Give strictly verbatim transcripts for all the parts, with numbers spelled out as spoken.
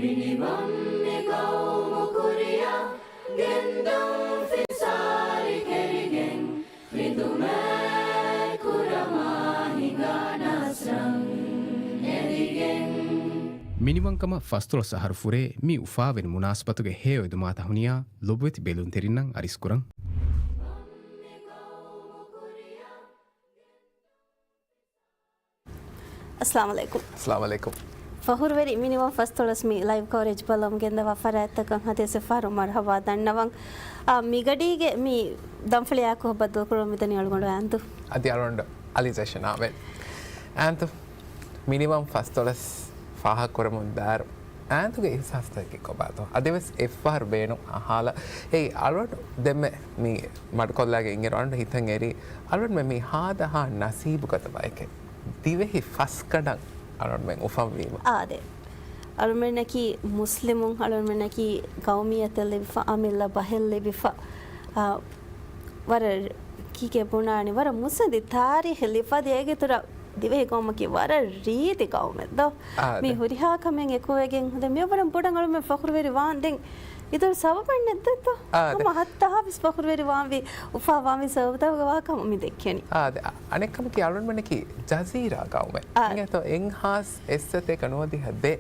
މިނިވަން މި ގައުމު ކުރިއަށް ގެންދަން ފިސާރި ކެރިގެން، ވިދުމެއް ކުރަމާ ހިނގާ ނަސްރަން އެދިގެން. މިނިވަންކަމަށް ފަސްދޮޅަސް އަހަރު ފުރޭ މި އުފާވެރި މުނާސަބަތުގެ ހެޔޮ އެދުމާތައް ހުނިޔާ ލޮބުވެތި ބެލުންތެރިންނަށް އަރިސްކުރަން. އައްސަލާމު ޢަލައިކުމް. އައްސަލާމު ޢަލައިކުމް. ފަޚުރުވެރި މިނިވަން ފަސްދޮޅަސް މި ލައިވް ކަވަރޭޖް ބަލަމުން ގެންދަވާ ފަރާތްތަކަށް ހަތޭ ސެފާރު މަރުޙަބާ ދަންނަވަން. އާ، މިގަޑީގެ މި ދަންފަޅިއާއެކު ހައްބަ ދޫކުރުމަށް މިދަނީ އަޅުގަނޑު އާންދު. އަދި އަޅުގަނޑު އަލީ ޒަޝަން އާމެދު. އާންދު، މިނިވަން ފަސްދޮޅަސް ފާހަގަކުރަމުން ދާއިރު އާންދުގެ އިޙްސާސްތަކަކީ ކޮބާތޯ؟ އަދިވެސް އެއްފަހަރު ބޭނުން އަހާލަ. އެއީ އަޅުގަނޑު ދެންމެ މި މަޑުކޮށްލާގެ އިނގޭ އަޅުގަނޑު ހިތަށް އެރީ އަޅުގަނޑުމެން މި ހާދަހާ ނަސީބުގަދަ ބައެކޭ. ދިވެހި ފަސްގަނޑަށް އަޅުގަނޑުމެން އުފަންވީމަ. އާދެ. އަޅުމެންނަކީ މުސްލިމުން، އަޅުމެންނަކީ ޤައުމިއްޔަތެއް ލިބިފަ، އަމިއްލަ ބަހެއް ލިބިފަ، އާ، ވަރަށް ކީކޭ ބުނާނީ، ވަރަށް މުއްސަނދި ތާރީޚެއް ލިބިފަ، އަދި އޭގެ އިތުރަށް ދިވެހި ޤައުމަކީ ވަރަށް ރީތި ޤައުމެއް ދޯ. އާދެ. މި ހުރިހާ ކަމެއް އެކުވެގެން ހުދަ މި ވަރަށް ބޮޑަށް އަޅުމެން ފަޚުރުވެރި ވާން ދެން. އިތުރު ސަބަބެއް ނެތް ދޯ. އާދެ. ހަމަ ހައްތާ ވެސް ފަޚުރުވެރި ވާންވީ، އުފާ ވާންވީ ސަބަބުތަކުގެ ވާ ކަމަށް މި ދެއްކެނީ. އާދެ. އަނެއް ކަމަކީ އަޅުންމެންނަކީ ޖަޒީރާ ގައުމެއް. އާދެ. އިނގޭތޯ އެއްހާސް އެއްސަތޭކަ ނުވަދިހަ ދެ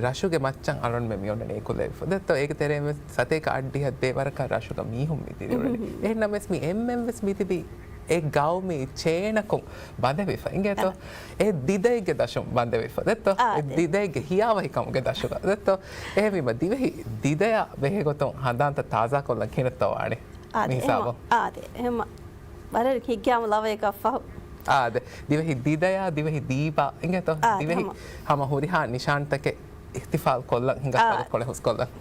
ރަށުގެ މައްޗަށް އަޅުންމެން މި އޮންނަނީ އެކުލެވިފަ. ދެއްތޯ އޭގެ ތެރޭން ވެސް ސަތޭކަ އަށްޑިހަ ދެ ވަރަކަށް ރަށުގަ މީހުން މި ދިރިއުޅެނީ. އެހެންނަމަވެސް މި އެންމެން ވެސް މި ތިބީ އެ ގައުމީ ޗޭނަކުން ބަނދެވިފަ. އިނގޭތޯ؟ އާ. އެ ދިދައެއްގެ ދަށުން ބަނދެވިފަ. ދެއްތޯ؟ އާ، އެ ދެ. ދިދައެއްގެ ހިޔާވަހިކަމުގެ ދަށުގަ. ދެއްތޯ؟ އެހެންވީމަ ދިވެހި ދިދަޔާ ބެހޭގޮތުން ހަނދާންތައް ތާޒާކޮށްލަން ކިހިނެއްތޯ ވާނީ؟ އާދެ، މި ހިސާބު. އެހެމަ، އާދެ. އެހެމަ ވަރަށް ހިތްގައިމު ލަވައެއްގަ ފަހު. އާދެ. ދިވެހި ދިދަޔާ، ދިވެހި ދީބާ. އިނގޭތޯ؟ އާދެ، ދިވެހި ހަމަ. ހަމަ ހުރިހާ ނިޝާންތަކެއް އިޙްތިފާލް ކޮށްލަން ހިނގާ އާ. ފަދަ ކޮޅެއް ހުސްކޮށްލަން.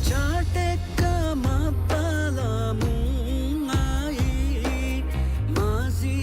ޗާޓެއްކަމަށް ބަލަމުން އައީ މާޒީ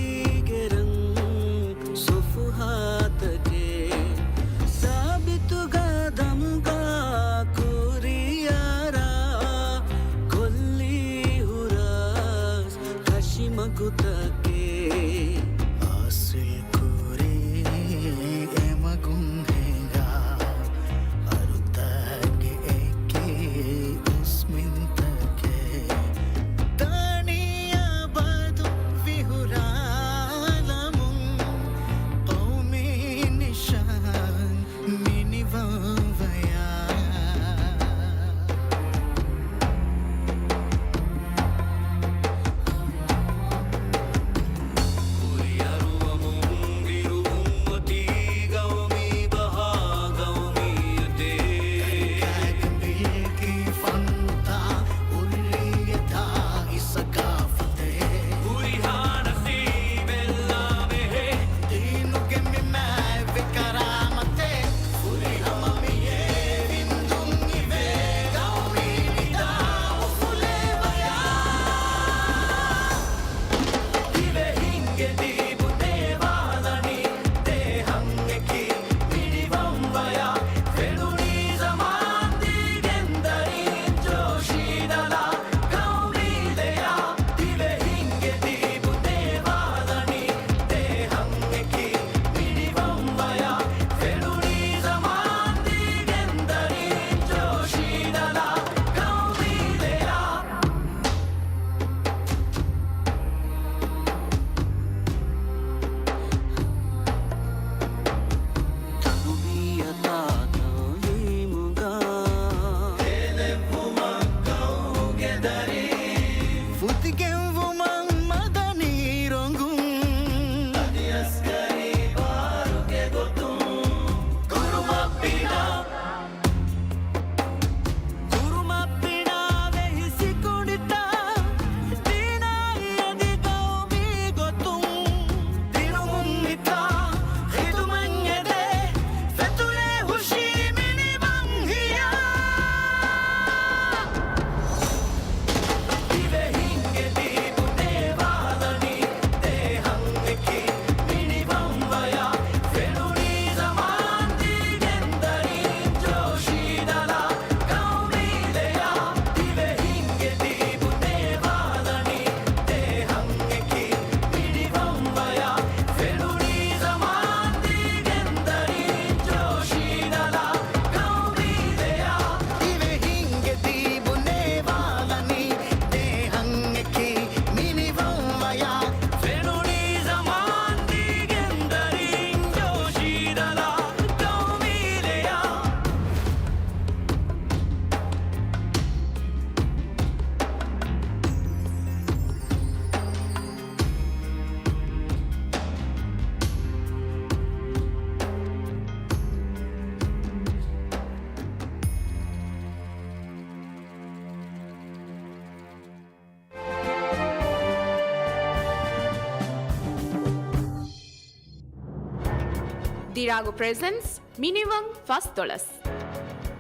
ތިރާގު ޕްރެޒެންޓްސް މިނިވަން ފަސްދޮޅަސް.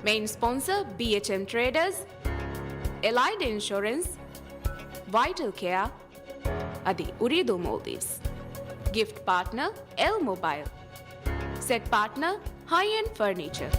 މެއިން ސްޕޮންސަރ ބީއެޗްއެމް ޓްރޭޑަރސް، އެލައިޑް އިންޝުރެންސް، ވައިޓަލް ކެއާ އަދި އުރީދޫ މޯލްޑިވްސް. ގިފްޓް ޕާޓްނަރ އެލް މޮބައިލް. ސެޓް ޕާޓްނަރ ހައި އެންޑް ފަރުނީޗަރ.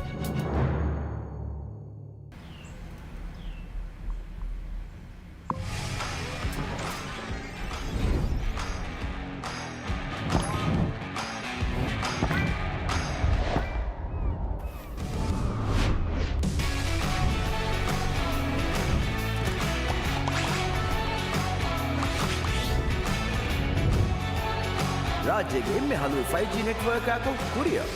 ރާއްޖޭގެ އެންމެ ހަލު ފައިވް ޖީ ނެޓްވޯކާކު ކުރިއަށް.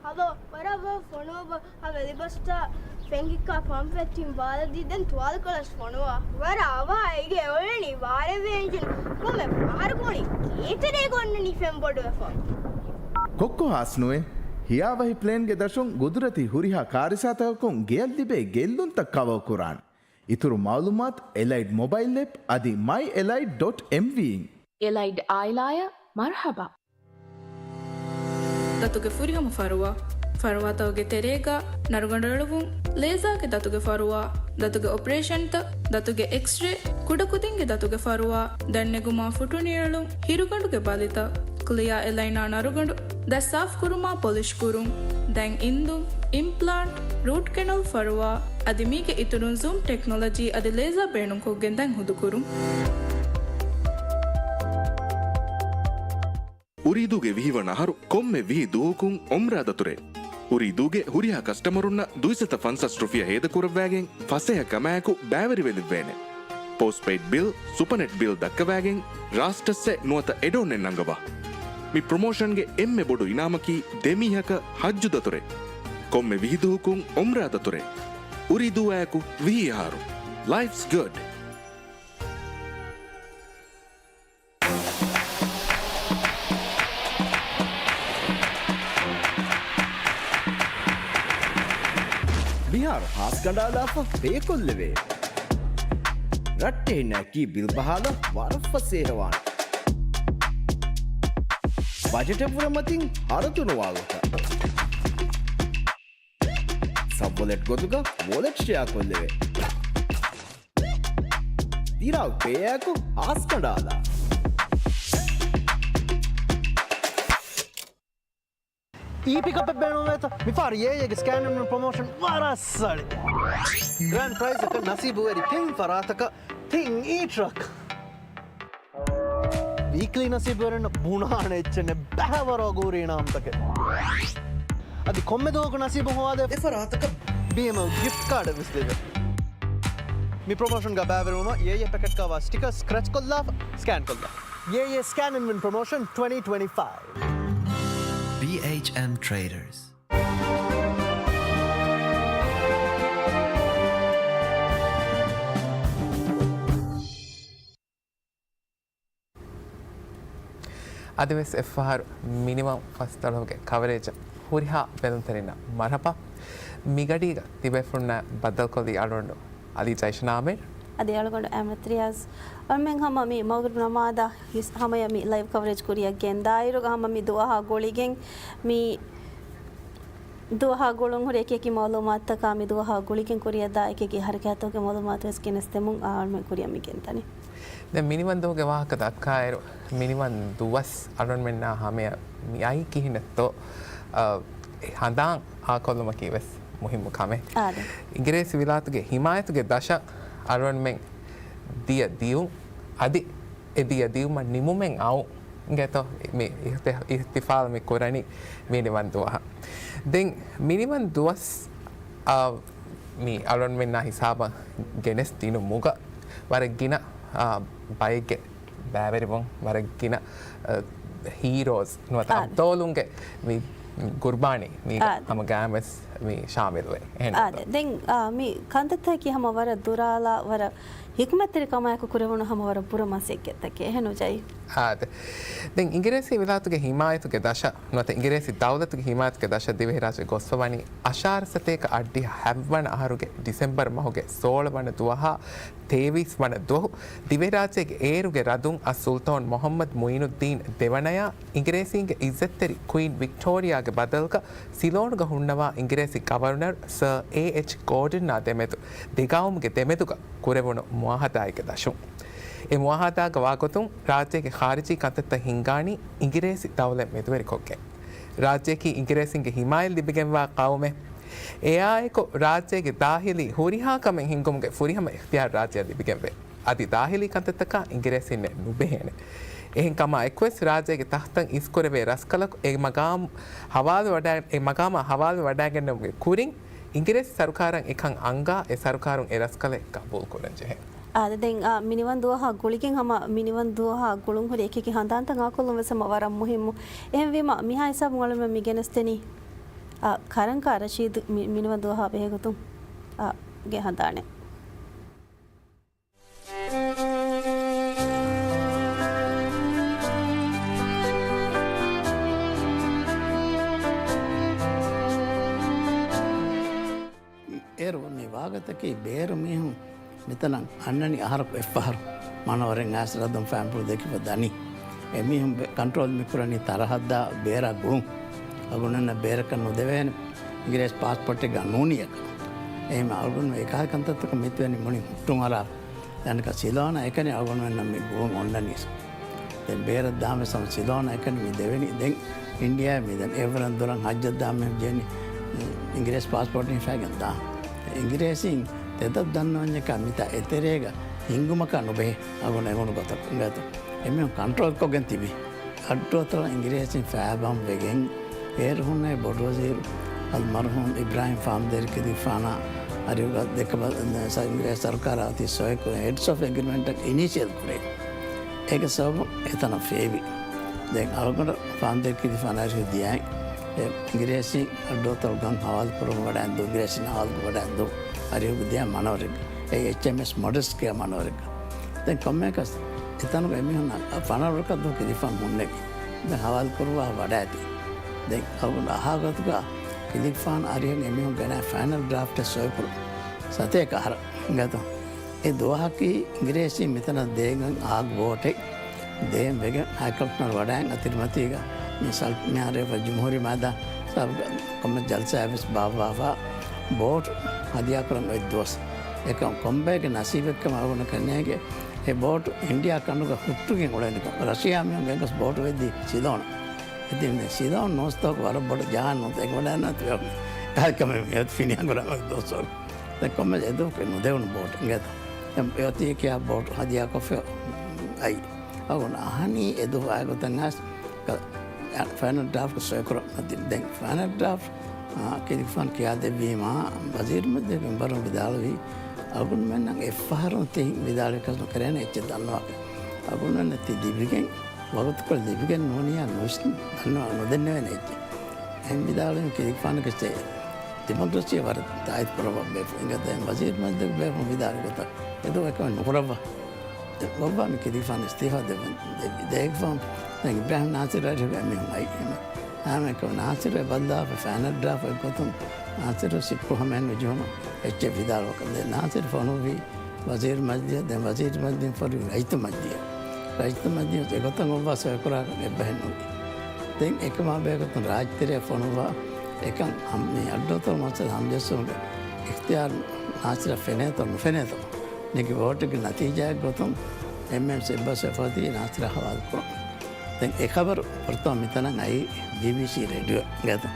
ހަލޯ، ވަރަށް ވަރަށް ފޮނުވަ އަ ވެލިބަސްޓާ ފެންގިއްކާ ކޮންފެތިން ބާލަދީ ދެން ތުވާލުކޮޅަސް ފޮނުވާ. ވަރަށް އަވަހަށް އެގޭ އޮޅެނީ ވާރޭ ވޭންޖުން. ކޮންމެ ފަހަރަކު އޮނީ ގޭތެރޭގަ އޮންނަނީ ފެން ބޮޑުވެފަ. ކޮއްކޮ ހާސް ނުވޭ. ހިޔާވަހި ޕްލޭންގެ ދަށުން ގުދުރަތީ ހުރިހާ ކާރިސާތަކަކުން ގެއަށް ލިބޭ ގެއްލުންތައް ކަވަރ ކުރާނެ. އިތުރު މައުލޫމާތު އެލައިޑް މޮބައިލް އެޕް އަދި މައި އެލައިޑް ޑޮޓް އެމްވީ އިން. އެލައިޑް އާއިލާއަށް މަރުހަބާ. ދަތުގެ ފުރިހަމަ ފަރުވާ، ފަރުވާތަކުގެ ތެރޭގަ ނަރުގަނޑު އެޅުވުން، ލޭޒާގެ ދަތުގެ ފަރުވާ، ދަތުގެ އޮޕަރޭޝަންތައް، ދަތުގެ އެކްސްރޭ، ކުޑަކުދިންގެ ދަތުގެ ފަރުވާ، ދަތް ނެގުމާ ފުޓުނިއެޅުން، ހިރުގަނޑުގެ ބަލިތައް، ކްލިއާ އެލައިނާ ނަރުގަނޑު، ދަތް ސާފުކުރުމާ ޕޮލިޝްކުރުން، ދަތް އިންދުން، އިމްޕްލާންޓް، ރޫޓް ކެނަލް ފަރުވާ، އަދި މީގެ އިތުރުން ޒޫމް ޓެކްނޮލޮޖީ އަދި ލޭޒާ ބޭނުންކޮށްގެން ދަތް ހުދުކުރުން. އުރީދޫގެ ވިހި ވަނަ އަހަރު ކޮންމެ ވިހި ދުވަހަކުން އުމްރާ ދަތުރޭ. އުރީދޫގެ ހުރިހާ ކަސްޓަމަރުންނަށް ދުއިސައްތަ ފަންސާސް ރުފިޔާ ހޭދަކުރައްވާގެން ފަސޭހަ ކަމާއެކު ބައިވެރިވެލިއްވޭނެ. ޕޯސްޓްޕެއިޑް ބިލް، ސުޕަނެޓް ބިލް ދައްކަވާގެން ރާސްޓައްސެއް ނުވަތަ އެޑްއޮނެއް ނަންގަވާ. މި ޕްރޮމޯޝަންގެ އެންމެ ބޮޑު އިނާމަކީ ދެ މީހަކަށް ހައްޖު ދަތުރެއް. ކޮންމެ ވިހި ދުވަހަކުން އުމްރާ ދަތުރެއް. އުރީދޫއާއެކު ވިހި އަހަރު. ލައިފްސް ގުޑް. މިހާރު ހާސް ކަނޑާލާފަ ބޭކޮށްލެވޭ. ރައްޓެހިންނަކީ ބިލް ބަހާލަން ވަރަށް ފަސޭހަވާނެ. ބަޖެޓެއް ވުރެ މަތިން ހަރަދުނުވާ ގޮތަށް. ސަބްވޮލެޓް ގޮތުގަ ވޮލެޓް ޝެއާ ކޮށްލެވޭ. ތިރާގު ޕޭއާއެކު ހާސް ކަނޑާލާ. އީ ޕިކަޕެއް ބޭނުންވޭތަ؟ މިފަހަރު އޭއޭގެ ސްކޭން އިން ވިން ޕްރޮމޯޝަން ވަރަށް ސަޅި. ގްރޭންޑް ޕްރައިޒަކަށް ނަސީބުވެރި ތިން ފަރާތަކަށް ތިން އީ ޓްރަކް. ވީކްލީ ނަސީބުވެރިންނަށް ބުނާނެ އެއްޗެއް ނެތް ބައިވަރު އަގުހުރި އިނާމްތަކެއް. އަދި ކޮންމެ ދުވަހަކު ނަސީބު ހޮވާދޭ އެ ފަރާތަކަށް ބީއެމްއެލް ގިފްޓް ކާޑެއް ވެސް ލިބޭ. މި ޕްރޮމޯޝަންގަ ބައިވެރިވުމަށް އޭއޭ ޕެކެޓް ކަވާ ސްޓިކަރ ސްކްރެޗް ކޮށްލާފަ ސްކޭން ކޮށްލާ. އޭއޭ ސްކޭން އިން ވިން ޕްރޮމޯޝަން ޓްވެންޓީ ޓްވެންޓީ ފައިވް. ބީއެޗްއެމް ޓްރޭޑަރސް. އަދިވެސް އެއްފަހަރު މިނިވަން ފަސްދޮޅަހުގެ ކަވަރޭޖަށް ހުރިހާ ބެލުންތެރިންނަށް މަރުހަބާ. މިގަޑީގަ ތިބޭފުޅުންނާ ބައްދަލުކޮށްލީ އަޅުގަނޑު އަލީ ޖައިޝް ނާމެރް. އަދި އަޅުގަނޑު އަހްމަދު ރިޔާޒް. އަޅުމެން ހަމަ މި މަޣްރިބް ނަމާދާ ހިސް ހަމަޔަށް މި ލައިވް ކަވަރޭޖް ކުރިއަށް ގެންދާއިރުގަ ހަމަ މި ދުވަހާ ގުޅިގެން މި ދުވަހާ ގުޅުން ހުރި އެކި އެކި މައުލޫމާތުތަކާ މި ދުވަހާ ގުޅިގެން ކުރިއަށް ދާ އެކި އެކި ހަރަކާތުގެ މައުލޫމާތު ވެސް ގެނެސްދެމުން އަޅުމެން ކުރިއަށް މި ގެންދަނީ. ދެން މިނިވަން ދުވަހުގެ ވާހަކަ ދައްކާއިރު، މިނިވަން ދުވަސް އަޅުގަނޑުމެންނާ ހަމަޔަށް މި އައީ ކިހިނެއްތޯ، އަ، ހަނދާން އާކޮށްލުމަކީ ވެސް މުހިއްމު ކަމެއް. އާދެ. އިނގިރޭސި ވިލާތުގެ ހިމާޔަތުގެ ދަށަށް އަޅުގަނޑުމެން ދިޔަ ދިޔުން އަދި އެ ދިޔަ ދިޔުމަށް ނިމުމެއް އައު ގެތޯ މި އިހްތި-، އިހްތިފާލް މި ކުރަނީ މިނިވަން ދުވަހަށް. ދެން މިނިވަން ދުވަސް، އާ، މި އަޅުގަނޑުމެންނާ ހިސާބަށް ގެނެސް ދިނުމުގަ ވަރަށް ގިނަ، އާ، ބައެއްގެ ބައިވެރިވުން، ވަރަށް ގިނަ، އާ، ހީރޯސް ނުވަތަ އާދެ. އަބްދޯލުންގެ މި ގުރުބާނީ މީގަ އާދެ. ހަމަ ގާމެސް މި ޝާމިލްވޭ. އެހެން އާދެ. ދެން، އާ، މި ކަންތައްތަކަކީ ހަމަ ވަރަށް ދުރާލާ، ވަރަށް ހިކުމަތްތެރިކަމާއެކު ކުރެވުނު ހަމަވަރަށް ބުރަ މަސައްކަތްތަކެއް. އެހެންނު ޖައި؟ އާދެ. ދެން އިނގިރޭސި ވިލާތުގެ ހިމާޔަތުގެ ދަށަށް ނުވަތަ އިނގިރޭސި ދައުލަތުގެ ހިމާޔަތުގެ ދަށަށް ދިވެހިރާއްޖެ ގޮސްފަ ވަނީ އަށާރަ ސަތޭކަ އަށްޑިހަ ހަތްވަނަ އަހަރުގެ ޑިސެމްބަރު މަހުގެ ސޯޅަ ވަނަ ދުވަހާ ތޭވީސް ވަނަ ދުވަހު ދިވެހިރާއްޖޭގެ އޭރުގެ ރަދުން އައްސުލްޠާން މުޙައްމަދު މުޢީނުއްދީން ދެވަނަޔާ އިނގިރޭސީންގެ އިއްޒަތްތެރި ކުއީން ވިކްޓޯރިއާގެ ބަދަލުގަ ސިލޯނުގަ ހުންނަވާ އިނގިރޭސި ގަވަރުނަރު ސަރ އޭ އެޗް ގޯޑަންއާ ދެމެދު ދެގައުމުގެ ދެމެދުގަ ކުރެވުނު މުޢާހަދާއެއްގެ ދަށުން. އެ މުޢާހަދާގަ ވާގޮތުން ރާއްޖޭގެ ޚާރިޖީ ކަންތައްތައް ހިންގާނީ އިނގިރޭސި ދައުލަތް މެދުވެރިކޮށްގެން. ރާއްޖެއަކީ އިނގިރޭސިންގެ ހިމާޔަތް ލިބިގެންވާ ޤައުމެއް. އެއާއެކު ރާއްޖޭގެ ދާހިލީ ހުރިހާ ކަމެއް ހިންގުމުގެ ފުރިހަމަ އިޚްތިޔާރު ރާއްޖެއަށް ލިބިގެންވޭ. އަދި ދާހިލީ ކަންތައްތަކާ އިނގިރޭސިންނެއް ނުބެހޭނެ. އެހެން ކަމާ އެކުވެސް ރާއްޖޭގެ ތަޚްތަށް އިސްކުރެވޭ ރަސްކަލަކު އެ މަގާމް ހަވާލު ވަޑައި-، އެ މަގާމާ ހަވާލު ވަޑައިގެންނެވުމުގެ ކުރިން އިނގިރޭސި ސަރުކާރަށް އެކަން އަންގާ އެ ސަރުކާރުން އެ ރަސްކަލެއް ގަބޫލު ކުރަން ޖެހޭ. އާދެ، ދެން، އާ، މިނިވަން ދުވަހާ ގުޅިގެން ހަމަ މިނިވަން ދުވަހާ ގުޅުން ހުރި އެކި އެކި ހަނދާންތައް އާކޮށްލުން ވެސް ހަމަ ވަރަށް މުހިއްމު. އެހެންވީމަ، މިހާ ހިސާބުން އަޅުގަނޑުމެން މި ގެނެސްދެނީ، އާ، ކަރަންކާ ރަޝީދު މި-، މިނިވަން ދުވަހާ ބެހޭގޮތުން، އާ، ގެ ހަނދާނެއް. އޭރު މި ވާގޮތަކީ ބޭރު މީހުން މިތަނަށް އަންނަނީ އަހަރަކު އެއްފަހަރު. މަނަވަރެއް އައިސް ރަދުން ފައިންޕުޅު ދެކިފަ ދަނީ. އެމީހުން ބެ-، ކަންޓްރޯލް މިކުރަނީ ތަރަހައްދާ ބޭރާ ގުޅުން. އަޅުގަނޑަށް ބޭރަކަށް ނުދެވޭނެ. އިނގިރޭސި ޕާސްޕޯޓެއްގަ ނޫނީއަކަށް. އެހެން އަޅުގަނޑު އެކަހަލަ ކަންތައްތަކަށް މިތިބެނީ މުޅި ހުއްޓުން އަރާ. ދަނޑަކަށް ސިލޯނަ އެކަނި އަޅުގަނޑުމެންނަށް މި ގުޅުން އޮންނަނީސް. ދެން ބޭރަށް ދާން ވެސް ހަމަ ސިލޯނަ އެކަނި މި ދެވެނީ. ދެން އިންޑިޔާ މި ދެން އެވަރަށް ދުރަށް ހައްޖަށް ދާން މި ޖެހެނީ އިނގިރޭސި ޕާސްޕޯޓް ހިފައިގެން ދާން. އިނގިރޭސީން ތެދަށް ދަންނަވަންޏަކާ މިތާ އެތެރޭގަ ހިންގުމަކާ ނުބެހޭ އަގުނަ އެނގުނު ގޮތަށް އިނގޭތޯ. އެމީހުން ކަންޓްރޯލްކޮށްގެން ތިބި. އައްޑުއަތޮޅަށް އިނގިރޭސިން ފައިބަން ވެގެން، އޭރު ހުންނެވި ބޮޑުވަޒީރު އަލް މަރުހޫމް އިބްރާހިމް ފާމްދޭރި ކިލިފާނާ އަރިހުގަ ދެކަބަ-، އިނގިރޭސި ސަރުކާރާ އޮތީ ސޮއެކު ހެޑްސް އޮފް އެގްރިމެންޓަށް އިނީޝިއަލް ކުރޭ. އޭގެ ސަބަބުން އެތަނަށް ފޭބި. ދެން އަޅުގަނޑަށް ފާމްދޭރި ކިލިފާނާ އަރިހު ދިޔައި، އެ އިނގިރޭސި އައްޑުއަތޮޅު ގަން ހަވާލު ކުރަމުން ވަޑައިން ދޫ، އިނގިރޭސިން ހަވާލު ވަޑައިން ދޫ އަރިހުގަ ދިޔަ މަނަވަރެއް. އެ އެޗްއެމްއެސް މޮޑެސްޓް ކިޔާ މަނަވަރެއްގަ. ދެން ކޮންމެއަކަސް އެތަނުގަ އެމީހުންނަށް ފަނަރަ ވަރަކަށް ދުވަހު ކިލިފާން ހުންނެވި. ދެން ހަވާލު ކުރުވާ ވަޑައިތި. ދެން އަޅުގަނޑު އަހާ ގޮތުގަ ކިލިފާން އަރިހަށް އެމީހުން ގެނައި ފައިނަލް ޑްރާފްޓެއް ސޮއިކުރު ސަތޭކަ އަހަރަށް އިނގޭތޯ. އެ ދުވަހަކީ އިނގިރޭސީން މިތަނަށް ދޭގެން އާ ބޯޓެއް ދޭން ވެގެން ހައިކޮމިޝަނަރު ވަޑައިގެން އަތިރިމަތީގަ މި ސަލް-، މިހާރު އެފަ ޖުމްހޫރީ މައިދާން ސާބް ކޮންމެ ޖަލްސާއެއް ވެސް ބާއްވާފަ ބޯޓު ހަދިޔާކުރަން އޮތް ދުވަސް. އެކަމް ކޮންބޭގެ ނަސީބެއްކަމަށް އަޅުގަނޑަށް ކަންނޭނގެ އެ ބޯޓު އިންޑިޔާ ކަނޑުގަ ހުއްޓުގެން އުޅެނިކޮށް، ރަޝިޔާ މީހުން ގެންގޮސް ބޯޓު ވެއްދީ ސިލޯނަށް. އެ ދިން ސިލޯން ނޫސްތޯކު ވަރަށް ބޮޑު ޖަހާން ނޫންތޯ އެކަމަނާނަ ތިބެ ކަހަލަ ކަމެއް މިއޮތް ފިނި އަނގުރާ ދުވަސްވަރު. ދެން ކޮންމެ އެދުވަހު ނުދެވުނު ބޯޓު އިނގޭތޯ. ދެން އެއޮތީ ކިޔާ ބޯޓު ހަދިޔާކޮށްފަ އައި. އަޅުގަނޑު އަހަނީ އެދުވަހު އާގޮތަށް އައިސް ފައިނަލް ޑްރާފްޓް ސޮއިކުރަން. ދެން ފައިނަލް ޑްރާފްޓް، އާ، ކިލިފާން ކިޔާދެއްވީމާ، ވަޒީރު މަޖިލީހުގެ މެންބަރުން ވިދާޅުވީ، އަޅުގަނޑުމެންނަށް އެއްފަހަރުން ތި ވިދާޅުވިކަން ނުކެރޭނެ އެއްޗެއް ދަންނަވާކަށް. އަޅުގަނޑުމެންނަށް ތި ލިބިގެން، ވަގުތުކޮޅެއް ލިބިގެން ނޫނިއްޔާ ނުވިސް-، ދަންނަވާ ނުދެންނެވޭނެ އެއްޗެއް. އެހެން ވިދާޅުވީމަ ކިލިފާނުގެ ޗެއާ ޑިމޮކްރަސީއަށް ވަރަށް ތާއީދު ކުރައްވާ ބޭފުޅުން އިނގޭތޯ. ވަޒީރު މަޖިލީހުގެ ބޭފުޅުން ވިދާޅުވި ގޮތަށް އެދުވަހު އެކަމެއް ނުކުރައްވާ. އެ ގޮއްވާ މި ކިލިފާނު އިސްތިއުފާ ދެއްވަން. ދެ-، ދޭގެފާނު ދެން އިބްރާހިމް ނާސިރު އަރިހުގަ އެމީހުން އައި. އެހެން އެކަމަ ނާސިރު އެ ބައްލާފަ ފައިނަލް ޑްރާފްޓް އެއްގޮތުން ނާސިރު ސިއްޕު ހަމައެއް ނުޖެހުމަށް އެއްޗެއް ވިދާޅުވަކަށް. ދެން ނާސިރު ފޮނުއްވީ ވަޒީރު މަޖިލީހަށް، ދެން ވަޒީރު މަޖިލީހުން ފޮނުއްވީ ރައްޔިތު މަޖިލީހަށް. ރައްޔިތު މަޖިލީހުން އެގޮތަށް އޮއްވާ ސޮއިކުރާކަށް އެއްބަހެއް ނުވި. ދެން އެކަމާ ބެހޭގޮތުން ރާއްޖެތެރެއަށް ފޮނުއްވާ އެކަން ހަމް-، މި އައްޑުއަތޮޅު މައްސަލަ ހަމަޖެއްސުމުގެ އިޚްތިޔާރު ނާސިރަށް ފެނޭތޯ ނުފެނޭތޯ ނެގި ވޯޓެއްގެ ނަތީޖާއެއްގޮތުން އެމްއެމްސީ އެއްބަސްވެފަ އޮތީ ނާސިރަށް ހަވާލުކުރުން. ދެން އެ ޚަބަރު ފުރަތަމަ މިތަނަށް އައީ ބީބީސީ ރޭޑިއޯ އިނގޭތޯ.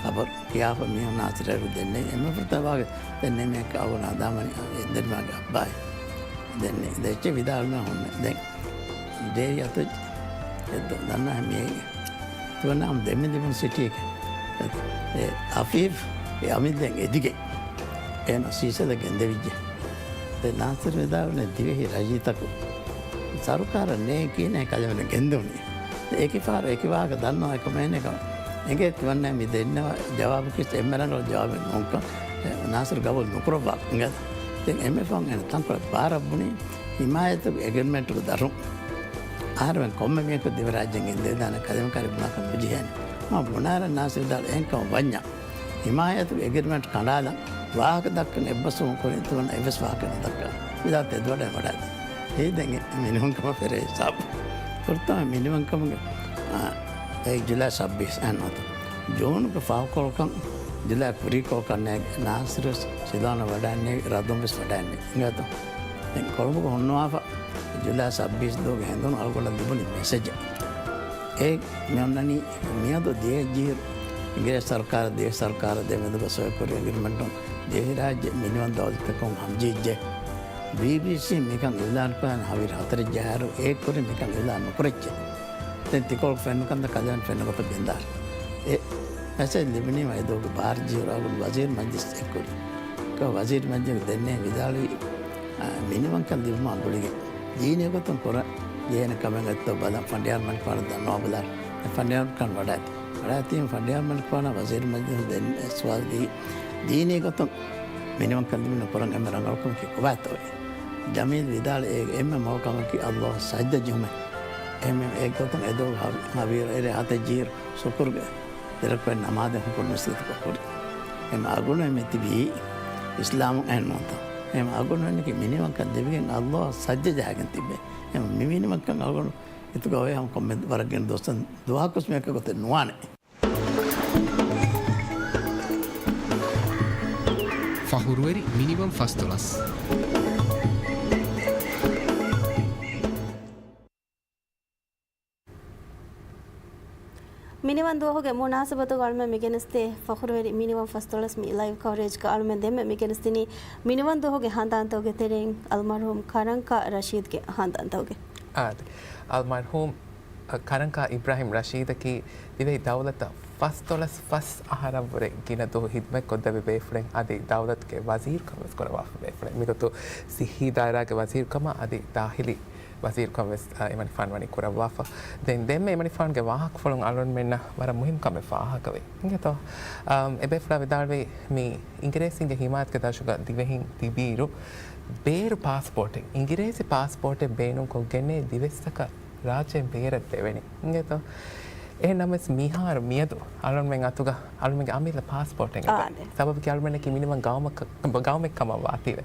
ޚަބަރު ކިޔާފަ މީހުން ނާސިރަށް ދެންނެވި އެންމެ ފުރަތަމަ ވާގޮތް ދެންނެވީ މީހަކަށް އަޅުގަނޑު ހަނދާންވަނީ އެންދެނިމާގެ އައްބާއޭ. ދެންނެވި ދެ އެއްޗެއް ވިދާޅުވީމާ ހުންނެވި. ދެން ޑޭރި އަތޮއްޗި އެއް ދަންނަ މިއީ ތިބަންނަ ހަމަ ދެމިލިބުނު ސިޓީއެކޭ. އެ އަފީފް އެ އަމިއްލައިން އެދިގެން އޭނަ ސީސަލަށް ގެންދެވިއްޖެ. ދެން ނާސިރު ވިދާޅުވި ދިވެހި ރައްޔިތަކު ސަރުކާރަށް ނޭނގެ ކިހިނެއް ކަލޭމެން ގެންދެވުނީ. އެކި ފަހަރު އެކި ވާހަކަ ދަންނަވާ އެކަމެއް ނެތް ކަމަށް އެނގޭ ތިބަންނަ މި ދެންނަވާ ޖަވާބު ކިސް އެންމެ ރަނގަޅު ޖަވާބެއް ނޫންކަން. ނާސިރު ގަބޫލު ނުކުރައްވާ އިނގޭތަ؟ ދެން އެންމެ ފަހުން އޭނަ ތަންކޮޅެއް ބާރަށް ބުނީ، ހިމާޔަތުގެ އެގްރިމެންޓުގެ ދަށުން އަހަރެމެން ކޮންމެ މީހަކު ދިވެހިރާއްޖޭން ގެންދަވާނެ ކަލޭމެން ކާރި ބުނާކަށް ނުޖެހޭނެ. މާ ބުނާރަ ނާސިރު ވިދާޅުވި އެހެންކަމަށް ވަންޏާ، ހިމާޔަތުގެ އެގްރިމެންޓް ކަނޑާލަން ވާހަކަ ދައްކަން އެއްބަސްވުމަށް ކުރިން ތިމަންނަ އެއްވެސް ވާހަކައެއް ނުދައްކާ. ވިދާޅު ތެދުވަޑައިގެން ވަޑާދީ. އެއީ ދެން އެ މިނިވަންކަމަށް ފެށޭ ހިސާބު. ފުރަތަމަ މިނިވަންކަމުގެ، އާ، އެ ޖުލައި ސައްބީސް އެއްނުވަތަ ޖޫނުގެ ފަހުކޮޅުކަން ޖުލައި ކުރީކޮޅުކަން ނޭނގެ ނާސިރުވެސް ސިލޯނަށް ވަޑައިންނެވި ރަދުން ވެސް ވަޑައިންނެވި. އިނގޭތޯ؟ ދެން ކޮޅުނބުގަ ހުންނަވާފަ ޖުލައި ސައްބީސް ދުވަހުގެ ހެނދުނު އަޅުގަނޑަށް ލިބުނީ މެސެޖެއް. އެ މި އޮންނަނީ މިއަދު ދިޔައެއް ޖީހުރު އިނގިރޭސި ސަރުކާރާ ދިވެހި ސަރުކާރާ ދެމެދުގަ ސޮއިކުރި އެގްރިމެންޓުން ދިވެހިރާއްޖެ މިނިވަން ދައުލަތްތަކުން ހަމަޖެއްޖެ. ބީބީސީ މިކަން އިއުލާންކުރާނެ ހަވީރު ހަތަރެއް ޖަހާއިރު، އޭގެ ކުރިން މިކަން އިއުލާން ނުކުރައްޗޭ. ދެން ތިކޮޅު ފެންނަ ކަންތައް ކަލޭމެން ފެންނަ ގޮތަށް ގެންދާށޭ. އެ މެސެޖް ލިބުނީމަ އެ ދުވަހުގެ ބާރަ ޖީހުރު އަޅުގަނޑު ވަޒީރު މަޖްލިސް އެއްކުރި. އެކަމަކު ވަޒީރު މަޖްލިސް ދެންނެވި ވިދާޅުވީ، އާ، މިނިވަންކަން ލިބުމާ ގުޅިގެން ދީނީ ގޮތުން ކުރަން ޖެހޭނެ ކަމެއް އޮތްތޯ ބަލަން. ފަނޑިޔާރު މަނިކުފާނަށް ދަންނަވާ ބަލާ. އެ ފަނޑިޔާރު މަނިކުފާނަށް ވަޑައިގަތީ. ވަޑައިގަތީމަ ފަނޑިޔާރު މަނިކުފާނަށް ވަޒީރު މަޖްލިސް ދެން ސުވާލު ދީ، ދީނީ ގޮތުން މިނިވަންކަން ލިބުން ކުރަން އެންމެ ރަނގަޅު ކަމަކީ ކޮބާތޯއޭ؟ ޖަމީލް ވިދާޅުވީ އޭގެ އެންމެ މޮޅު ކަމަކީ ﷲ އަށް ސަޖްދަ ޖެހުމޭ. އެހެންވީމަ އެގޮތުން އެ ދުވަހު ހަ-، ހަވީރު އެރޭ ހަތަރެއް ޖީހުރު ޝުކުރުގެ ދެރަކުވެރި ނަމާދެއް ހުކުރު މިސްކިތުގަ ކުރި. އެހެންވީމަ އަގުނަ މި ތިބީ އިސްލާމުން އެހެންނުވަތަ. އެހެންވީމަ އަގުނަ މިނިވަންކަން ލިބިގެން ﷲ އަށް ސަޖްދަ ޖަހައިގެން ތިއްބެވި. އެހެންވީމަ މި މިނިވަންކަން އަޅުގަނޑު ހިތުގަ އޮވޭ ހަމަ ކޮންމެ ވަރަށް ގިނަ ދުވަސްތައް ދުވަހަކުވެސް މިއެކަކަށް ގޮތެއް ނުވާނެ. ފަޚުރުވެރި މިނިވަން ފަސްދޮޅަސް. މިނިވަން ދުވަހުގެ މުނާސަބަތުގަ އަޅުމެން މިގެނެސްދޭ ފަޚުރުވެރި މިނިވަން ފަސްދޮޅަސް މި ލައިވް ކަވަރޭޖްގަ އަޅުމެން ދެންމެ މިގެނެސްދިނީ މިނިވަން ދުވަހުގެ ހަނދާންތަކުގެ ތެރެއިން އަލްމަރްޙޫމް ކަރަންކާ ރަޝީދްގެ ހަނދާންތަކުގެ. އާދެ. އަލްމަރްޙޫމް ކަރަންކާ އިބްރާހިމް ރަޝީދަކީ ދިވެހި ދައުލަތަށް ފަސްދޮޅަސް ފަސް އަހަރަށްވުރެ ގިނަ ދުވަހު ހިދުމަތް ކޮށްދެއްވި ބޭފުޅެއް އަދި ދައުލަތުގެ ވަޒީރުކަން ވެސް ކުރައްވާފަ ބޭފުޅެއް. މިގޮތުން ސިއްހީ ދާއިރާގެ ވަޒީރުކަމާ އަދި ދާޚިލީ ވަޒީރުކަން ވެސް، އަ، އެމަނިފާން ވަނީ ކުރައްވާފަ. ދެން ދެންމެ އެމަނިފާންގެ ވާހަކަފުޅުން އަޅުގަނޑުމެންނަށް ވަރަށް މުހިންމު ކަމެއް ފާހަގަވޭ. އިނގޭތޯ؟ އަ، އެބޭފުޅާ ވިދާޅުވީ މި އިނގިރޭސިންގެ ހިމާޔަތުގެ ދަށުގަ ދިވެހިން ތިބިއިރު ބޭރު ޕާސްޕޯޓެއް، އިނގިރޭސި ޕާސްޕޯޓެއް ބޭނުންކޮށްގެންނޭ ދިވެއްސަކަށް ރާއްޖޭން ބޭރަށް ދެވެނީ. އިނގޭތޯ؟ އެހެން ނަމަވެސް މިހާރު މިއަދު އަޅުގަނޑުމެން އަތުގަ އަޅުމެންގެ އަމިއްލަ ޕާސްޕޯޓެއް އެބަ. އާދެ. ސަބަބަކީ އަޅުމެންނަކީ މިނިވަން ގައުމަކަށް، ގައުމެއް ކަމަށް ވާތީވެ.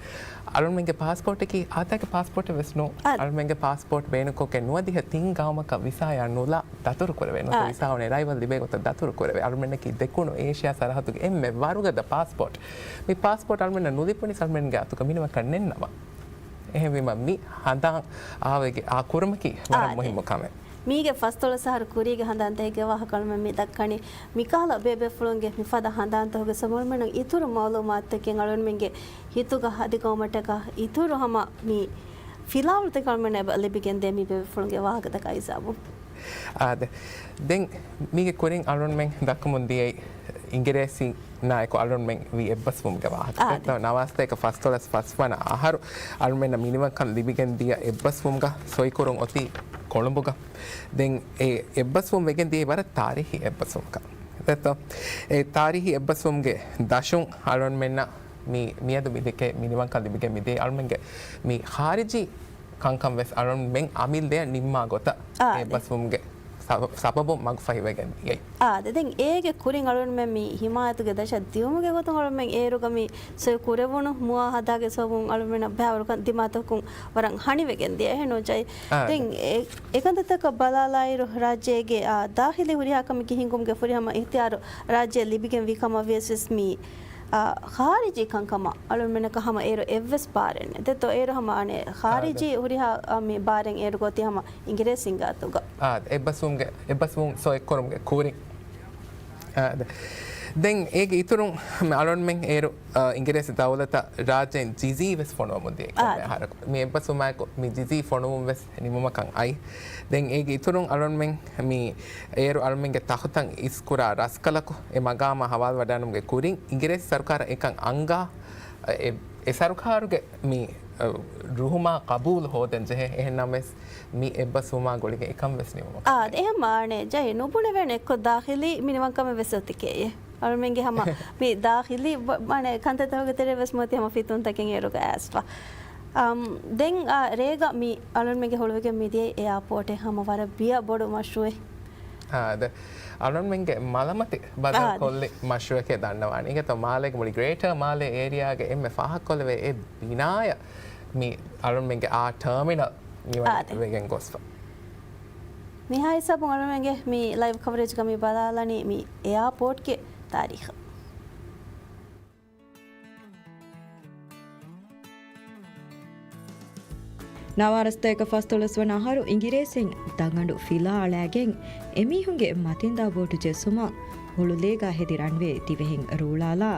އަޅުމެންގެ ޕާސްޕޯޓަކީ އާދައިގެ ޕާސްޕޯޓެއް ވެސް ނޫން. އާދެ. އަޅުމެންގެ ޕާސްޕޯޓް ބޭނުންކޮށްގެން ނުވަދިހަ ތިން ގައުމަކަށް ވިސާޔާ ނުލާ ދަތުރު ކުރެވޭ. ނުވަތަ އާދެ. ވިސާ އޮން އެރައިވަލް ލިބޭ ގޮތަށް ދަތުރު ކުރެވޭ. އަޅުމެންނަކީ ދެކުނު އޭޝިޔާ ސަރަހައްދުގެ އެންމެ ވަރުގަދަ ޕާސްޕޯޓް. މި ޕާސްޕޯޓް އަޅުމެންނަށް ނުލިބުނީސް އަޅުމެންގެ އަތުގަ މިނިވަންކަން ނެތް ނަމަ. އެހެންވީމަ މި ހަނދާން އާވެގެ އާ ކުރުމަކީ ވަރަށް އާދެ. މުހިއްމު ކަމެއް. މީގެ ފަސްދޮޅަސް އަހަރު ކުރީގެ ހަނދާންތަކެއްގެ ވާހަކަ އަޅުމެން މި ދައްކަނީ. މިކަހަލަ ބޭބޭފުޅުންގެ މިފަދަ ހަނދާންތަކުގެ ސަބަބުން އަޅުމެންނަށް އިތުރު މައުލޫމާތުތަކެއް އަޅުމެންގެ ހިތުގަ އަދި ގައުމަށްޓަކާ އިތުރު ހަމަ މި ފިލާވަޅުތަކެއް އަޅުމެންނަށް އެބަ ލިބިގެންދޭ މި ބޭބޭފުޅުންގެ ވާހަކަތަކާ ހިސާބުން. އާދެ. ދެން މީގެ ކުރިން އަޅުންމެން ދައްކަމުން ދިޔައީ އިނގިރޭސިންނާއެކު އަޅުންމެން ވީ އެއްބަސްވުމުގެ ވާހަކަ. އާދެ. ނަވާސްތޭކަ ފަސްދޮޅަސް ފަސްވަނަ އަހަރު އަޅުމެންނަށް މިނިވަންކަން ލިބިގެން ދިޔަ އެއްބަސްވުމުގަ ސޮއިކުރުން އޮތީ ކޮޅުނބުގަ. ދެން އެ އެއްބަސްވުން ވެގެން ދިޔައީ ވަރަށް ތާރީހީ އެއްބަސްވުމަކަށް. ދެއްތޯ؟ އެ ތާރީހީ އެއްބަސްވުމުގެ ދަށުން އަޅުންމެންނަށް މި، މިއަދު މި ދެކޭ މިނިވަންކަން ލިބިގެން މިދޭ އަޅުމެންގެ މި ޚާރިޖީ ކަންކަން ވެސް އަޅުންމެން އަމިއްލައަށް ނިންމާ ގޮތަށް އާދެ. އެއްބަސްވުމުގެ ސަބަ-، ސަބަބުން މަގުފަހިވެގެން ދިޔައީ. އާދެ، ދެން އޭގެ ކުރިން އަޅުންމެން މި ހިމާޔަތުގެ ދަށަށް ދިއުމުގެ ގޮތުން އަޅުންމެން އޭރުގަ މި ސޮއި ކުރެވުނު މުއާހަދާގެ ސަބަބުން އަޅުންމެންނަށް ބައިވަރުކަން ދިމާތަކުން ވަރަށް ހަނިވެގެން ދިޔަ. އެހެންނޫން ޖައި. އާދެ. ދެން އެ، އެކަންތައްތަކަށް ބަލާލާއިރު ރާއްޖޭގެ، އާ، ދާޚިލީ ހުރިހާ ކަމެއް ހިންގުމުގެ ފުރިހަމަ އިހްތިޔާރު ރާއްޖެ ލިބިގެން ވީ ކަމަށް ވިޔަސް ވެސް މި އާ، ޚާރިޖީ ކަންކަމަށް އަޅުންމެންނަކަށް ހަމަ އޭރު އެއްވެސް ބާރެއް ނެތް. ދެއްތޯ އޭރު ހަމަ އަނެއް ޚާރިޖީ އާދެ. ހުރިހާ، އާ، މި ބާރެއް އޭރު ގޮތީ ހަމަ އިނގިރޭސިންގެ އަތުގަ. އާދެ، އެއްބަސްވުމުގެ، އެއްބަސްވުން ސޮއެއްކުރުމުގެ ކުރިން. އާދެ. ދެން އޭގެ އިތުރުން މި އަޅުންމެން އޭރު، އާ، އިނގިރޭސި ދައުލަތަށް ރާއްޖޭން ޖިޒީ ވެސް ފޮނުވަމުން ދިޔަ އެކަމެއް އާދެ. އަހަރަކު. މި އެއްބަސްވުމާއެކު މި ޖިޒީ ފޮނުވުން ވެސް ނިމުމަކަށް އައި. ދެން އޭގެ އިތުރުން އަޅުންމެން މި އޭރު އަޅުމެންގެ ތަޚުތަށް އިސްކުރާ ރަސްކަލަކު އެ މަގާމާ ހަވާލުވަޑައިގަންނަމުގެ ކުރިން އިނގިރޭސި ސަރުކާރަށް އެކަން އަންގާ، އެ، އެ ސަރުކާރުގެ މި، އަ، ރުހުމާ ޤަބޫލު ހޯދަން ޖެހޭ. އެހެން ނަމަވެސް މި އެއްބަސްވުމާ ގުޅިގެން އެކަން ވެސް ނިމުމަކަށް އާދެ، އެހެން މާނައެއް ޖައި ނުބުނެވޭނެ އެއްކޮށް ދާޚިލީ މިނިވަންކަމެއް ވެސް އޮތިކޭ. އަޅުމެންގެ ހަމަ މި ދާޚިލީ ބ-، މާނަ ކަންތައްތަކުގެ ތެރޭ ވެސް މޮތި ހަމަ ފިތުންތަކެއް އޭރުގަ އައިސްފަ. އަމް، ދެން އާ، ރޭގަ މި އަޅުމެންގެ ހުޅުވިގެން މިދިޔައީ އެއާޕޯޓެއް ހަމަ ވަރަށް ބިޔަ ބޮޑު މަޝްރޫއެއް. އާ، އަދެ، އަޅުމެންގެ މަލަމަތި ބަދަލު އާ، އަދެ. ކޮށްލި މަޝްރޫއެކޭ ދަންނަވާނީ. އިނގޭތޯ މާލޭގެ މުޅި ގްރޭޓަރ މާލޭ އޭރިއާގެ އެންމެ ފާހަގަކޮށްލެވޭ އެއް ބިނާޔަށް މި އަޅުމެންގެ އާ ޓާމިނަލް މިވަނީ އާ، އަދެ. ވެގެން ގޮސްފަ. މިހާ ހިސާބުން އަޅުމެންގެ މި ލައިވް ކަވަރޭޖްގަ މި ބަލާލަނީ މި އެއާޕޯޓްގެ ތާރީޚަށް. ނަވާރަސަތޭކަ ފަސްދޮޅަސް ވަނަ އަހަރު އިނގިރޭސިން ދަގަނޑު ފިލާ އަޅާގެން އެމީހުންގެ މަތިންދާ ބޯޓު ޖެއްސުމަށް ހުޅުލޭގާ ހެދި ރަންވޭ ދިވެހިން ރޫޅާލާ،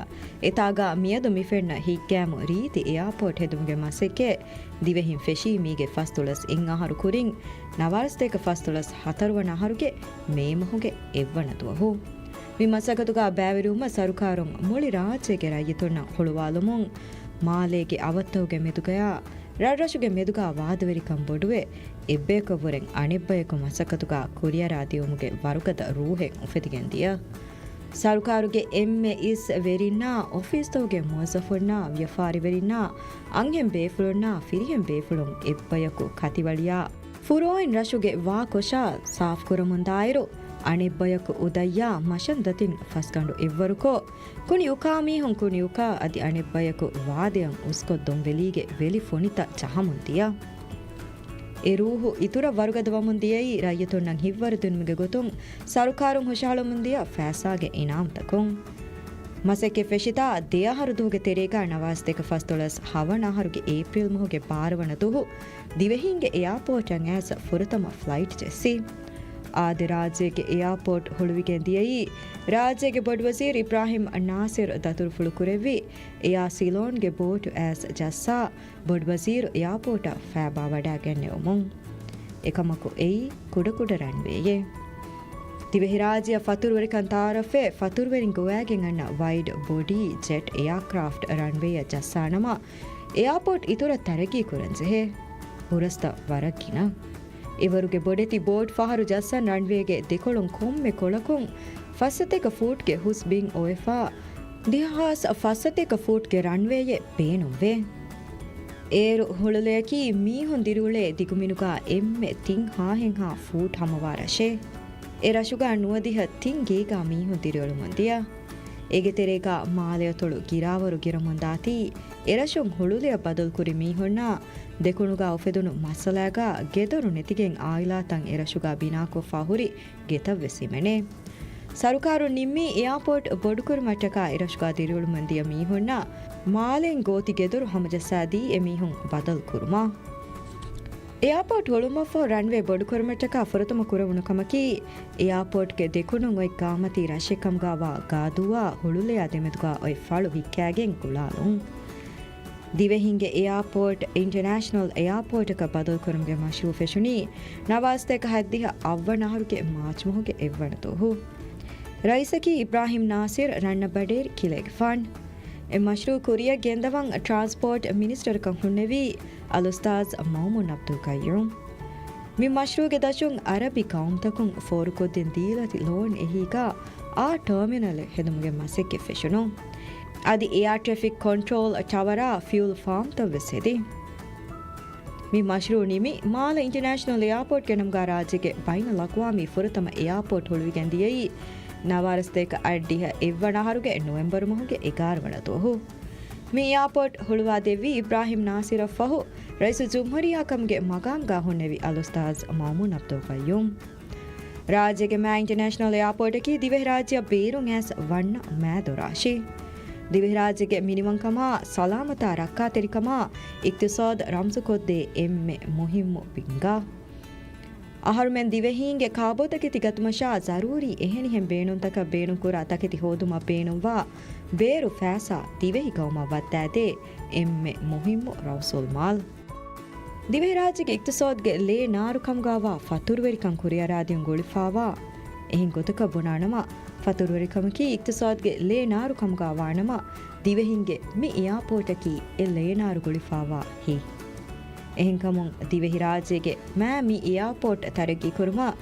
އެތާގާ މިއަދު މި ފެންނަ ހިތްގައިމު ރީތި އެއާޕޯޓް ހެދުމުގެ މަސައްކަތް ދިވެހިން ފެށީ މީގެ ފަސްދޮޅަސް އެއް އަހަރު ކުރިން، ނަވާރަސަތޭކަ ފަސްދޮޅަސް ހަތަރު ވަނަ އަހަރުގެ މޭ މަހުގެ އެއް ވަނަ ދުވަހު. މި މަސައްކަތުގާ ބައިވެރިވުމަށް ސަރުކާރުން މުޅި ރާއްޖޭގެ ރައްޔިތުންނަށް ހުޅުވާލުމުން، މާލޭގެ އަވަށްތަކުގެ މެދުގަޔާ ރަށްރަށުގެ މެދުގާ ވާދަވެރިކަން ބޮޑުވެ، އެއްބަޔަކަށްވުރެން އަނެއްބަޔަކު މަސައްކަތުގާ ކުރިއަރާ ދިއުމުގެ ވަރުގަދަ ރޫހެއް އުފެދިގެން ދިޔަ. ސަރުކާރުގެ އެންމެ އިސް ވެރިންނާ، އޮފީސްތަކުގެ މުވައްޒަފުންނާ، ވިޔަފާރިވެރިންނާ، އަންހެން ބޭފުޅުންނާ، ފިރިހެން ބޭފުޅުން އެއްބަޔަކު ކަތިވަޅިޔާ، ފުރޯއިން ރަށުގެ ވާ ކޮށާ ސާފުކުރަމުންދާއިރު، އަނެއްބަޔަކު އުދައްޔާ މަށަންދަތިން ފަސްގަނޑު އެއްވަރުކޮށް، ކުނި އުކާ މީހުން ކުނި އުކާ އަދި އަނެއްބަޔަކު ވާދަޔަށް އުސްކޮށް ދޮންވެލީގެ ވެލި ފޮނިތައް ޖަހަމުން ދިޔަ. އެ ރޫހު އިތުރަށް ވަރުގަދަވަމުން ދިޔައީ ރައްޔިތުންނަށް ހިތްވަރުދިނުމުގެ ގޮތުން ސަރުކާރުން ހުށަހަޅަމުން ދިޔަ ފައިސާގެ އިނާމުތަކުން. މަސައްކަތް ފެށިތާ ދެ އަހަރު ދުވަހުގެ ތެރޭގަ ނަވާރަސަތޭކަ ފަސްދޮޅަސް ހަވަނަ އަހަރުގެ އޭޕްރީލް މަހުގެ ބާރަ ވަނަ ދުވަހު ދިވެހީންގެ އެއާޕޯޓަށް އައިސް ފުރަތަމަ ފްލައިޓް ޖެއްސި. އާދެ، ރާއްޖޭގެ އެއާޕޯޓް ހުޅުވިގެން ދިޔައީ ރާއްޖޭގެ ބޮޑުވަޒީރު އިބްރާހިމް ނާސިރު ދަތުރުފުޅު ކުރެއްވި އެއާ ސިލޯންގެ ބޯޓު އައިސް ޖައްސާ، ބޮޑުވަޒީރު އެއާޕޯޓަށް ފައިބާވަޑައިގެންނެވުމުން. އެކަމަކު އެއީ ކުޑަކުޑަ ރަންވޭއެއް. ދިވެހިރާއްޖެއަށް ފަތުރުވެރިކަން ތައާރަފްވެ، ފަތުރުވެރިން ގޮވައިގެން އަންނަ ވައިޑް ބޮޑީ ޖެޓް އެއާކްރާފްޓް ރަންވޭއަށް ޖައްސާނަމަ، އެއާޕޯޓް އިތުރަށް ތަރައްގީ ކުރަންޖެހޭ. ހުރަސްތައް ވަރަށް ގިނަ. އެވަރުގެ ބޮޑެތި ބޯޓް ފަހަރު ޖައްސަން ރަންވޭގެ ދެކޮޅުން ކޮންމެ ކޮޅަކުން ފައްސަތޭކަ ފޫޓްގެ ހުސް ބިން އޮވެފާ، ދިހަ ހާސް ފައްސަތޭކަ ފޫޓްގެ ރަންވޭއެއް ބޭނުންވޭ. އޭރު ހުޅުލެއަކީ މީހުން ދިރިއުޅޭ ދިގުމިނުގާ އެންމެ ތިން ހާހެއްހާ ފޫޓް ހަމަވާ ރަށެއް. އެ ރަށުގާ ނުވަދިހަ ތިން ގޭގާ މީހުން ދިރިއުޅެމުން ދިޔަ. އޭގެ ތެރޭގާ މާލެއަތޮޅު ގިރާވަރު ގިރަމުންދާތީ، އެރަށުން ހުޅުލެއަށް ބަދަލުކުރި މީހުންނާ ދެކުނުގާ އުފެދުނު މައްސަލާގާ ގެދޮރު ނެތިގެން އާއިލާތައް އެރަށުގާ ބިނާކޮށްފާ ހުރި ގެތައްވެސް ހިމެނޭ. ސަރުކާރުން ނިންމީ އެއާޕޯޓް ބޮޑުކުރުމަށްޓަކާ އެރަށުގާ ދިރިއުޅެމުން ދިޔަ މީހުންނަށް މާލޭން ގޯތި ގެދޮރު ހަމަޖައްސާދީ އެމީހުން ބަދަލު ކުރުމަށް. އެއާޕޯޓް ހުޅުވުމަށްފަހު ރަންވޭ ބޮޑުކުރުމަށްޓަކާ ފުރަތަމަ ކުރެވުނު ކަމަކީ، އެއާޕޯޓްގެ ދެކުނުން އޮތް ގާމަތީ ރަށެއް ކަމުގާވާ ގާދޫއާ ހުޅުލެއާ ދެމެދުގާ އޮތް ފަޅު ހިއްކާގެން ގުޅާލުން. ދިވެހިންގެ އެއާޕޯޓް އިންޓަރނޭޝަނަލް އެއާޕޯޓަކަށް ބަދަލުކުރުމުގެ މަޝްރޫއު ފެށުނީ ނަވާރަސަތޭކަ ހަތްދިހަ އަށްވަނަ އަހަރުގެ މާޗް މަހުގެ އެއްވަނަ ދުވަހު. ރައީސަކީ އިބްރާހިމް ނާސިރް ރަންނަ ބަޑޭރި ކިލޭގެފާން. އެ މަޝްރޫއު ކުރިއަށް ގެންދަވަން ޓްރާންސްޕޯޓް މިނިސްޓަރަކަށް ހުންނެވީ އަލްއުސްތާޒް މައުމޫން އަބްދުލް ގައްޔޫމް. މި މަޝްރޫއުގެ ދަށުން އަރަބި ގައުމުތަކުން ފޯރުކޮށްދިން ދީލަތި ލޯން އެހީގާ އާ ޓާމިނަލެއް ހެދުމުގެ މަސައްކަތް ފެށުނު. އަދި އެއާ ޓްރެފިކް ކޮންޓްރޯލް ޓަވަރާ ފިއުލް ފާމްތައް ވެސް ހެދި. މި މަޝްރޫއު ނިމި، މާލެ އިންޓަރނޭޝަނަލް އެއާޕޯޓްގެ ނަމުގާ ރާއްޖޭގެ ބައިނަލްއަޤްވާމީ ފުރަތަމަ އެއާޕޯޓް ހުޅުވިގެން ދިޔައީ، ނަވާރަސަތޭކަ އަށްޑިހަ އެއްވަނަ އަހަރުގެ ނޮވެމްބަރު މަހުގެ އެގާރަ ވަނަ ދުވަހު. މި އެއާޕޯޓް ހުޅުވާ ދެއްވީ އިބްރާހިމް ނާސިރަށް ފަހު، ރައީސުލްޖުމްހޫރިއްޔާ ކަމުގެ މަގާމްގާ ހުންނެވި އަލްއުސްތާޒް މައުމޫން އަބްދުލް ގައްޔޫމް. ރާއްޖޭގެ މާ އިންޓަރނޭޝަނަލް އެއާޕޯޓަކީ ދިވެހިރާއްޖެއަށް ބޭރުން އައިސް ވަންނަ މާ ދޮރާށި. ދިވެހިރާއްޖޭގެ މިނިވަންކަމާ، ސަލާމަތާ ރައްކާތެރިކަމާ، އިޤްތިޞާދު ރަމްޒުކޮށްދޭ އެންމެ މުހިއްމު ބިންގާ. އަހަރުމެން ދިވެހީންގެ ކާބޯތަކެތި ގަތުމަށާ ޒަރޫރީ އެހެނިހެން ބޭނުންތަކަށް ބޭނުންކުރާ ތަކެތި ހޯދުމަށް ބޭނުންވާ ބޭރު ފައިސާ ދިވެހި ގައުމަށް ވައްދާދޭ އެންމެ މުހިއްމު ރައުސުލް މާލް. ދިވެހިރާއްޖޭގެ އިޤްތިޞާދުގެ ލޭ ނާރު ކަމުގާވާ ފަތުރުވެރިކަން ކުރިއަރާދިން ގުޅިފާވާ އެހެން ގޮތަކަށް ބުނާނަމަ، ފަތުރުވެރިކަމަކީ އިޤްތިޞާދުގެ ލޭ ނާރު ކަމުގާ ވާނަމަ، ދިވެހިންގެ މި އެއާޕޯޓަކީ އެ ލޭ ނާރު ގުޅިފާވާ ހިތް. އެހެންކަމުން ދިވެހިރާއްޖޭގެ މާ މި އެއާޕޯޓް ތަރައްގީކުރުމަށް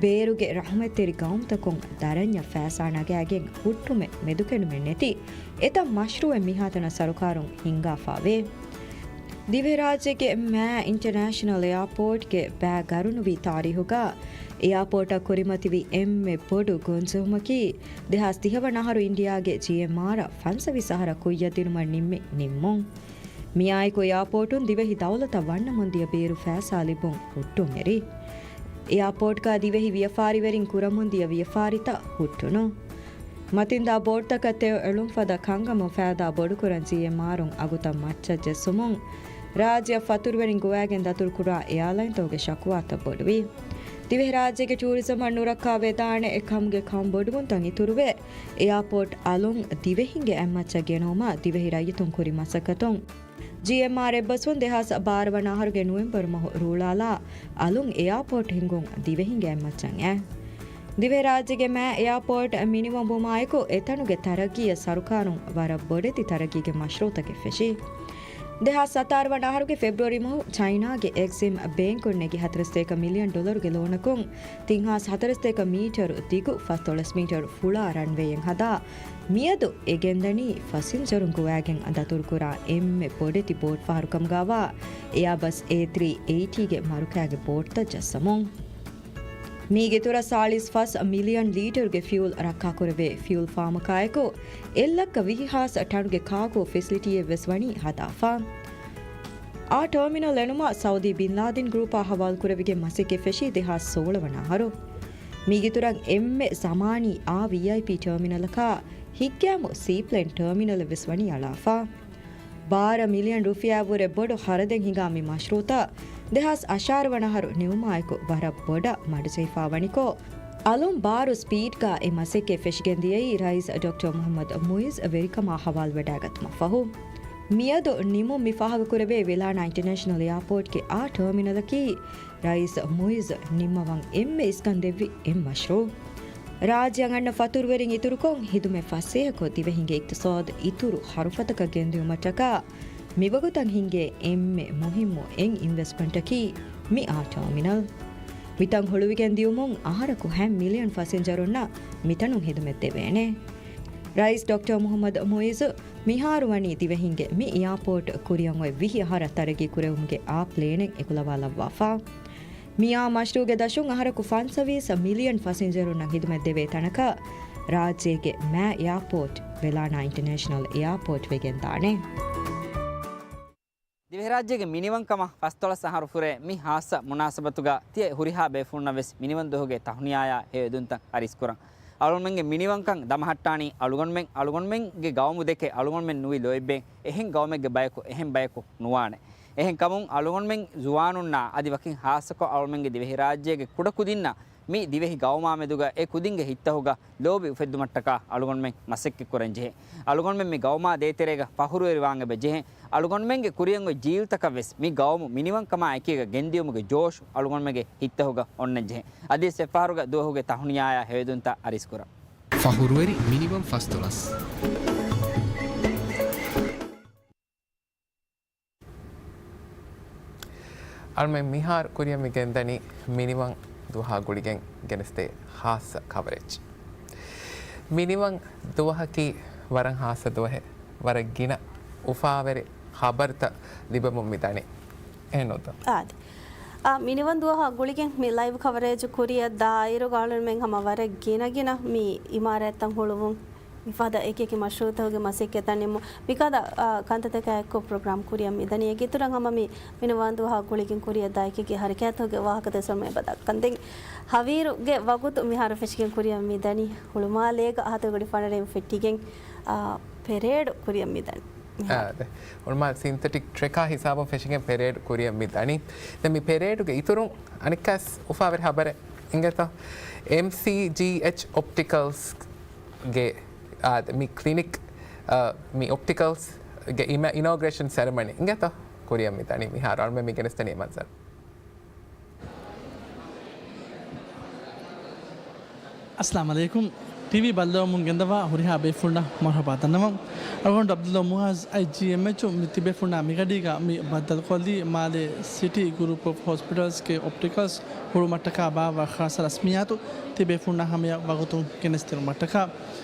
ބޭރުގެ ރަހުމަތްތެރި ގައުމުތަކުން ދަރަންޏަށް ފައިސާ ނަގާގެން ހުއްޓުމެއް މެދުކެނޑުމެއް ނެތި އެތައް މަޝްރޫއެއް މިހާތަނަށް ސަރުކާރުން ހިންގާފާވޭ. ދިވެހިރާއްޖޭގެ މާ އިންޓަރނޭޝަނަލް އެއާޕޯޓްގެ ބައި ގަރުނުވި ތާރީހުގަ އެއާޕޯޓަށް ކުރިމަތިވި އެންމެ ބޮޑު ގޮންޖެހުމަކީ، ދެހާސް ތިހަ ވަނަ އަހަރު އިންޑިއާގެ ޖީއެމްއާރަށް ފަންސަވީސް އަހަރަށް ކުއްޔަށް ދިނުމަށް ނިންމި ނިންމުން. މިއާއެކު އެއާޕޯޓުން ދިވެހި ދައުލަތަށް ވަންނަމުންދިޔަ ބޭރު ފައިސާ ލިބުން ހުއްޓުން އެރި. އެއާޕޯޓްގަ ދިވެހި ވިޔަފާރިވެރިން ކުރަމުންދިޔަ ވިޔަފާރިތައް ހުއްޓުނު. މަތިންދާ ބޯޓްތަކަށް ތެޔޮ އެޅުން ފަދަ ކަންކަމުން ފައިދާ ބޮޑުކުރަން ޖީއެމްއާރުން އަގުތައް މައްޗަށް ޖެއްސުމުން، ރާއްޖެއަށް ފަތުރުވެރިން ގޮވައިގެން ދަތުރުކުރާ އެއާލައިންތަކުގެ ޝަކުވާތައް ބޮޑުވި. ދިވެހިރާއްޖޭގެ ޓޫރިޒަމަށް ނުރައްކާ ވެދާނެ އެކަމުގެ ކަން ބޮޑުވުންތައް އިތުރުވެ، އެއާޕޯޓް އަލުން ދިވެހިންގެ އަތްމައްޗަށް ގެނައުމަށް ދިވެހި ރައްޔިތުން ކުރި މަސައްކަތުން، ޖީއެމްއާރް އެއްބަސްވުން ދެހާސް ބާރަ ވަނަ އަހަރުގެ ނޮވެމްބަރު މަހު ރޫޅާލާ އަލުން އެއާޕޯޓް ހިންގުން ދިވެހިންގެ އަތްމައްޗަށް އައި. ދިވެހިރާއްޖޭގެ މާ އެއާޕޯޓް މިނިވަން ވުމާއެކު އެތަނުގެ ތަރައްގީއަށް ސަރުކާރުން ވަރަށް ބޮޑެތި ތަރައްގީގެ މަޝްރޫއުތަކެއް ފެށި. ދެހާސް ސަތާރަ ވަނަ އަހަރުގެ ފެބްރުއަރީ މަހު ޗައިނާގެ އެގްޒިމް ބޭންކުން ނެގި ހަތަރެއް ސަތޭކަ މިލިއަން ޑޮލަރުގެ ލޯނަކުން ތިން ހާސް ހަތަރެއް ސަތޭކަ މީޓަރު ދިގު ފަސްދޮޅަސް މީޓަރު ފުޅާ ރަންވޭއެއް ހަދާ، މިއަދު އެ ގެންދަނީ ފަސިންޖަރުން ގޮވައިގެން ދަތުރުކުރާ އެންމެ ބޮޑެތި ބޯޓް ފަހަރު ކަމުގައިވާ އެއާބަސް އޭ ތްރީ އެއިޓީގެ މަރުކާގެ ބޯޓްތައް ޖައްސަމުން. މީގެ އިތުރަށް ސާޅީސް ފަސް މިލިއަން ލީޓަރުގެ ފިއުލް ރައްކާކުރެވޭ ފިއުލް ފާމަކާއެކު، އެއްލައްކަ ވިހި ހާސް ޓަނުގެ ކާގޯ ފެސިލިޓީއެއް ވެސް ވަނީ ހަދާފަ. އާ ޓާމިނަލް އެޅުމަށް ސައުދީ ބިން ލާދިން ގްރޫޕާ ހަވާލުކުރެވިގެން މަސައްކަތް ފެށީ ދެހާސް ސޯޅަ ވަނަ އަހަރު. މީގެ އިތުރަށް އެންމެ ޒަމާނީ އާ ވީއައިޕީ ޓާމިނަލަކާ ހިތްގައިމު ސީޕްލޭން ޓާމިނަލެއް ވެސް ވަނީ އަޅާފަ. ބާރަ މިލިއަން ރުފިޔާއަށްވުރެ ބޮޑު ޚަރަދެއް ހިނގާ މި މަޝްރޫއުތައް ދެހާސް އަށާރަ ވަނަ އަހަރު ނިމުމާއެކު ވަރަށް ބޮޑަށް މަޑުޖެހިފާވަނިކޮށް، އަލުން ބާރު ސްޕީޑްގަ އެ މަސައްކަތް ފެށިގެން ދިޔައީ ރައީސް ޑޮކްޓަރ މުޙައްމަދު މުޢިއްޒު ވެރިކަމާ ހަވާލުވެޑައިގަތުމަށްފަހު. މިއަދު ނިމުން މި ފާހަގަކުރެވޭ ވެލާނާ އިންޓަރނޭޝަނަލް އެއާޕޯޓްގެ އާ ޓާމިނަލަކީ ރައީސް މުޢިއްޒު ނިންމަވަން އެންމެ އިސްކަން ދެއްވި އެއް މަޝްރޫއު. ރާއްޖެއަށް އަންނަ ފަތުރުވެރިން އިތުރުކޮށް، ހިދުމަތް ފަސޭހަކޮށް، ދިވެހިންގެ އިޤްތިޞާދު އިތުރު ހަރުފަތަކަށް ގެންދިއުމަށްޓަކާ، މިވަގުތަށް ހިންގޭ އެންމެ މުހިއްމު އެއް އިންވެސްޓްމަންޓަކީ މި އާ ޓާމިނަލް. މިތަން ހުޅުވިގެން ދިއުމުން އަހަރަކު ހަ މިލިއަން ފަސިންޖަރުންނަށް މިތަނުން ހިދުމަތް ދެވޭނެ. ރައީސް ޑޮކްޓަރ މުޙައްމަދު މުޢިއްޒު މިހާރު ވަނީ ދިވެހިންގެ މި އެއާޕޯޓް ކުރިއަށް އޮތް ވިހި އަހަރަށް ތަރައްގީ ކުރެވުމުގެ އާ ޕްލޭނެއް އެކުލަވާލައްވާފަ. މިއާ މަޝްރޫގެ ދަށުން އަހަރަކު ފަންސަވީސް މިލިއަން ފަސިންޖަރުންނަށް ހިދުމަތް ދެވޭ ތަނަކަށް ރާއްޖޭގެ މާ އެއާޕޯޓް، ވެލާނާ އިންޓަރނޭޝަނަލް އެއާޕޯޓް ވެގެން ދާނެ. ދިވެހިރާއްޖޭގެ މިނިވަންކަމަށް ފަސްދޮޅަސް އަހަރު ފުރޭ މި ހާއްސަ މުނާސަބަތުގަ ތިޔަ ހުރިހާ ބޭފުޅުންނަށް ވެސް މިނިވަން ދުވަހުގެ ތަހުނިޔާޔާ ހެޔޮއެދުންތައް އަރިސްކުރަން. އަޅުގަނޑުމެންގެ މިނިވަންކަން ދަމަހައްޓާނީ އަޅުގަނޑުމެން، އަޅުގަނޑުމެންގެ ގައުމު ދެކެ އަޅުގަނޑުމެން ނުވި ލޯތްބެއް އެހެން ގައުމެއްގެ ބަޔަކު އެހެން ބަޔަކު ނުވާނެ. އެހެންކަމުން އަޅުގަނޑުމެން ޒުވާނުންނާ އަދި ވަކިން ހާއްސަކޮށް އަޅުގަނޑުމެންގެ ދިވެހިރާއްޖޭގެ ކުޑަކުދިންނަށް މި ދިވެހި ގައުމާމެދުގަ އެ ކުދިންގެ ހިތްތަހުގަ ލޯބި އުފެއްދުމަށްޓަކާ އަޅުގަނޑުމެން މަސައްކަތްކުރަންޖެހޭ. އަޅުގަނޑުމެން މި ގައުމާ ދޭތެރޭގަ ފަޚުރުވެރިވާން އެބަ ޖެހޭ. އަޅުގަނޑުމެންގެ ކުރިއަށް އޮތް ޖީލްތަކަށް ވެސް މި ގައުމު މިނިވަންކަމާ އެކީގަ ގެންދިޔުމުގެ ޖޯޝް އަޅުގަނޑުމެންގެ ހިތްތަހުގަ އޮންނަންޖެހޭ. އަދިވެސް އެއްފަހަރުގަ ދުވަހުގެ ތަހުނިޔާޔާ ހެޔޮއެދުންތައް އަރިސްކުރަން. ފަޚުރުވެރި މިނިވަން ފަސްދޮޅަސް. އަޅުމެން މިހާރު ކުރިއަށް މި ގެންދަނީ މިނިވަން ދުވަހާ ގުޅިގެން ގެނެސްދޭ ހާއްސަ ކަވަރޭޖް. މިނިވަން ދުވަހަކީ ވަރަށް ހާއްސަ ދުވަހެއް. ވަރަށް ގިނަ އުފާވެރި ޚަބަރުތައް ލިބެމުން މި ދަނީ. އެހެން ނޫންތަ؟ އާދެ. އާ، މިނިވަން ދުވަހާ ގުޅިގެން މި ލައިވް ކަވަރޭޖް ކުރިއަށް ދާއިރުގަ އަޅުމެން ހަމަ ވަރަށް ގިނަގިނަ މި އިމާރާތްތައް ހުޅުވުން، މިފަދަ އެކިއެކި މަޝްރޫއުތަކުގެ މަސައްކަތްތައް ނިމުން، މިކަހަލަ، އާ، ކަންތައްތަކާ އެއްކޮށް ޕްރޮގްރާމް ކުރިއަށް މިދަނީ. އޭގެ އިތުރަށް ހަމަ މި މިނިވަން ދުވަހާ ގުޅިގެން ކުރިއަށް ދާ އެކިއެކި ހަރަކާތްތަކުގެ ވާހަކަ ދަސްވަމުން އެބަ ދައްކަންދެން. ހަވީރުގެ ވަގުތު މިހާރު ފެށިގެން ކުރިއަށް މިދަނީ. ހުޅުމާލޭގަ އަހަތުގަޑި ފަނަރަ އިން ފެއްޓިގެން، އާ، ޕެރޭޑް ކުރިއަށް މިދަނީ. އާ، އާދެ. ހުޅުމާލެ ސިންތެޓިކް ޓްރެކާ ހިސާބުން ފެށިގެން ޕެރޭޑް ކުރިއަށް މި ދަނީ. ދެން މި ޕެރޭޑުގެ އިތުރުން އަނެއްކާސް އުފާވެރި ހަބަރެއް އިނގޭތޯ؟ އެމްސީޖީއެޗް އޮޕްޓިކަލްސްގެ، އާ، މި ކްލިނިކް، އާ، މި އޮޕްޓިކަލްސްގެ އިމަ-، އިނޯގްރޭޝަން ސެރެމަނީ އިނގޭތޯ؟ ކުރިއަށް މި ދަނީ މިހާރު އަޅުމެން މި ގެނެސްދަނީ މަންޒަރު. އައްސަލާމު ޢަލައިކުމް. ޓީވީ ބައްލަވަމުން ގެންދަވާ ހުރިހާ ބޭފުޅުންނަށް މަރުޙަބާ ދަންނަވަން. އަޅުގަނޑު ޢަބްދުﷲ މުޢާޒް، އައިޖީއެމްއެޗު މި ތިބޭފުޅުންނާ މިގަޑީގަ މި ބައްދަލުކޮށްލީ މާލޭ ސިޓީ ގްރޫޕް އޮފް ހޮސްޕިޓަލްސްގެ އޮޕްޓިކަލްސް ހުޅުމަށްޓަކާ ބާއްވާ ޚާއްޞަ ރަސްމިއްޔާތު ތިބޭފުޅުންނާ ހަމަޔަށް ވަގުތުން ގެނެސްދިނުމަށްޓަކާ.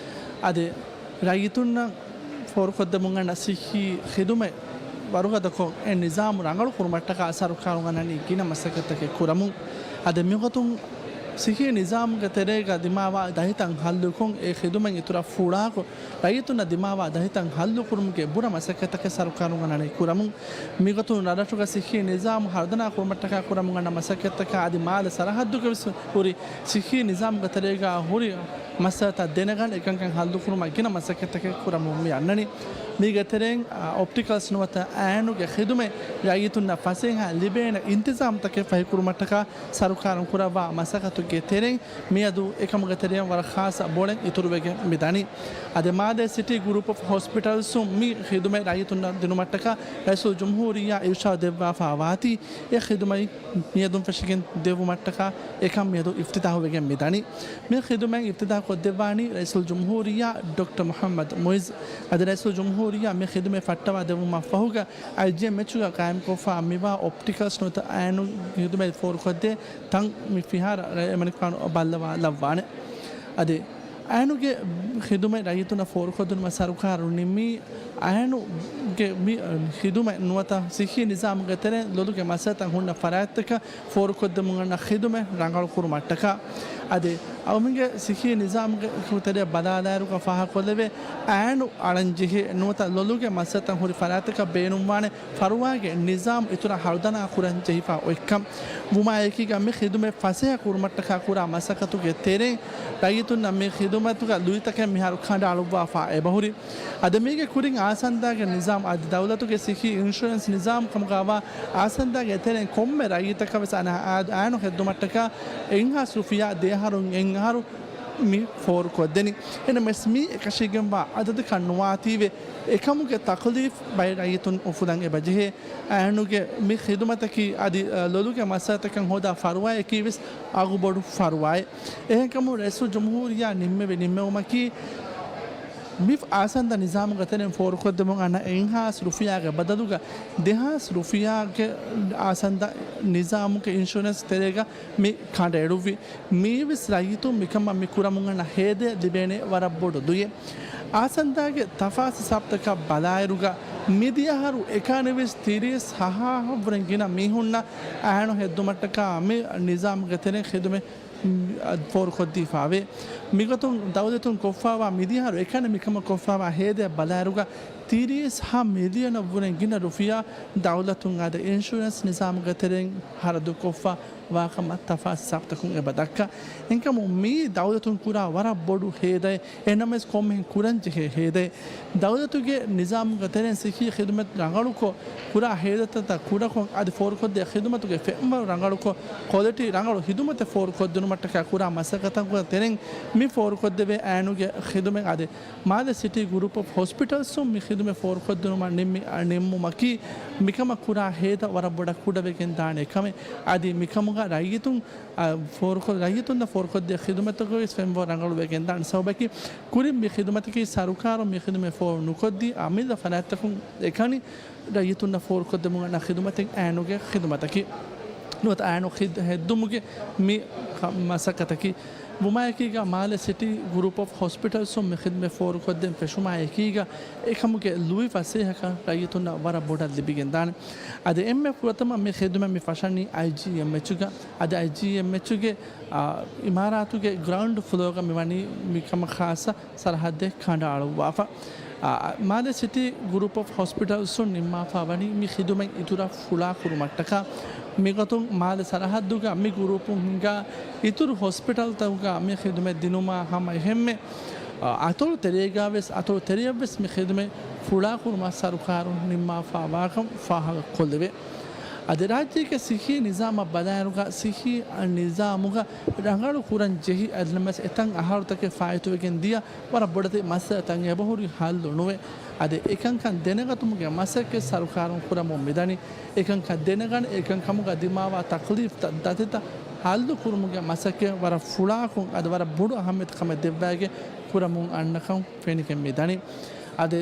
އަދި ރައްޔިތުންނަށް ފޯރުކޮށްދެމުން އަންނަ ސިއްހީ ޚިދުމަތް ވަރުގަދަކޮށް، އެ ނިޒާމު ރަނގަޅު ކުރުމަށްޓަކާ ސަރުކާރުން އަންނަނީ ގިނަ މަސައްކަތްތަކެއް ކުރަމުން. އަދި މިގޮތުން ސިއްހީ ނިޒާމުގެ ތެރޭގަ ދިމާވާ ދަތިތައް ހައްލުކޮށް، އެ ޚިދުމަތް އިތުރަށް ފުޅާކޮށް، ރައްޔިތުންނަށް ދިމާވާ ދަތިތައް ހައްލުކުރުމުގެ ބުރަ މަސައްކަތްތަކެއް ސަރުކާރުން އަންނަނީ ކުރަމުން. މިގޮތުން ރަށްރަށުގަ ސިއްހީ ނިޒާމު ހަރުދަނާ ކުރުމަށްޓަކާ ކުރަމުން އަންނަ މަސައްކަތްތަކާ އަދި މާލެ ސަރަހައްދުގަވެސް ހުރި ސިއްހީ ނިޒާމުގެ ތެރޭގަ ހުރި މައްސަލަތައް ދެނެގަން އެކަންކަން ހައްލުކުރުމަށް ގިނަ މަސައްކަތްތަކެއް ކުރަމުން މި އަންނަނީ. މީގެ ތެރެއިން، އާ، އޮޕްޓިކަލްސް ނުވަތަ އައިނުގެ ޚިދުމަތް ރައްޔިތުންނަށް ފަސޭހައިން ލިބޭނެ އިންތިޒާމްތަކެއް ފަހިކުރުމަށްޓަކާ ސަރުކާރުން ކުރައްވާ މަސައްކަތުގެ ތެރެއިން މިއަދު އެކަމުގެ ތެރެއިން ވަރަށް ޚާއްޞަ ބޮޅެއް އިތުރުވެގެން މިދަނީ. އަދި މާލޭ ސިޓީ ގްރޫޕް އޮފް ހޮސްޕިޓަލްސުން މި ޚިދުމަތް ރައްޔިތުންނަށް ދިނުމަށްޓަކާ ރައީސުލްޖުމްހޫރިއްޔާ އިރުޝާދު ދެއްވާފާ ވާތީ، އެ ޚިދުމަތް މިއަދުން ފެށިގެން ދެއްވުމަށްޓަކާ އެކަން މިއަދު އިފްތިތާހުވެގެން މިދަނީ. މި ޚިދުމަތް އިފްތިތާހު ކޮށްދެއްވާނީ ރައީސުލްޖުމްހޫރިއްޔާ ޑޮކްޓަރ މުޙައްމަދު މުޢިއްޒު. އަދި ރައީސުލްޖުމްހޫރިއްޔާ މި ޚިދުމަތް ފައްޓަވާ ދެއްވުމަށްފަހުގަ އައިޖީއެމްއެޗުގަ ޤާއިމްކޮށްފާ މިވާ އޮޕްޓިކަލްސް ނުވަތަ އައިނު ޚިދުމަތް ފޯރުކޮށްދޭ ތަން މި ފިހާރަ ރައެއް އެމަނިކުފާނު ބައްލަވާލައްވާނެ. އަދި އައިނުގެ ޚިދުމަތް ރައްޔިތުންނަށް ފޯރުކޮށްދިނުމަށް ސަރުކާރުން ނިންމީ، އައިނުގެ މި ޚިދުމަތް ނުވަތަ ސިއްހީ ނިޒާމުގެ ތެރެއިން ލޮލުގެ މައްސަލަތައް ހުންނަ ފަރާތްތަކަށް ފޯރުކޮށްދެމުން އަންނަ ޚިދުމަތް ރަނގަޅު ކުރުމަށްޓަކާ. އަދި އައުމިގެ ސިއްހީ ނިޒާމުގެ ތެރެއަށް ބަލާލާއިރުގަ ފާހަގަކޮށްލެވޭ، އައިނު އަޅަންޖެހޭ ނުވަތަ ލޮލުގެ މައްސަލަތައް ހުރި ފަރާތްތަކަށް ބޭނުންވާނެ ފަރުވާގެ ނިޒާމް އިތުރަށް ހަރުދަނާ ކުރަން ޖެހިފާ އޮތްކަން. ވުމާއެކީގަ މި ޚިދުމަތް ފަސޭހަ ކުރުމަށްޓަކާ ކުރާ މަސައްކަތުގެ ތެރެއިން ރައްޔިތުންނަށް މި ޚިދުމަތުގަ ލުއިތަކެއް މިހާރު ކަނޑައަޅުއްވާފާ އެބަހުރި. އަދި މީގެ ކުރިން އާސަންދާގެ ނިޒާމް އަދި ދައުލަތުގެ ސިއްހީ އިންޝުރެންސް ނިޒާމް ކަމުގައިވާ އާސަންދާގެ ތެރެއިން ކޮންމެ ރައްޔިތަކަށް ވެސް އަނެއް އާ-، އާނު ހެއްދުމަށްޓަކާ އެއްހާސް ރުފިޔާ ދެއަހަރުން އެއްއަހަރު މި ފޯރުކޮށްދެނީ. އެނަމެސް މީ އެކަށީގެންވާ އަދަދަކަށް ނުވާތީވެ، އެކަމުގެ ތަކުލީފް ބައެއް ރައްޔިތުން އުފުލަން އެބަޖެހޭ. އައިނުގެ މި ޚިދުމަތަކީ އަދި، އަ، ލޮލުގެ މައްސަލަތަކަށް ހޯދާ ފަރުވާއެކީ ވެސް އަގުބޮޑު ފަރުވާއެއް. އެހެންކަމުން ރައީސުލްޖުމްހޫރިއްޔާ ނިންމެވި ނިންމެވުމަކީ، މި އާސަންދަ ނިޒާމުގެ ތެރެއިން ފޯރުކޮށްދެމުން އަންނަ އެއްހާސް ރުފިޔާގެ ބަދަލުގަ ދެހާސް ރުފިޔާގެ އާސަންދަ ނިޒާމުގެ އިންޝުރެންސް ތެރޭގަ މި ކަނޑައެޅުއްވި. މީވެސް ރައްޔިތުން މިކަމަށް މި ކުރަމުން އަންނަ ހޭދައަށް ލިބޭނެ ވަރަށް ބޮޑު ލުޔެއް. އާސަންދާގެ ތަފާސް ހިސާބުތަކަށް ބަލާއިރުގަ، މިދިޔަ އަހަރު އެކާނިވެސް ތިރީސް ހަހާހަށްވުރެ ގިނަ މީހުންނަށް އައިނު ހެއްދުމަށްޓަކާ މި ނިޒާމުގެ ތެރެއިން ޚިދުމަތް ފޯރުކޮށްދީފާވޭ. މިގޮތުން ދައުލަތުން ކޮށްފާވާ މިދިޔަ އަހަރު އެކަނި މިކަމަށް ކޮށްފާވާ ހޭދައަށް ބަލާއިރުގަ، ތިރީސް ހަ މިލިއަނަށްވުރެ ގިނަ ރުފިޔާ ދައުލަތުން އަދި އިންޝުރެންސް ނިޒާމުގެ ތެރެއިން ހަރަދުކޮށްފާ ވާކަމަށް ތަފާސް ހިސާބުތަކުން އެބަ ދައްކާ. އެހެންކަމުން މީ ދައުލަތުން ކުރާ ވަރަށް ބޮޑު ހޭދައެއް. އެހެންނަމަވެސް ކޮންމެހެން ކުރަންޖެހޭ ހޭދައެއް. ދައުލަތުގެ ނިޒާމުގެ ތެރެއިން ސިއްހީ ޚިދުމަތް ރަނގަޅުކޮށް، ކުރާ ހޭދަތައް ކުޑަކޮށް، އަދި ފޯރުކޮށްދޭ ޚިދުމަތުގެ ފެންވަރު ރަނގަޅުކޮށް، ކޮލިޓީ ރަނގަޅު ޚިދުމަތެއް ފޯރުކޮށްދިނުމަށްޓަކާ ކުރާ މަސައްކަތުގެ ތެރެއިން މި ފޯރުކޮށްދެވޭ އައިނުގެ ޚިދުމަތް އަދި މާލެ ސިޓީ ގްރޫޕް އޮފް ހޮސްޕިޓަލްސުން މި ޚިދުމަތް ފޯރުކޮށްދިނުމަށް ނިންމި، ނިންމުމަކީ މިކަމަށް ކުރާ ހޭދަ ވަރަށް ބޮޑަށް ކުޑަވެގެން ދާނެ ކަމެއް. އަދި މިކަމުގަ ރައްޔިތުން، އަ، ފޯރުކޮށް، ރައްޔިތުންނަށް ފޯރުކޮށްދޭ ޚިދުމަތުގަވެސް ފެންވަރު ރަނގަޅުވެގެން ދާނެ. ސަބަބަކީ ކުރިން މި ޚިދުމަތަކީ ސަރުކާރުން މި ޚިދުމަތް ފޯރު ނުކޮށްދީ އަމިއްލަ ފަރާތްތަކުން އެކަނި ރައްޔިތުންނަށް ފޯރުކޮށްދެމުން އަންނަ ޚިދުމަތެއް އައިނުގެ ޚިދުމަތަކީ ނުވަތަ އައިނު ޚިދް-، ހެއްދުމުގެ މި ކަ-، މަސައްކަތަކީ. ވުމާއެކީގަ މާލެ ސިޓީ ގްރޫޕް އޮފް ހޮސްޕިޓަލްސުން މި ޚިދުމަތް ފޯރުކޮށްދޭން ފެށުމާއެކީގަ އެކަމުގެ ލުއި ފަސޭހަކަން ރައްޔިތުންނަށް ވަރަށް ބޮޑަށް ލިބިގެންދާނެ. އަދި އެންމެ ފުރަތަމަ މި ޚިދުމަތް މި ފަށަނީ އައިޖީއެމްއެޗުގަ. އަދި އައިޖީއެމްއެޗުގެ، އާ، އިމާރާތުގެ ގްރައުންޑް ފްލޯގަ މިވަނީ މިކަމަށް ޚާއްޞަ ސަރަހައްދެއް ކަނޑައަޅުއްވާފަ. އާ، މާލެ ސިޓީ ގްރޫޕް އޮފް ހޮސްޕިޓަލްސުން ނިންމާފަ ވަނީ މި ޚިދުމަތް އިތުރަށް ފުޅާކުރުމަށްޓަކާ. މިގޮތުން މާލެ ސަރަހައްދުގަ މި ގްރޫޕުން ހިންގާ އިތުރު ހޮސްޕިޓަލްތަކުގަ މި ޚިދުމަތް ދިނުމާ ހަމަ އެހެންމެ، އަތޮޅު ތެރޭގަވެސް، އަތޮޅު ތެރެއަށްވެސް މި ޚިދުމަތް ފުޅާކުރުމަށް ސަރުކާރުން ނިންމާފާވާކަން ފާހަގަކޮށްލެވޭ. އަދި ރާއްޖޭގެ ސިއްހީ ނިޒާމަށް ބަލާއިރުގަ، ސިއްހީ ނިޒާމުގަ ރަނގަޅު ކުރަން ޖެހި އަދިނަމަސް އެތަން އަހަރުތަކެއް ފާއިތުވެގެން ދިޔަ ވަރަށް ބޮޑެތި މައްސަލަތައް އެބަހުރި ހައްލު ނުވޭ. އަދި އެކަންކަން ދެނެގަތުމުގެ މަސައްކަތް ސަރުކާރުން ކުރަމުން މިދަނީ. އެކަންކަން ދެނެގަނެ، އެކަންކަމުގަ ދިމާވާ ތަކްލީފްތައް، ދަތިތައް ހައްލު ކުރުމުގެ މަސައްކަތް ވަރަށް ފުޅާކޮށް، އަދި ވަރަށް ބޮޑު އަހައްމިޔަތު ކަމެއް ދެއްވައިގެން ކުރަމުން އަންނަކަން ފެނިގެން މި ދަނީ. އަދި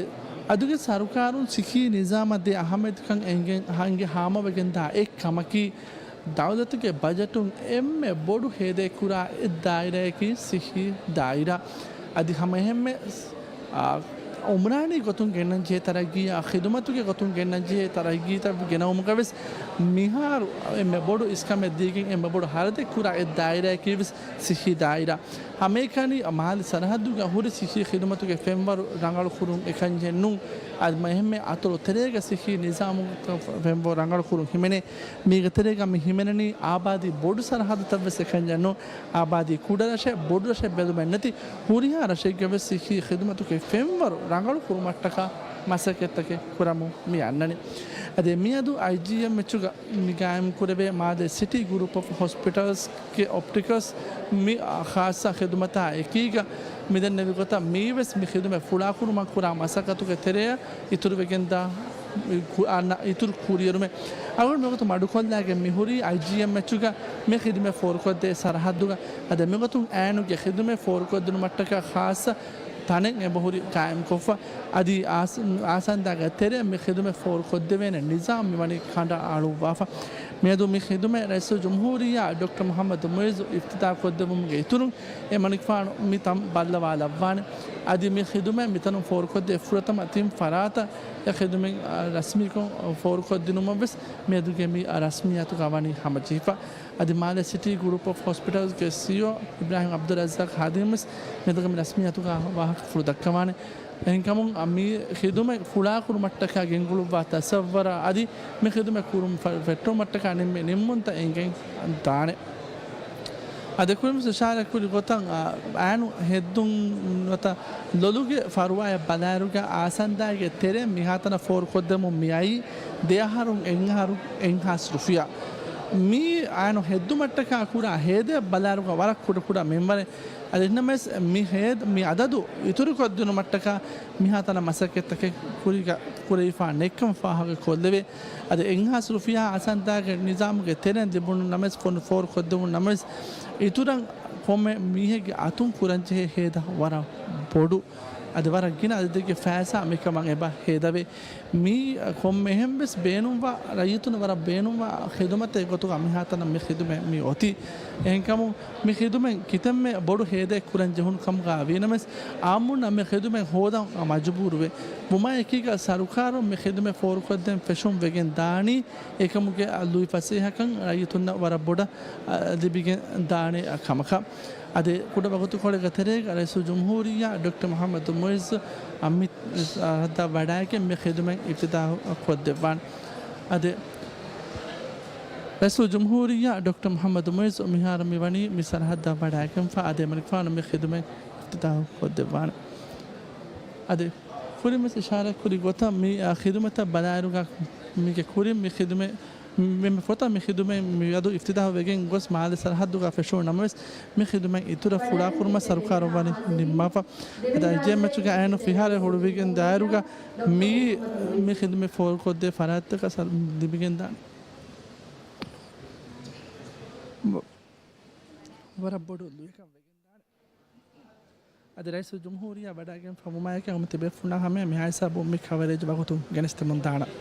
އަދުގެ ސަރުކާރުން ސިއްހީ ނިޒާމަށް ދޭ އަހައްމިޔަތުކަން އެނގެން ހަނގި ހާމަވެގެންދާ އެއް ކަމަކީ، ދައުލަތުގެ ބަޖެޓުން އެންމެ ބޮޑު ހޭދައެއް ކުރާ އެއް ދާއިރާއަކީ ސިއްހީ ދާއިރާ. އަދި ހަމައެހެންމެ، އާ، އުމްރާނީ ގޮތުން ގެންނަން ޖެހޭ ތަރައްގީއާ، ޚިދުމަތުގެ ގޮތުން ގެންނަން ޖެހޭ ތަރައްގީތައް ގެނައުމުގަވެސް މިހާރު އެންމެ ބޮޑު އިސްކަމެއް ދީގެން، އެންމެ ބޮޑު ޚަރަދެއް ކުރާ އެއް ދާއިރާއަކީވެސް ސިއްހީ ދާއިރާ. ހަމައެކަނި މާލެ ސަރަހައްދުގަ ހުރި ސިއްހީ ޚިދުމަތުގެ ފެންވަރު ރަނގަޅު ކުރުން އެކަންޏެއް ނޫން. އަދި އެހެންމެ އަތޮޅު ތެރޭގަ ސިއްހީ ނިޒާމު ފެންވަރު ރަނގަޅު ކުރުން ހިމެނޭ. މީގެ ތެރޭގަ މި ހިމެނެނީ އާބާދީ ބޮޑު ސަރަހައްދުތައްވެސް އެކަންޏެއް ނޫން. އާބާދީ ކުޑަ ރަށެއް، ބޮޑު ރަށެއް ބެލުމެއް ނެތި ހުރިހާ ރަށެއްގަވެސް ސިއްހީ ޚިދުމަތުގެ ފެންވަރު ރަނގަޅު ކުރުމަށްޓަކާ މަސައްކަތްތަކެއް ކުރަމުން މި އަންނަނީ. އަދި މިއަދު އައިޖީއެމްއެޗުގަ މި ގާއިމް ކުރެވޭ މާލެ ސިޓީ ގްރޫޕް އޮފް ހޮސްޕިޓަލްސްގެ އޮޕްޓިކަލްސް މި ޚާއްޞަ ޚިދުމަތާ އެކީގަ މިދެންނެވި ގޮތަށް މީވެސް މި ޚިދުމަތް ފުޅާކުރުމަށް ކުރާ މަސައްކަތުގެ ތެރެއަށް އިތުރުވެގެންދާ ކު-، އަންނަ އިތުރު ކުރިއެރުމެއް. އަޅުގަނޑު މިވަގުތު މަޑުކޮށްލާގެން މިހުރީ އައިޖީއެމްއެޗުގަ މި ޚިދުމަތް ފޯރުކޮށްދޭ ސަރަހައްދުގަ. އަދި މިގޮތުން އައިނުގެ ޚިދުމަތް ފޯރުކޮށްދިނުމަށްޓަކާ ޚާއްޞަ ތަނެއް އެބަހުރި ގާއިމްކޮށްފަ. އަދި އާސް-، އާސަންދާގެ ތެރެއަށް މި ޚިދުމަތް ފޯރުކޮށްދެވޭނެ ނިޒާމް މިވަނީ ކަނޑައަޅުއްވާފަ. މިއަދު މި ޚިދުމަތް ރައީސުލްޖުމްހޫރިއްޔާ ޑޮކްޓަރ މުޙައްމަދު މުޢިއްޒު އިފްތިތާޙް ކޮށްދެވުމުގެ އިތުރުން، އެމަނިކުފާނު މި ތަން ބައްލަވާލައްވާނެ. އަދި މި ޚިދުމަތް މިތަނުން ފޯރުކޮށްދޭ ފުރަތަމަ ތިން ފަރާތަށް އެ ޚިދުމަތް، އާ، ރަސްމީކޮށް ފޯރުކޮށްދިނުމަށްވެސް މިއަދުގެ މި، އާ، ރަސްމިއްޔާތުގަ ވަނީ ހަމަޖެހިފަ. އަދި މާލެ ސިޓީ ގްރޫޕް އޮފް ހޮސްޕިޓަލްސްގެ ސީއީއޯ އިބްރާހިމް އަބްދުއްރައްޒާޤް ހާދީމްވެސް މިއަދުގެ މި ރަސްމިއްޔާތުގަ ވާހަކަފުޅު ދައްކަވާނެ. އެހެންކަމުން މި ޚިދުމަތް ފުޅާކުރުމަށްޓަކާ ގެންގުޅުއްވާ ތަސައްވަރާ އަދި މި ޚިދުމަތް ކުރުން ފަ-، ފެއްޓުމަށްޓަކާ ނިންމި ނިންމުންތައް އެނގެން ދާނެ. އަދި ކުރިންވެސް އިޝާރާތްކުރި ގޮތަށް، އާ، އައިނު ހެއްދުން ނުވަތަ ލޮލުގެ ފަރުވާއެއް ބަލާއިރުގަ އާސަންދާގެ ތެރެއިން މިހާތަނަށް ފޯރުކޮށްދެމުން މިއައީ ދެއަހަރުން އެއްއަހަރު އެއްހާސް ރުފިޔާ. މީ އައިނު ހެއްދުމަށްޓަކާ ކުރާ ހޭދައަށް ބަލާއިރުގަ ވަރަށް ކުޑަކުޑަ މިންވަރެއް. އަދި އެހެންނަމަވެސް މި ހޭދަ، މި އަދަދު އިތުރުކޮށްދިނުމަށްޓަކާ މިހާތަނަށް މަސައްކަތްތަކެއް ކުރިގަ-، ކުރެވިފާ ނެތްކަން ފާހަގަކޮށްލެވޭ. އަދި އެއްހާސް ރުފިޔާ އާސަންދާގެ ނިޒާމުގެ ތެރެއިން ލިބުނު ނަމަވެސް ފޯރު-، ފޯރުކޮށްދެވުނު ނަމަވެސް އިތުރަށް ކޮންމެ މީހެއްގެ އަތުން ކުރަންޖެހޭ ހޭދަ ވަރަށް ބޮޑު. އަދި ވަރަށް ގިނަ އަދަދެއްގެ ފައިސާ މިކަމަށް އެބަ ހޭދަވޭ. މީ ކޮންމެހެން ވެސް ބޭނުންވާ، ރައްޔިތުން ވަރަށް ބޭނުންވާ ޚިދުމަތެއް ގޮތުގަ މިހާތަނަށް މި ޚިދުމަތް މި އޮތީ. އެހެންކަމުން މި ޚިދުމަތް ކިތަންމެ ބޮޑު ހޭދައެއް ކުރަން ޖެހުނު ކަމުގަ ވީނަމަވެސް، އާއްމުންނަށް މި ޚިދުމަތް ހޯދަން މަޖުބޫރުވޭ. ވުމާއެކީގަ ސަރުކާރުން މި ޚިދުމަތް ފޯރުކޮށްދޭން ފެށުން ވެގެން ދާނީ، އެކަމުގެ ލުއިފަސޭހަކަން ރައްޔިތުންނަށް ވަރަށް ބޮޑަށް، އަ، ލިބިގެން ދާނެ ކަމަކަށް. އަދި ކުޑަ ވަގުތުކޮޅެއްގެ ތެރޭގަ ރައީސުލްޖުމްހޫރިއްޔާ ޑޮކްޓަރ މުޙައްމަދު މުޢިއްޒު މި ސަރަހައްދަށް ވަޑައިގެން މި ޚިދުމަތް އިފްތިތާޙު ކޮށްދެއްވާނެ. އަދި ރައީސުލްޖުމްހޫރިއްޔާ ޑޮކްޓަރ މުޙައްމަދު މުޢިއްޒު މިހާރު މިވަނީ މި ސަރަހައްދަށް ވަޑައިގެންފަ، އަދި އެމަނިކުފާނު މި ޚިދުމަތް އިފްތިތާޙު ކޮށްދެއްވާނެ. އަދި ކުރިންވެސް އިޝާރާތްކުރި ގޮތަށް މި، އާ، ޚިދުމަތަށް ބަލާއިރުގަ މީގެ ކުރިން މި ޚިދުމަތް މި، މި ފޮތަށް މި ޚިދުމަތް މިއަދު އިފްތިތާޙު ވެގެން ގޮސް މާލެ ސަރަހައްދުގަ ފެށުނު ނަމަވެސް، މި ޚިދުމަތް އިތުރަށް ފުޅާކުރުމަށް ސަރުކާރުން ވަނީ ނިންމާފަ. އެދާ އައިޖީއެމްއެޗުގެ އައިނު ފިހާރަ ހުޅުވިގެން ދާއިރުގަ މި، މި ޚިދުމަތް ފޯރުކޮށްދޭ ފަރާތްތަކަށް ލިބިގެންދާނެ. ވަރަށް ބޮޑު ލުޔަކަށް ވެގެންދާނެ. އަދި ރައީސުލްޖުމްހޫރިއްޔާ ވަޑައިގެންފަ ވުމާއެކީ އަޅުގަނޑު ތިބޭފުޅުންނާ ހަމައަށް މިހާ ހިސާބުން މި ކަވަރޭޖް ވަގުތުން ގެނެސްދެމުން ދާނަން.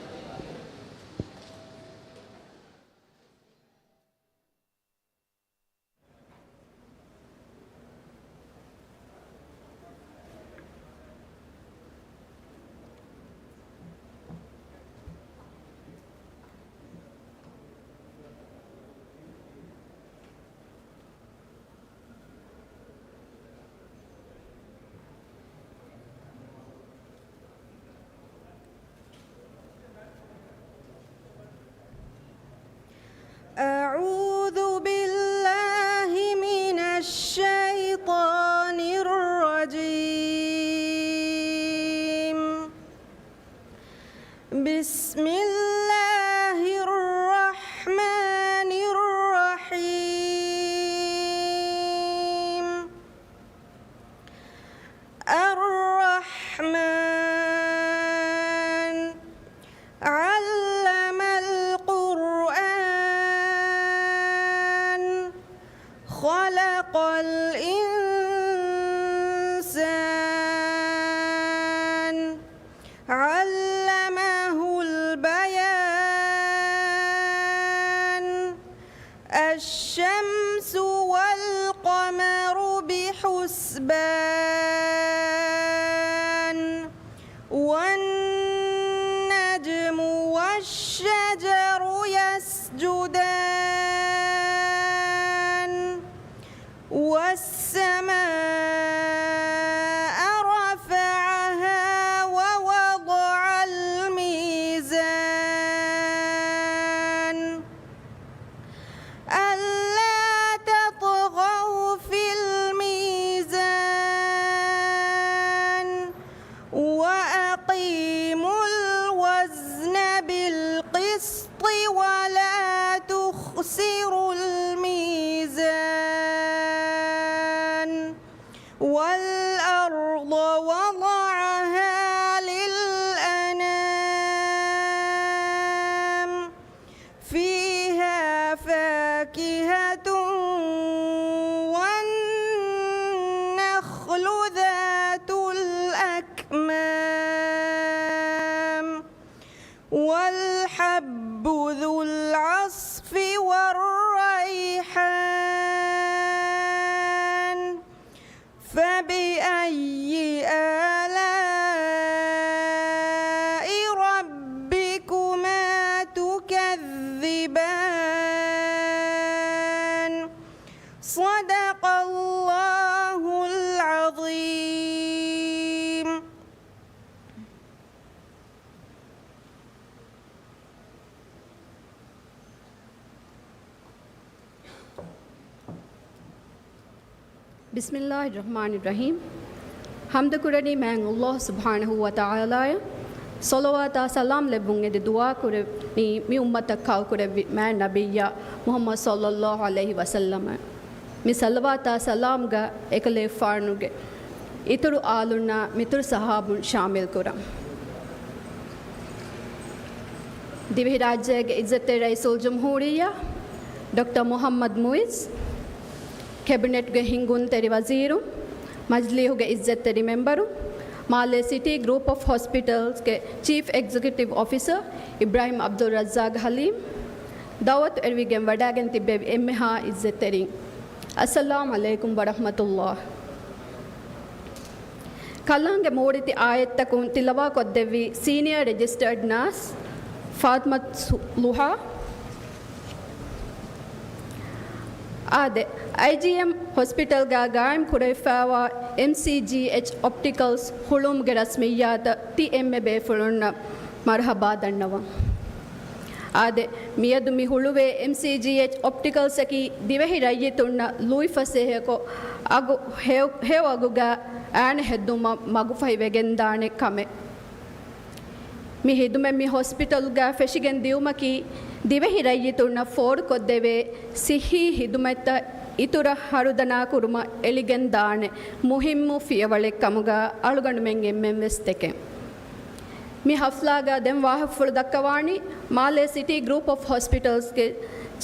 خلق الإنسان، علمه البيان، الشمس والقمر بحسبان، والنجم والشجر يسجدان، والسماء رفعها ووضع الميزان، ألا تطغوا في الميزان، وأقيموا الوزن بالقسط ولا تخسروا الميزان، والأرض وضعها للأنام، فيها فاكهة والنخل ذات الأكمام، والحب ذو العصف والريحان، فبأي آلاء ربكما تكذبان؟ صدق الله العظيم. بسم الله الرحمن الرحيم. ޙަމްދުކުރަނީ މާތް ﷲ ސުބްޙާނަހޫ ވަތަޢާލާއަށް. ޞަލަވާތާ ސަލާމް ލެއްވުން އެދި ދުޢާ ކުރަނީ މި އުއްމަތަށް ކާލްކުރެއްވި މާތް ނަބިއްޔާ މުޙައްމަދު ޞައްލައްލާހު ޢަލައިހި ވަސައްލަމަށް. މި ޞަލަވާތާ ސަލާމްގަ އެކަލޭގެފާނުގެ އިތުރު އާލުންނާ މިތުރު ޞަޙާބުން ޝާމިލް ކުރަން. ދިވެހިރާއްޖޭގެ ޢިއްޒަތްތެރި ރައީސުލްޖުމްހޫރިއްޔާ ޑޮކްޓަރ މުޙައްމަދު މުޢިއްޒު، ކެބިނެޓްގެ ހިންގުންތެރި ވަޒީރު، މަޖިލީހުގެ ޢިއްޒަތްތެރި މެމްބަރު، މާލޭ ސިޓީ ގްރޫޕް އޮފް ހޮސްޕިޓަލްސްގެ ޗީފް އެގްޒެކެޓިވް އޮފިސަރ އިބްރާހިމް ޢަބްދުއްރައްޒާޤް ޙަލީމް، ދަޢުވަތު އެރުވިގެން ވަޑައިގެން ތިއްބެވި އެންމެހާ ޢިއްޒަތްތެރިން، އައްސަލާމް ޢަލައިކުމް ވަރަޙްމަތުﷲ. ކަލާނގެ މޫރިތި އާޔަތްތަކުން ތިލަވާ ކޮށްދެއްވީ ސީނިއަރ ރެޖިސްޓަރޑް ނާސް ފާތިމަތު ސު-، ލުހާ. އާދެ، އައިޖީއެމް ހޮސްޕިޓަލްގަ ގާއިމް ކުރެވިފައިވާ އެމްސީޖީއެޗް އޮޕްޓިކަލްސް ހުޅުވުމުގެ ރަސްމިއްޔާތަށް ތި އެންމެ ބޭފުޅުންނަށް މަރުޙަބާ ދަންނަވަން. އާދެ، މިއަދު މި ހުޅުވޭ އެމްސީޖީއެޗް އޮޕްޓިކަލްސްއަކީ ދިވެހި ރައްޔިތުންނަށް ލުއިފަސޭހަކޮށް، އަގު ހެޔޮ-، ހެޔޮ އަގުގަ އާން ހެއްދުމަށް މަގުފަހިވެގެންދާނެ ކަމެއް. މި ހިދުމަތް މި ހޮސްޕިޓަލްގަ ފެށިގެން ދިއުމަކީ، ދިވެހި ރައްޔިތުންނަށް ފޯރުކޮށްދެވޭ ސިއްހީ ހިދުމަތްތައް އިތުރަށް ހަރުދަނާކުރުމަށް އެޅިގެންދާނެ މުހިއްމު ފިޔަވަޅެއް ކަމުގަ އަޅުގަނޑުމެން އެންމެން ވެސް ދެކެން. މި ޙަފްލާގަ ދެން ވާހަކަފުޅު ދައްކަވާނީ މާލޭ ސިޓީ ގްރޫޕް އޮފް ހޮސްޕިޓަލްސްގެ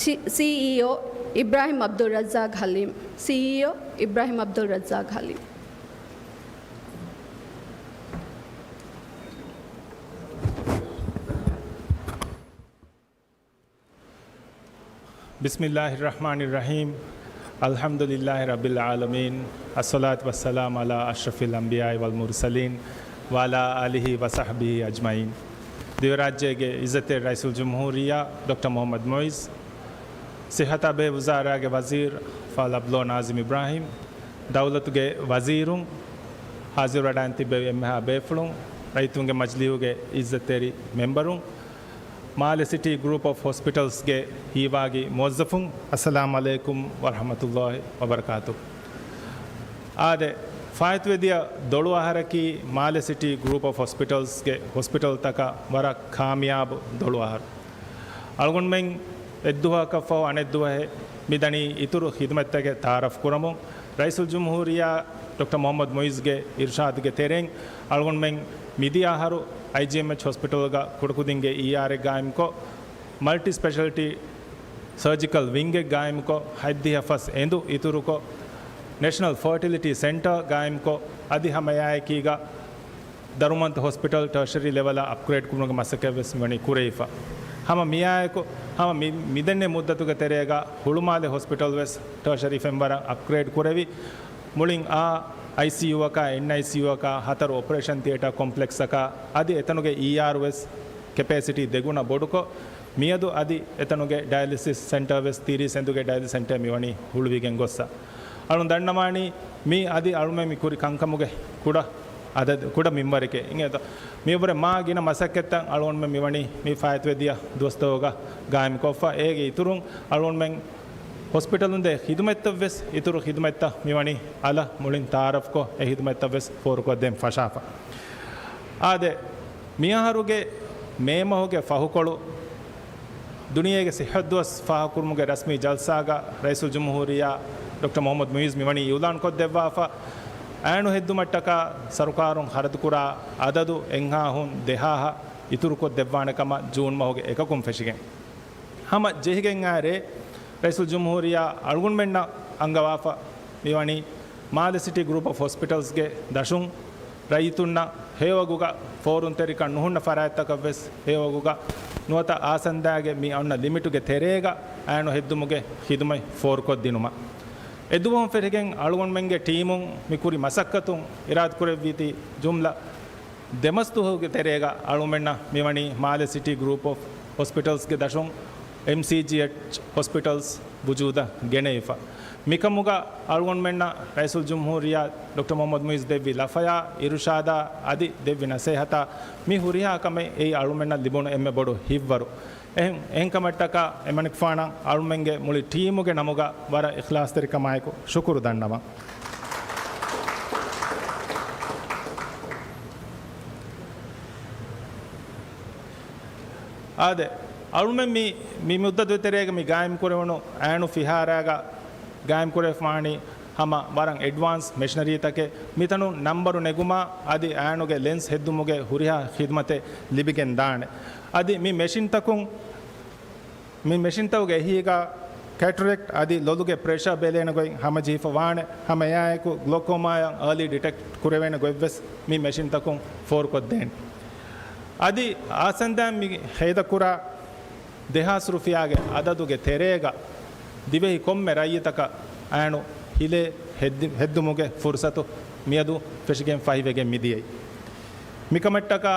ސީ-، ސީއީއޯ އިބްރާހިމް ޢަބްދުއްރައްޒާޤް ޙަލީމް. ސީއީއޯ އިބްރާހިމް ޢަބްދުއްރައްޒާޤް ޙަލީމް. بسم الله الرحمن الرحيم. الحمد لله رب العالمين. الصلاة والسلام على أشرف الأنبياء والمرسلين وعلى آله وصحبه أجمعين. ދިވެހިރާއްޖޭގެ ޢިއްޒަތްތެރި ރައީސުލްޖުމްހޫރިއްޔާ ޑޮކްޓަރ މުޙައްމަދު މުޢިއްޒު، ޞިއްޙަތާ ބޭހި ވުޒާރާގެ ވަޒީރު ފާޟިލް ޢަބްދުﷲ ނާޒިމް އިބްރާހިމް، ދައުލަތުގެ ވަޒީރުން، ޙާޟިރުވެވަޑައިގެން ތިއްބެވި އެންމެހާ ބޭފުޅުން، ރައްޔިތުންގެ މަޖިލީހުގެ ޢިއްޒަތްތެރި މެމްބަރުން، މާލެ ސިޓީ ގްރޫޕް އޮފް ހޮސްޕިޓަލްސްގެ ހީވާގި މުވައްޒަފުން، އައްސަލާމް ޢަލައިކުމް ވަރަޙްމަތުﷲ ވަބަރަކާތު. އާދެ، ފާއިތުވެދިޔަ ދޮޅު އަހަރަކީ މާލެ ސިޓީ ގްރޫޕް އޮފް ހޮސްޕިޓަލްސްގެ ހޮސްޕިޓަލްތަކަށް ވަރަށް ކާމިޔާބު ދޮޅު އަހަރު. އަޅުގަނޑުމެން އެއްދުވަހަކަށްފަހު އަނެއްދުވަހެއް މިދަނީ އިތުރު ޚިދުމަތްތަކެއް ތަޢާރަފް ކުރަމުން. ރައީސުލްޖުމްހޫރިއްޔާ ޑޮކްޓަރ މުޙައްމަދު މުޢިއްޒުގެ އިރުޝާދުގެ ތެރެއިން އަޅުގަނޑުމެން މިދިޔަ އަހަރު އައިޖީއެމްއެޗް ހޮސްޕިޓަލްގަ ކުޑަކުދިންގެ އީއާރެއް ގާއިމްކޮށް، މަލްޓި ސްޕެޝަލްޓީ ސަރޖިކަލް ވިންގެއް ގާއިމުކޮށް، ހަތްދިހަ ފަސް އެނދު އިތުރުކޮށް، ނެޝަނަލް ފަރޓިލިޓީ ސެންޓަރ ގާއިމުކޮށް، އަދި ހަމައެއާއެކީގަ ދަރުމަންތު ހޮސްޕިޓަލް ޓަރޝަރީ ލެވަލަށް އަޕްގްރޭޑް ކުރުމުގެ މަސައްކަތް ވެސް މިވަނީ ކުރެވިފަ. ހަމަ މިއާއެކު، ހަމަ މި، މިދެންނެ މުއްދަތުގެ ތެރޭގަ ހުޅުމާލެ ހޮސްޕިޓަލް ވެސް ޓަރޝަރީ ފެންވަރަށް އަޕްގްރޭޑް ކުރެވި، މުޅިން އާ އައިސީޔޫއަކާ، އެންއައިސީޔޫއަކާ، ހަތަރު އޮޕަރޭޝަން ތިއޭޓާ ކޮމްޕްލެކްސްއަކާ، އަދި އެތަނުގެ އީއާރު ވެސް ކެޕޭސިޓީ ދެގުނަ ބޮޑުކޮށް، މިއަދު އަދި އެތަނުގެ ޑަޔަލިސިސް ސެންޓަރ ވެސް ތިރީސް އެނދުގެ ޑަޔަލިސިސް ސެންޓަރ މިވަނީ ހުޅުވިގެން ގޮއްސަ. އަޅުން ދަންނަވާނީ މީ އަދި އަޅުމެން މި ކުރި ކަންކަމުގެ ކުޑަ އަދަދު، ކުޑަ މިންވަރެކޭ. އިނގޭތޯ؟ މިއަށްވުރެ މާ ގިނަ މަސައްކަތްތައް އަޅުގަނޑުމެން މިވަނީ މި ފާއިތުވެދިޔަ ދުވަސްތަކުގަ ގާއިމްކޮށްފަ. އޭގެ އިތުރުން އަޅުގަނޑުމެން ހޮސްޕިޓަލުން ދޭ ޚިދުމަތްތައް ވެސް، އިތުރު ޚިދުމަތްތައް މިވަނީ އަލަށް މުޅިން ތައާރަފްކޮށް، އެ ޚިދުމަތްތައް ވެސް ފޯރުކޮށްދޭން ފަށާފަ. އާދެ، މިއަހަރުގެ މޭ މަހުގެ ފަހުކޮޅު ދުނިޔޭގެ ސިއްހަތު ދުވަސް ފާހަގަކުރުމުގެ ރަސްމީ ޖަލްސާގަ ރައީސުލްޖުމްހޫރިއްޔާ ޑޮކްޓަރ މުޙައްމަދު މުޢިއްޒު މިވަނީ އިޢުލާންކޮށްދެއްވާފަ. އައިނު ހެއްދުމަށްޓަކާ ސަރުކާރުން ޚަރަދުކުރާ އަދަދު އެއްހާހުން ދެހާހަށް އިތުރުކޮށްދެއްވާނެ ކަމަށް ޖޫން މަހުގެ އެކަކުން ފެށިގެން. ހަމަ ޖެހިގެން އާރޭ، ރައީސުލްޖުމްހޫރިއްޔާ އަޅުގަނޑުމެންނަށް އަންގަވާފަ މިވަނީ މާލެ ސިޓީ ގްރޫޕް އޮފް ހޮސްޕިޓަލްސްގެ ދަށުން ރައްޔިތުންނަށް ހެޔޮވަގުގަ ފޯރުންތެރިކަން ނުހުންނަ ފަރާތްތަކަށް ވެސް ހެޔޮވަގުގަ ނުވަތަ އާސަންދާގެ މި އޮންނަ ލިމިޓުގެ ތެރޭގަ އައިނު ހެއްދުމުގެ ޚިދުމަތް ފޯރުކޮށްދިނުމަށް. އެދުވަހުން ފެށިގެން އަޅުގަނޑުމެންގެ ޓީމުން މި ކުރި މަސައްކަތުން އިރާދަކުރެއްވީތީ ޖުމްލަ ދެމަސްދުވަހުގެ ތެރޭގަ އަޅުމެންނަށް މިވަނީ މާލެ ސިޓީ ގްރޫޕް އޮފް ހޮސްޕިޓަލްސްގެ ދަށުން އެމްސީޖީއެޗް ހޮސްޕިޓަލްސް ވުޖޫދަށް ގެނެވިފަ. މިކަމުގަ އަޅުގަނޑުމެންނަށް ރައީސުލްޖުމްހޫރިއްޔާ ޑޮކްޓަރ މުޙައްމަދު މުޢިއްޒު ދެއްވި ލަފަޔާ، އިރުޝާދާ އަދި ދެއްވި ނަސޭހަތާ މި ހުރިހާ ކަމެއް އެއީ އަޅުމެންނަށް ލިބުނު އެންމެ ބޮޑު ހިތްވަރު. އެހެން، އެހެންކަމަށްޓަކާ އެމަނިކުފާނަށް އަޅުމެންގެ މުޅި ޓީމުގެ ނަމުގަ ވަރަށް އިޚްލާޞްތެރިކަމާއެކު ޝުކުރު ދަންނަވަން. އާދެ، އަޅުމެން މި، މި މުއްދަތުގެ ތެރޭގަ މި ގާއިމް ކުރެވުނު އައިނު ފިހާރާގަ ގާއިމް ކުރެވިފަވާނީ ހަމަ ވަރަށް އެޑްވާންސް މެޝިނަރީތަކެއް. މިތަނުން ނަންބަރު ނެގުމާ އަދި އައިނުގެ ލެންސް ހެއްދުމުގެ ހުރިހާ ޚިދުމަތެއް ލިބިގެން ދާނެ. އަދި މި މެޝިންތަކުން މި މެޝިންތަކުގެ އެހީގަ ކެޓްރެކްޓް އަދި ލޮލުގެ ޕްރެޝަރ ބެލޭނެ ގޮތް ހަމަޖެހިފަ ވާނެ. ހަމައެއާއެކު ގްލޯކޯމާއަށް އާލީ ޑިޓެކްޓް ކުރެވޭނެ ގޮތްވެސް މި މެޝިންތަކުން ފޯރުކޮށްދޭނެ. އަދި އާސަންދާ މި ހޭދަކުރާ ދެހާސް ރުފިޔާގެ އަދަދުގެ ތެރޭގަ ދިވެހި ކޮންމެ ރައްޔިތަކަށް އައިނު ހިލޭ ހެއްދި-، ހެއްދުމުގެ ފުރުސަތު މިއަދު ފެށިގެން ފަހިވެގެން މިދިޔައީ. މިކަމަށްޓަކާ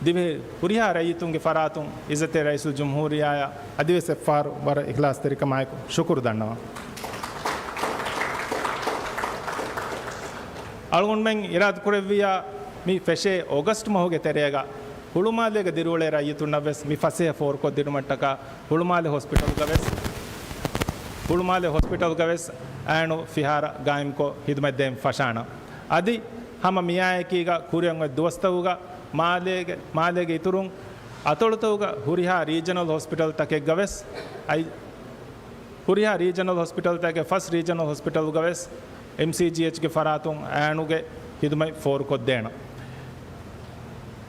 ދިވެހި ހުރިހާ ރައްޔިތުންގެ ފަރާތުން އިއްޒަތްތެރި ރައީސުލްޖުމްހޫރިއްޔާއަށް އަދިވެސް އެއްފަހަރު ވަރަށް އިޚްލާޞްތެރިކަމާއެކު ޝުކުރު ދަންނަވަން. އަޅުގަނޑުމެން އިރާދަކުރެއްވިއްޔާ މި ފެށޭ އޮގަސްޓް މަހުގެ ތެރޭގަ ހުޅުމާލޭގަ ދިރިއުޅޭ ރައްޔިތުންނަށް ވެސް މި ފަސޭހަ ފޯރުކޮށްދިނުމަށްޓަކާ ހުޅުމާލެ ހޮސްޕިޓަލްގަ ވެސް، ހުޅުމާލެ ހޮސްޕިޓަލްގަ ވެސް އައިނު ފިހާރަ ގާއިމްކޮށް ހިދުމަތްދޭން ފަށާނަން. އަދި ހަމަ މިއާއެކީގަ ކުރިއަށް އޮތް ދުވަސްތަކުގަ މާލޭގެ، މާލޭގެ އިތުރުން އަތޮޅުތަކުގަ ހުރިހާ ރީޖަނަލް ހޮސްޕިޓަލް ތަކެއްގަ ވެސް އައި، ހުރިހާ ރީޖަނަލް ހޮސްޕިޓަލްތަކެއް ފަސް ރީޖަނަލް ހޮސްޕިޓަލްގަ ވެސް އެމްސީޖީއެޗްގެ ފަރާތުން އައިނުގެ ހިދުމަތް ފޯރުކޮށްދޭނަން.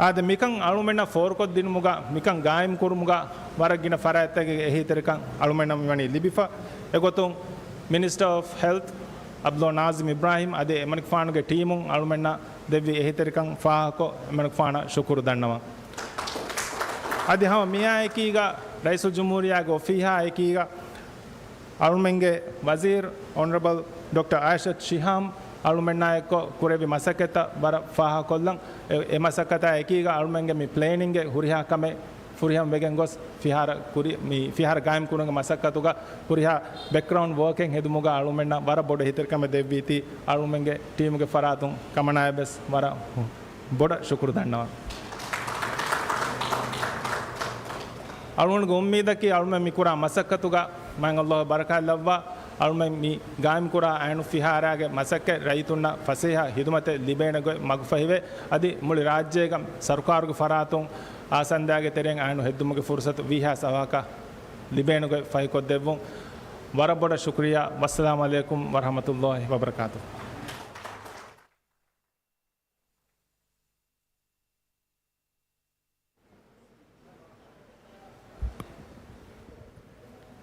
އާދެ، މިކަން އަޅުމެންނަށް ފޯރުކޮށްދިނުމުގަ، މިކަން ގާއިމްކުރުމުގަ ވަރަށް ގިނަ ފަރާތްތަކެއްގެ އެހީތެރިކަން އަޅުމެންނަށް މިވަނީ ލިބިފަ. އެގޮތުން މިނިސްޓަރ އޮފް ހެލްތް އަބްދުﷲ ނާޒިމް އިބްރާހިމް އަދި އެމަނިކުފާނުގެ ޓީމުން އަޅުމެންނަށް ދެއްވި އެހީތެރިކަން ފާހަގަކޮށް އެމަނިކުފާނަށް ޝުކުރު ދަންނަވަން. އަދި ހަމަ މިއާއެކީގަ ރައީސުލްޖުމްހޫރިއްޔާގެ އޮފީހާ އެކީގަ އަޅުމެންގެ ވަޒީރު އޮނަރަބަލް ޑޮކްޓަރ އާއިޝަތު ޝިހާމް އަޅުމެންނާއެއްކޮށް ކުރެއްވި މަސައްކަތްތައް ވަރަށް ފާހަގަކޮށްލަން. އެ، އެ މަސައްކަތާ އެކީގަ އަޅުމެންގެ މި ޕްލޭނިންގެ ހުރިހާ ކަމެއް ފުރިހަމަ ވެގެން ގޮސް ފިހާރަ ކުރި، މި ފިހާރަ ގާއިމް ކުރުމުގެ މަސައްކަތުގަ ހުރިހާ ބެކްގްރައުންޑް ވޯކެއް ހެދުމުގަ އަޅުމެންނަށް ވަރަށް ބޮޑު އެހީތެރިކަމެއް ދެއްވީތީ އަޅުމެންގެ ޓީމުގެ ފަރާތުން ކަމަނާއަށް ވެސް ވަރަށް ބޮޑަށް ޝުކުރު ދަންނަވަން. އަޅުގަނޑުގެ އުއްމީދަކީ އަޅުމެން މި ކުރާ މަސައްކަތުގަ މާތް ﷲ ބަރަކާތް ލައްވާ، އަޅުމެން މި ގާއިމް ކުރާ އައިނު ފިހާރާގެ މަސައްކަތް ރައްޔިތުންނަށް ފަސޭހަ ހިދުމަތެއް ލިބޭނެ ގޮތް މަގުފަހިވެ، އަދި މުޅި ރާއްޖޭގަ ސަރުކާރުގެ ފަރާތުން އާސަންދާގެ ތެރެއިން އައިނު ހެއްދުމުގެ ފުރުސަތު ވީހާސް އަވަހަކަށް ލިބޭނެ ގޮތް ފަހިކޮށްދެއްވުން. ވަރަށް ބޮޑަށް ޝުކުރިއްޔާ. ވައްސަލާމް ޢަލައިކުމް ވަރަޙްމަތުﷲ ވަބަރަކާތުހު.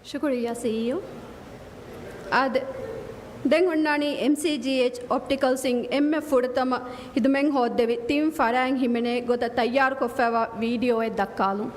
ޝުކުރިއްޔާ ސީއީއޯ. އާދެ، ދެން އޮންނާނީ އެމްސީޖީއެޗް އޮޕްޓިކަލްސް އިން އެންމެ ފުރަތަމަ ހިދުމަތް ހޯއްދެވި ތިން ފަރާތް ހިމެނޭ ގޮތަށް ތައްޔާރުކޮށްފައިވާ ވީޑިއޯއެއް ދައްކާލުން.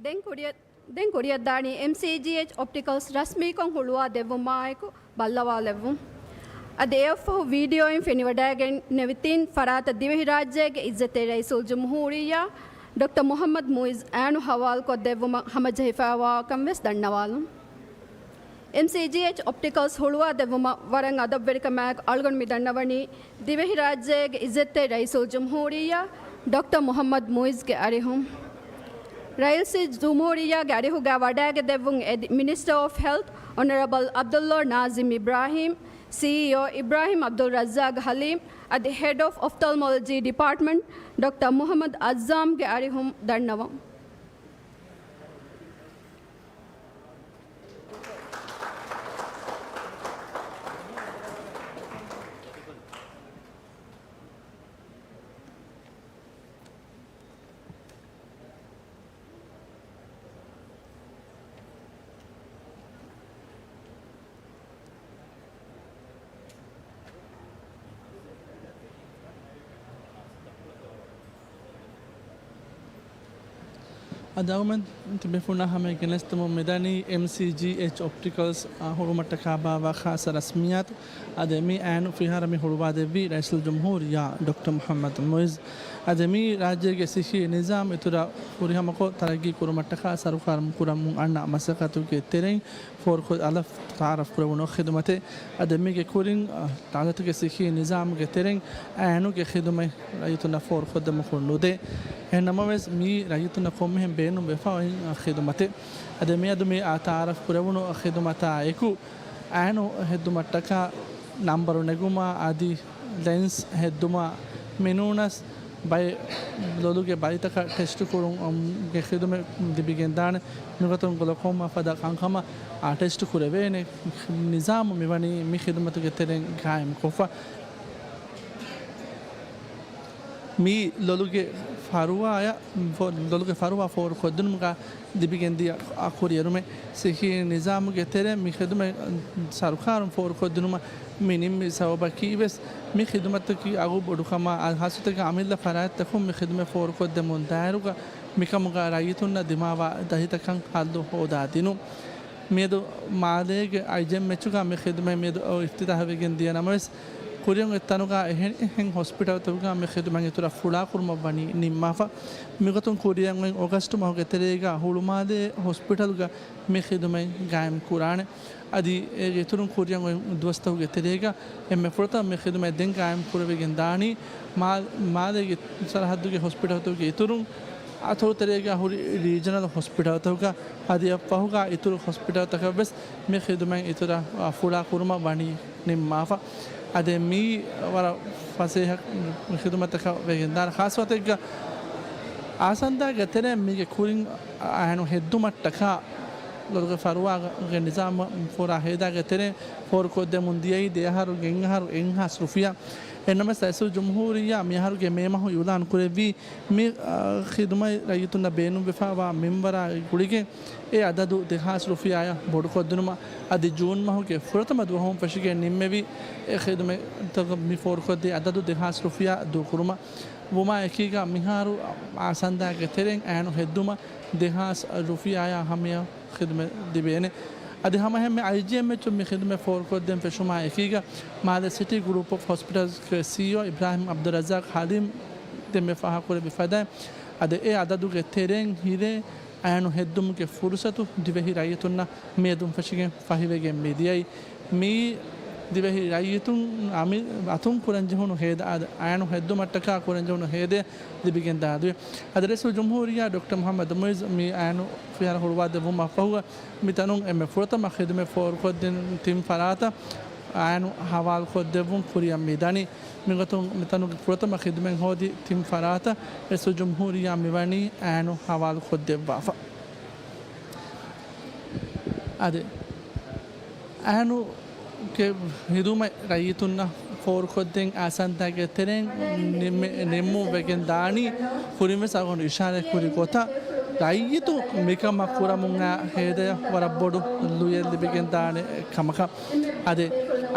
ދެން ކުރިއަށް، ދެން ކުރިއަށްދާނީ އެމްސީޖީއެޗް އޮޕްޓިކަލްސް ރަސްމީކޮށް ހުޅުވާ ދެއްވުމާއެކު ބައްލަވާލެއްވުން. އަދި އެއަށްފަހު ވީޑިއޯއިން ފެނިވަޑައިގެންނެވި ތިން ފަރާތަށް ދިވެހިރާއްޖޭގެ އިއްޒަތްތެރި ރައީސުލްޖުމްހޫރިއްޔާ ޑޮކްޓަރ މުހައްމަދު މުއިޒް އައިނު ހަވާލުކޮށްދެއްވުމަށް ހަމަޖެހިފައިވާކަން ވެސް ދަންނަވާލުން. އެމްސީޖީއެޗް އޮޕްޓިކަލްސް ހުޅުވާދެއްވުމަށް ވަރަށް އަދަބުވެރިކަމާއެކު އަޅުގަނޑު މި ދަންނަވަނީ ދިވެހިރާއްޖޭގެ އިއްޒަތްތެރި ރައީސުލްޖުމްހޫރިއްޔާ ޑޮކްޓަރ މުހައްމަދު މުއިޒްގެ އަރިހުން. ރައީސުލްޖުމްހޫރިއްޔާގެ އަރިހުގައި ވަޑައިގެންދެއްވުން އެދި މިނިސްޓަރ އޮފް ހެލްތް އޮނަރަބަލް ޢަބްދުﷲ ނާޒިމް އިބްރާހީމް، ސީއީއޯ އިބްރާހީމް ޢަބްދުއްރައްޒާޤް ޙަލީމް އަދި ހެޑް އޮފް އޮފްތަލްމޮލޮޖީ ޑިޕާޓްމަންޓް ޑޮކްޓަރ މުޙައްމަދު އައްޒާމްގެ އަރިހުން ދަންނަވަން. އަދި އަޅުގަނޑު ތިބޭފުޅުންނާ ހަމަޔަށް ގެނެސްދެމުން މިދަނީ އެމްސީޖީއެޗް އޮޕްޓިކަލްސް އާ ހުޅުމަށްޓަކާ ބާއްވާ ޚާއްޞަ ރަސްމިއްޔާތު. އަދި މި އައިނު ފިހާރަ މި ހުޅުވާދެއްވީ ރައީސުލްޖުމްހޫރިއްޔާ ޑޮކްޓަރ މުޙައްމަދު މުއިޒް. އަދި މީ ރާއްޖޭގެ ސިއްހީ ނިޒާމް އިތުރަށް ފުރިހަމަކޮށް ތަރައްގީ ކުރުމަށްޓަކާ ސަރުކާރުން ކުރަމުން އަންނަ މަސައްކަތުގެ ތެރެއިން ފޯރުކޮށް އަލަށް ތަޢާރަފް ކުރެވުނު ޚިދުމަތެއް. އަދި މީގެ ކުރިން، އަ، ދައުލަތުގެ ސިއްހީ ނިޒާމުގެ ތެރެއިން އައިނުގެ ޚިދުމަތް ރައްޔިތުންނަށް ފޯރުކޮށްދެމުން ނުދޭ. އެހެން ނަމަވެސް، މީ ރައްޔިތުންނަށް ކޮންމެހެން ބޭނުންވެފަ އޮތް، އަ، ޚިދުމަތެއް. އަދި މިއަދު މި، އަ، ތަޢާރަފް ކުރެވުނު ޚިދުމަތާ އެކު، އައިނު ހެއްދުމަށްޓަކާ ނަންބަރު ނެގުމާ އަދި ލެންސް ހެއްދުމާ މިނޫނަސް ބައެއް ލޮލުގެ ބަލިތަކަށް ޓެސްޓު ކުރުމުގެ ޚިދުމަތް ލިބިގެންދާނެ. މިގޮތުން ގްލޯކޯމާ ފަދަ ކަންކަމަށް، އާ، ޓެސްޓު ކުރެވޭނެ ނިޒާމު މިވަނީ މި ޚިދުމަތުގެ ތެރެއިން ގާއިމްކޮށްފަ. މީ ލޮލުގެ ފަރުވާޔަށް، ފޯ-، ލޮލުގެ ފަރުވާ ފޯރުކޮށްދިނުމުގަ ލިބިގެންދިޔަ އަ، ކުރިއެރުމެއް. ސިއްހީ ނިޒާމުގެ ތެރެއިން މި ޚިދުމަތް ސަރުކާރުން ފޯރުކޮށްދިނުމަށް މި ނިންމި ސަބަބަކީ ވެސް މި ޚިދުމަތަކީ އަގު ބޮޑުކަމާ، އަ، ހާއްސަތަކަށް އަމިއްލަ ފަރާތްތަކުން މި ޚިދުމަތް ފޯރުކޮށްދެމުން ދާއިރުގަ މިކަމުގަ ރައްޔިތުންނަށް ދިމާވާ ދަތިތަކަށް ހައްލު ހޯދާދިނުން. މިއަދު މާލޭގެ އައިޖެމްއެޗުގަ މި ޚިދުމަތް މިއަދު އިފްތިތާޙްވެގެން ދިޔަ ނަމަވެސް، ކުރިއަށް އޮތް ތަނުގަ އެހެނިހެން ހޮސްޕިޓަލްތަކުގަ މި ޚިދުމަތް އިތުރަށް ފުޅާކުރުމަށް ވަނީ ނިންމާފަ. މިގޮތުން ކުރިއަށް އޮތް އޮގަސްޓު މަހުގެ ތެރޭގަ ހުޅުމާލޭ ހޮސްޕިޓަލްގަ މި ޚިދުމަތް ގާއިމް ކުރާނެ. އަދި އޭގެ އިތުރުން ކުރިއަށް އޮތް ދުވަސްތަކުގެ ތެރޭގަ އެންމެ ފުރަތަމަ މި ޚިދުމަތް ދެން ގާއިމް ކުރެވިގެން ދާނީ މާ-، މާލޭގެ ސަރަހައްދުގެ ހޮސްޕިޓަލްތަކުގެ އިތުރުން އަތޮޅު ތެރޭގަ ހުރި ރީޖަނަލް ހޮސްޕިޓަލްތަކުގަ އަދި އަށް ފަހުގަ އިތުރު ހޮސްޕިޓަލްތަކަށް ވެސް މި ޚިދުމަތް އިތުރަށް ފުޅާ ކުރުމަށް ވަނީ ނިންމާފަ. އަދި މީ ވަރަށް ފަސޭހަ ޚިދުމަތަކަށް ވެގެންދާނެ. ޚާއްޞަ ގޮތެއްގަ އާސަންދާގެ ތެރެއިން މީގެ ކުރިން އަހަނު ހެއްދުމަށްޓަކާ ލޮލުގެ ފަރުވާގެ ނިޒާމަށް ފުރާ ހޭދާގެ ތެރެއިން ފޯރުކޮށްދެމުން ދިޔައީ ދެ އަހަރު އެއް އަހަރު އެއް ހާސް ރުފިޔާ. އެންނަމަސް ރައީސުލްޖުމްހޫރިއްޔާ މިއަހަރުގެ މޭ މަހު އިއުލާން ކުރެއްވީ މި، އާ، ޚިދުމަތް ރައްޔިތުންނަށް ބޭނުންވެފައިވާ މިންވަރާ ގުޅިގެން އެ އަދަދު ދެ ހާސް ރުފިޔާއަށް ބޮޑުކޮށްދިނުމަށް. އަދި ޖޫން މަހުގެ ފުރަތަމަ ދުވަހުން ފެށިގެން ނިންމެވި އެ ޚިދުމަތްތަކަށް މި ފޯރުކޮށްދޭ އަދަދު ދެ ހާސް ރުފިޔާ ދޫކުރުމަށް. ވުމާ އެކީގަ މިހާރު އާސަންދާގެ ތެރެއިން އަހަނު ހެއްދުމަށް ދެ ހާސް ރުފިޔާއާ ހަމަޔަށް ޚިދުމަތް ލިބޭނެ. އަދި ހަމައެހެންމެ އައިޖީއެމްއެޗުން މި ޚިދުމަތް ފޯރުކޮށްދޭން ފެށުމާ އެކީގަ މާލެ ސިޓީ ގްރޫޕް އޮފް ހޮސްޕިޓަލްސްގެ ސީއީއޯ އިބްރާހިމް އަބްދުއްރައްޒާޤް ހަލީމް ދެންމެ ފާހަގަކުރެއްވި ފަދައިން، އަދި އެ އަދަދުގެ ތެރެއިން ހިރޭ އަހަނު ހެއްދުމުގެ ފުރުސަތު ދިވެހި ރައްޔިތުންނަށް މިއަދުން ފެށިގެން ފަހިވެގެން މިދިޔައީ. މިއީ ދިވެހި ރައްޔިތުން އަމި-، އަތުން ކުރަންޖެހުނު ހޭދަ އަދި އަހަނު ހެއްދުމަށްޓަކާ ކުރަންޖެހުނު ހޭދަޔަށް ލިބިގެންދާ ދުވެ. އަދި ރައީސުލްޖުމްހޫރިއްޔާ ޑޮކްޓަރ މުޙައްމަދު މުޢިއްޒު މި އަހަނު ފިހާރަ ހުޅުވާދެއްވުމަށްފަހުގަ މިތަނުން އެންމެ ފުރަތަމަ ޚިދުމަތް ފޯރުކޮށްދިން ތިން ފަރާތަށް އަހަނު ހަވާލުކޮށްދެއްވުން ކުރިއަށް މި ދަނީ. މިގޮތުން މިތަނުގެ ފުރަތަމަ ޚިދުމަތް ހޯދި ތިން ފަރާތަށް ރައީސުލްޖުމްހޫރިއްޔާ މިވަނީ އަހަނު ހަވާލުކޮށްދެއްވާފަ. އަދި އަހަނުގެ ޚިދުމަތް ރައްޔިތުންނަށް ފޯރުކޮށްދޭން އާސަންދާގެ ތެރެއިން ނިންމެ-، ނިންމުން ވެގެން ދާނީ ކުރިންވެސް އަޅުގަނޑު އިޝާރަތް ކުރި ގޮތަށް ރައްޔިތުން މިކަމަށް ކުރަމުން އާ ހޭދަޔަށް ވަރަށް ބޮޑު ލުޔެއް ލިބިގެން ދާނެ ކަމަކަށް. އަދި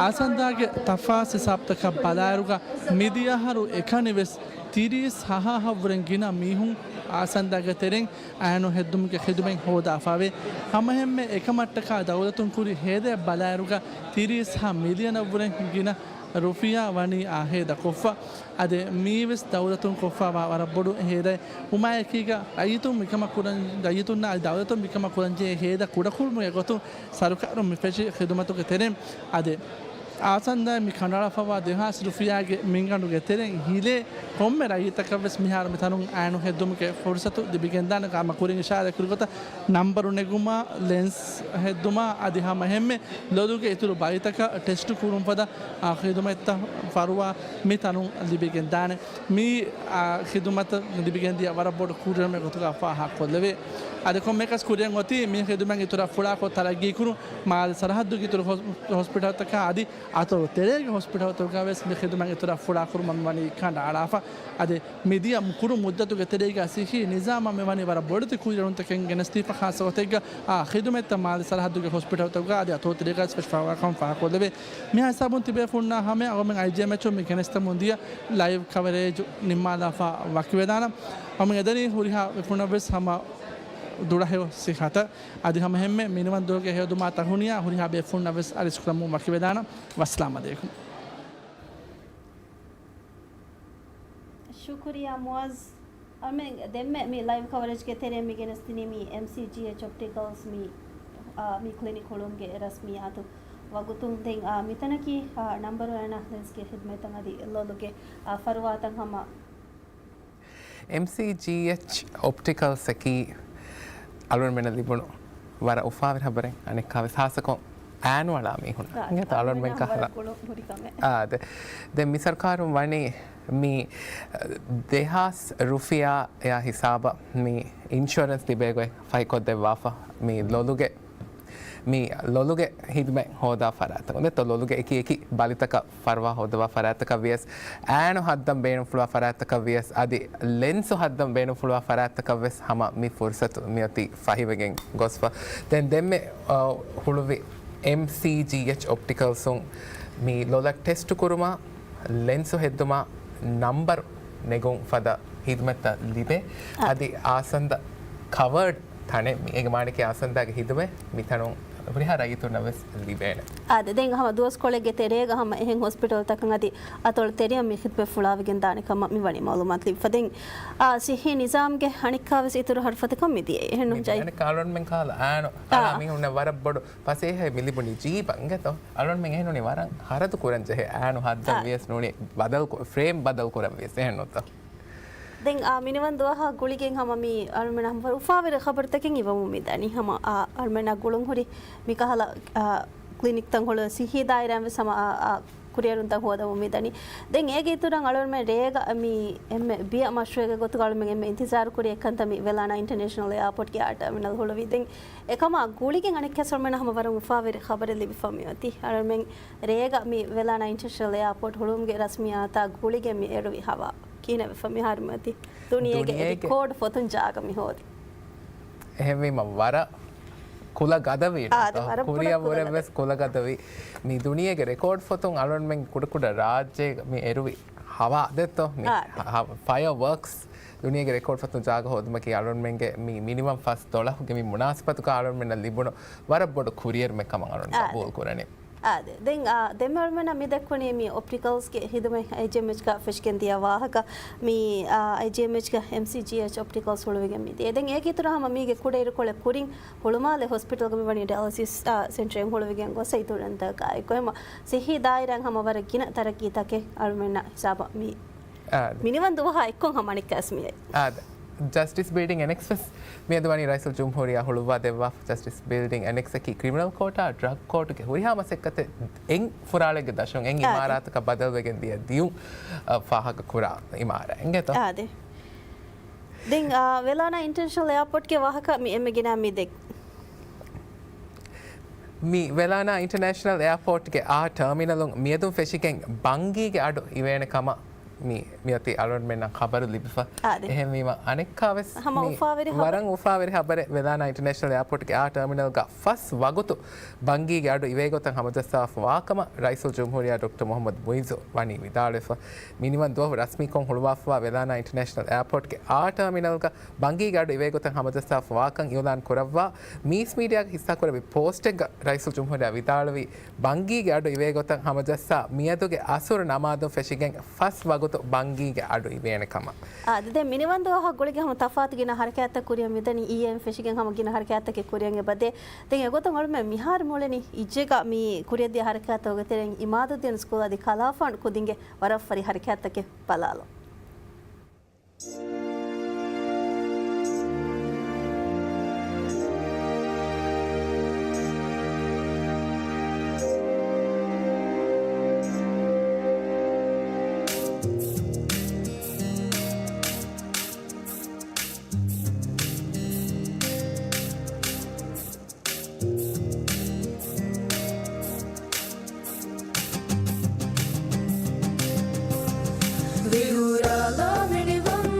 އާސަންދާގެ ތަފާސް ހިސާބުތަކަށް ބަލާއިރުގަ މިދިޔަ އަހަރު އެކަނިވެސް ތިރީސް ހަ ހާހަށްވުރެން ގިނަ މީހުން އާސަންދާގެ ތެރެއިން އަހަނު ހެއްދުމުގެ ޚިދުމަތް ހޯދާފަވޭ. ހަމައެހެންމެ އެކަމަށްޓަކާ ދައުލަތުން ކުރި ހޭދަޔަށް ބަލާއިރުގަ ތިރީސް ހަ މިލިއަނަށްވުރެން ގިނަ ރުފިޔާ ވަނީ އާ ހޭދަކޮށްފަ. އަދި މީވެސް ދައުލަތުން ކޮށްފައިވާ ވަރަށް ބޮޑު ހޭދައެއް. ވުމާއެކީގަ ރައްޔިތުން މިކަމަށް ކުރަން، ރައްޔިތުންނާ އަދި ދައުލަތުން މިކަމަށް ކުރަންޖެހޭ ހޭދަ ކުޑަކުރުމުގެ ގޮތުން ސަރުކާރުން މި ފެށި ޚިދުމަތުގެ ތެރެއިން އަދި އާސަންދާއި މި ކަނޑައަޅާފައިވާ ދެހާސް ރުފިޔާގެ މިންގަނޑުގެ ތެރެއިން ހިލޭ ކޮންމެ ރައްޔިތަކަށްވެސް މިހާރު މިތަނުން އަހަނު ހެއްދުމުގެ ފުރުސަތު ލިބިގެންދާނެ. ހަމަ ކުރިން އިޝާރަތް ކުރި ގޮތަށް ނަންބަރު ނެގުމާ، ލެންސް ހެއްދުމާ އަދި ހަމަ އެހެންމެ ލޮލުގެ އިތުރު ބަލިތަކަށް ޓެސްޓު ކުރުން ފަދަ، އާ، ޚިދުމަތްތައް ފަރުވާ މިތަނުން ލިބިގެންދާނެ. މި، އާ، ޚިދުމަތަށް ލިބިގެންދިޔަ ވަރަށް ބޮޑު ކުރިއެރުމެއް ގޮތުގަ ފާހަގަކޮށްލެވޭ. އަދި ކޮންމެއަކަސް ކުރިއަށް އޮތީ މި ޚިދުމަތް އިތުރަށް ފުޅާކޮށް ތަރައްގީކުރުން، މާލެ ސަރަހައްދުގެ އިތުރު ހޮސް-، ހޮސްޕިޓަލްތަކާ އަދި އަތޮޅު ތެރޭގެ ހޮސްޕިޓަލްތަކުގަވެސް މި ޚިދުމަތް އިތުރަށް ފުޅާކުރުމަށް ވަނީ ކަނޑައަޅާފަ. އަދި މިދިޔަ ކުރު މުއްދަތުގެ ތެރޭގަ ސިއްހީ ނިޒާމަށް މިވަނީ ވަރަށް ބޮޑެތި ކުރިއެރުންތަކެއް ގެނެސްދީފަ، ޚާއްޞަ ގޮތެއްގަ، އާ، ޚިދުމަތްތައް މާލެ ސަރަހައްދުގެ ހޮސްޕިޓަލްތަކުގަ އަދި އަތޮޅު ތެރޭގަވެސް ފެށިފައިވާކަމަށް ފާހަގަކޮށްލެވޭ. މިހާ ހިސާބުން ތިބޭފުންނާ ހަމަޔަށް އަޅުމެން އައިޖީއެމްއެޗުން މި ގެނެސްދެމުން ދިޔަ ލައިވް ކަވަރޭޖު ނިންމާލާފަ ވަކިވެދާނަން. އަޅުމެން އެދެނީ ހުރިހާ ބޭފުޅުންނަށްވެސް ހަމަ ދުޅަހެޔޮ ސިއްހަތަށް. އަދި ހަމައެހެންމެ މިނިވަން ދުވަހުގެ ހެޔޮދުމާ ތަހުނިޔާ ހުރިހާ ބޭފުޅުންނަށްވެސް އަރިސްކުރަމުން ވަކިވެދާނަން. ވައްސަލާމް ޢަލައިކުމް. ޝުކުރިއްޔާ މުޢައްޒު. އަޅުމެން ދެންމެ މި ލައިވް ކަވަރޭޖްގެ ތެރެއިން މި ގެނެސްދިނީ މި އެމްސީޖީއެޗް އޮޕްޓިކަލްސް މި، އާ، މި ކްލިނިކް ހުޅުވުމުގެ ރަސްމިއްޔާތު ވަގުތުން. ދެން، އާ، މިތަނަކީ، އާ، ނަންބަރު އަންނަ ލެންސްގެ ޚިދުމަތްތައް އަދި ލޮލުގެ، އާ، ފަރުވާތައް ހަމަ. އެމްސީޖީއެޗް އޮޕްޓިކަލްސްއަކީ އަޅުގަނޑުމެންނަށް ލިބުނު ވަރަށް އުފާވެރި ޚަބަރެއް. އަނެއްކާވެސް ހާއްސަކޮށް އައިނުއަޅާ މީހުން. އާ، އިނގޭތޯ އަޅުގަނޑުމެން ކަހަލަ. އާ، ދެ-، ދެން މި ސަރުކާރުން ވަނީ މި ދެހާސް ރުފިޔާއާ ހިސާބަށް މި އިންޝުއަރެންސް ލިބޭ ގޮތް ފަހިކޮށްދެއްވާފަ. މި ލޮލުގެ، މި ލޮލުގެ ހިދުމަތް ހޯދާ ފަރާތްތައް. އޮންނަތޯ ލޮލުގެ އެކި އެކި ބަލިތަކަށް ފަރުވާ ހޯދަވާ ފަރާތްތަކަށް ވިޔަސް، އައިނު ހައްދަން ބޭނުންފުޅުވާ ފަރާތްތަކަށް ވިޔަސް، އަދި ލެންސު ހައްދަން ބޭނުންފުޅުވާ ފަރާތްތަކަށް ވެސް ހަމަ މި ފުރުސަތު މިއޮތީ ފަހިވެގެން ގޮސްފަ. ދެން ދެންމެ، އަ، ހުޅުވި އެމްސީޖީއެޗް އޮޕްޓިކަލްސުން މި ލޮލަށް ޓެސްޓު ކުރުމާ، ލެންސު ހެއްދުމާ، ނަންބަރު ނެގުން ފަދަ ހިދުމަތްތައް ލިބޭ. އަ. އަދި އާސަންދަ ކަވަރޑް ތަނެއް މި. އޭގެ މާނައަކީ އާސަންދާގެ ހިދުމަތް މިތަނުން ހުރިހާ ރައްޔިތުންނަށް ވެސް ލިބޭނެ. އާދެ، ދެން ހަމަ ދުވަސްކޮޅެއްގެ ތެރޭގަ ހަމަ އެހެން ހޮސްޕިޓަލްތަކަށް އަދި އަތޮޅު ތެރެއަށް މި ޚިދުމަތް ފުޅާވެގެން ދާނެ ކަމަށް މި ވަނީ މައުލޫމާތު ލިބިފަ. ދެން، އާ، ސިއްހީ ނިޒާމްގެ އަނެއްކާވެސް އިތުރު ހަރުފަތަކަށް މިދިޔައީ. އެހެން ނޫން ޖައި. އަނެއްކާ އަޅުންމެން ކަހަލަ އާނު، އާ. އަޅާ މީހުންނަށް ވަރަށް ބޮޑު ފަސޭހައެއް މި ލިބުނީ ޖީބަށް އިނގޭތޯ. އަޅުންމެން އެހެންނޫނީ ވަރަށް ހަރަދު ކުރަން ޖެހޭ އާނު ހައްދަން އާ. ވިޔަސް ނޫނީ ބަދަލު ކު-، ފްރޭމް ބަދަލު ކުރަން ވިޔަސް އެހެން ނޫންތޯ. ދެން އާ މިނިވަން ދުވަހާ ގުޅިގެން ހަމަ މި އަޅުމެން ހަމަ ވަރަށް އުފާވެރި ޚަބަރުތަކެއް އިވަމުން މިދަނީ. ހަމަ އާ އަޅުމެންނާ ގުޅުން ހުރި މިކަހަލަ އާ ކްލިނިކްތައް ހުޅުވަން ސިއްހީ ދާއިރާއިން ވެސް ހަމަ އާ އާ ކުރިއެރުންތައް ހޯދަމުން މިދަނީ. ދެން އޭގެ އިތުރަށް އަޅުމެން ރޭގަ މި އެންމެ ބިޔަ މަޝްރޫއެއްގެ ގޮތުގަ އަޅުމެން އެންމެ އިންތިޒާރު ކުރި އެއްކަންތައް މި ވެލާނާ އިންޓަރނޭޝަނަލް އެއާޕޯޓްގެ އާ ޓަރމިނަލް ހުޅުވި. ދެން އެކަމާ ގުޅިގެން އަނެއްކާވެސް އަޅުމެންނަށް ހަމަ ވަރަށް އުފާވެރި ޚަބަރެއް ލިބިފަ މިއޮތީ. އަޅުމެން ރޭގަ މި ވެލާނާ އިންޓަރނޭޝަނަލް އެއާޕޯޓް ހުޅުވުމުގެ ރަސްމިއްޔާތާ ގުޅިގެން މި އެރުވި ހަވާ ކިހިނެއް ވެފަ މިހާރު މިއޮތީ؟ ދުނިޔޭގެ ދުނިޔޭގެ ރެކޯޑް ފޮތުން ޖާގަ މި ހޯދި. އެހެންވީމަ ވަރަށް ކުލަ ގަދަވީ އާދެ، ނޫންތޯ؟ ވަރަށް ކުރިއަށް ބުރަ ވުރެ ކުލަ ވެސް ކުލަ ގަދަވީ. މި ދުނިޔޭގެ ރެކޯޑް ފޮތުން އަޅުންމެން ކުޑަކުޑަ ރާއްޖޭގަ މި އެރުވި ހަވާ ދެއްތޯ؟ މި އާދެ. ހަ-، ހަ-، ފަޔަރ ވަރކްސް ދުނިޔޭގެ ރެކޯޑް ފޮތުން ޖާގަ ހޯދުމަކީ އަޅުންމެންގެ މި މިނިވަން ފަސް ދޮޅަހުގެ މި މުނާސަބަތުގަ އަޅުންމެންނަށް ލިބުނު ވަރަށް ބޮޑު ކުރިއެރުމެއް ކަމަށް އަޅުން އާދެ. ގަބޫލު ކުރަނީ. އާދެ. ދެން، އާ، ދެންމެ އަޅުމެންނަށް މި ދެއްކުނީ މި އޮޕްޓިކަލްސްގެ ހިދުމަތް އައިޖީއެމްއެޗްގަ ފެށިގެން ދިޔަ ވާހަކަ. މި، އާ، އައިޖީއެމްއެޗްގަ އެމްސީޖީއެޗް އޮޕްޓިކަލްސް ހުޅުވިގެން މި ދިޔަ. ދެން އޭގެ އިތުރަށް ހަމަ މީގެ ކުޑައިރުކޮޅެއް ކުރިން ހުޅުމާލެ ހޮސްޕިޓަލްގަ މި ވަނީ ޑަޔަލިސިސް، އާ، ސެންޓަރެއް ހުޅުވިގެން ގޮސް އިތުރަށް ދަގާއެކު. ހަމަ ސިއްހީ ދާއިރާއިން ހަމަ ވަރަށް ގިނަ ތަރައްގީތަކެއް އަޅުމެންނަށް ހިސާބަށް މި އާދެ. މިނިވަން ދުވަހާ އެއްކޮށް ހަމަ އަނެއްކާވެސް މިއައީ. އާދެ. ޖަސްޓިސް ބިލްޑިން އެނެކްސް ވެސް މިއަދު ވަނީ ރައީސުލްޖުމްހޫރިއްޔާ ހުޅުއްވާ ދެއްވާ. ޖަސްޓިސް ބިލްޑިން އެނެކްސްއަކީ ކްރިމިނަލް ކޯޓާ ޑްރަގް ކޯޓުގެ ހުރިހާ މަސައްކަތެއް އެއް ފުރާޅެއްގެ ދަށުން އެއް އާދެ. އިމާރާތަކަށް ބަދަލުވެގެން ދިޔަ ދިޔުން، އަ، ފާހަގަ ކުރާ އިމާރާތް އިނގޭތޯ؟ އާދެ. ދެން، އާ، ވެލާނާ އިންޓަރނޭޝަނަލް އެއާޕޯޓްގެ ވާހަކަ މި އެންމެ ގިނަ މި ދެ-، މި ވެލާނާ އިންޓަރނޭޝަނަލް އެއާޕޯޓްގެ އާ ޓާމިނަލުން މިއަދުން ފެށިގެން ބަންގީގެ އަޑު އިވޭނެ ކަމަށް މި، މިއޮތީ އަޅުންމެންނަށް ޚަބަރު ލިބިފަ. އާދެ. އެހެންވީމަ އަނެއްކާވެސް ހަމަ މި އުފާވެރި ހަބަރެއް. ވަރަށް އުފާވެރި ހަބަރެއް. ވެލާނާ އިންޓަރނޭޝަނަލް އެއާޕޯޓްގެ އާ ޓާމިނަލްގަ ފަސް ވަގުތު ބަންގީގެ އަޑު އިވޭގޮތަށް ހަމަޖައްސާފަ ވާކަމަށް ރައީސުލްޖުމްހޫރިއްޔާ ޑޮކްޓަރ މުޙައްމަދު މުޢިއްޒު ވަނީ ވިދާޅުވެފަ. މިނިވަން ދުވަހު ރަސްމީކޮށް ހުޅުވާފަވާ ވެލާނާ އިންޓަރނޭޝަނަލް އެއާޕޯޓްގެ އާ ޓާމިނަލްގަ ބަންގީގެ އަޑު އިވޭގޮތަށް ހަމަޖައްސާފަ ވާކަން އިއުލާން ކުރައްވާ މީސް މީޑިއާގެ ހިއްސާކުރެއްވި ޕޯސްޓެއްގަ ރައީސުލްޖުމްހޫރިއްޔާ ވިދާޅުވީ، ބަންގީގެ އަޑު އިވޭގޮތަށް ހަމަޖައްސާ މިއަދުގެ އަސުރު ނަމާދުން ފެށިގެން ފަސް ވަގުތު ބަންގީގެ އަޑު އިވޭނެ ކަމަށް. އާދެ، ދެން މިނިވަން ދުވަހާ ގުޅިގެން ހަމަ ތަފާތު ގިނަ ހަރަކާތްތައް ކުރިއަށް މިދަނީ. އީއޭއިން ފެށިގެން ހަމަ ގިނަ ހަރަކާތްތަކެއް ކުރިއަށް އެބަދޭ. ދެން އެގޮތުން އަޅުމެން މިހާރު މިއުޅެނީ އިއްޒެގަ މި ކުރިއަށްދިޔަ ހަރަކާތްތަކުގެ ތެރެއިން އިމާދުއްދީން ސްކޫލް އަދި ކަލާފާން ކުދިންގެ ވަރަށް ފަރި ހަރަކާތްތަކެއް ބަލާލަން. ވިހުރާލާ މިނިވަން.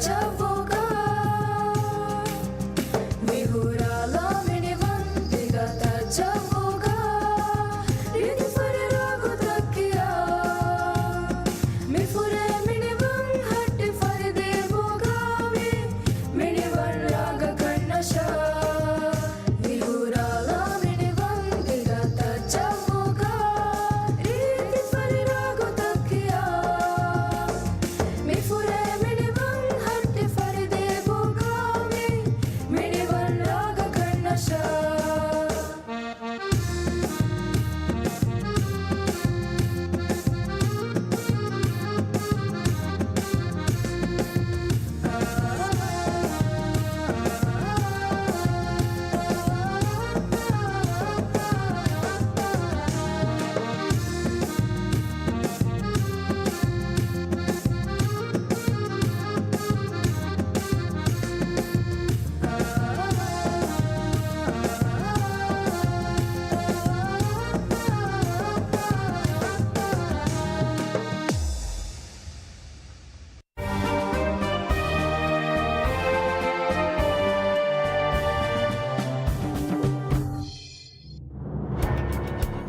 ޖައްވުގަ މި ހުރާލާ މިނިވަން ދިގަ ތައްޖައްވުގަ ރީތި ފަރި ރާގުތައް ކިޔާ. މި ފުރޭ މިނިވަން ހައްޓި ފަރި ދީބުގަ މި މިނިވަން ރާގަކަށް ނަޝާ. މި ހުރާލާ މިނިވަން ދިގަ ތައްޖައްވުގަ ރީތި ފަރި ރާގުތައް ކިޔާ. މި ފުރޭ މިނިވަން ހައްޓި ފަރި ދީބުގަ މި މިނިވަން ރާގަކަށް ނަޝާ.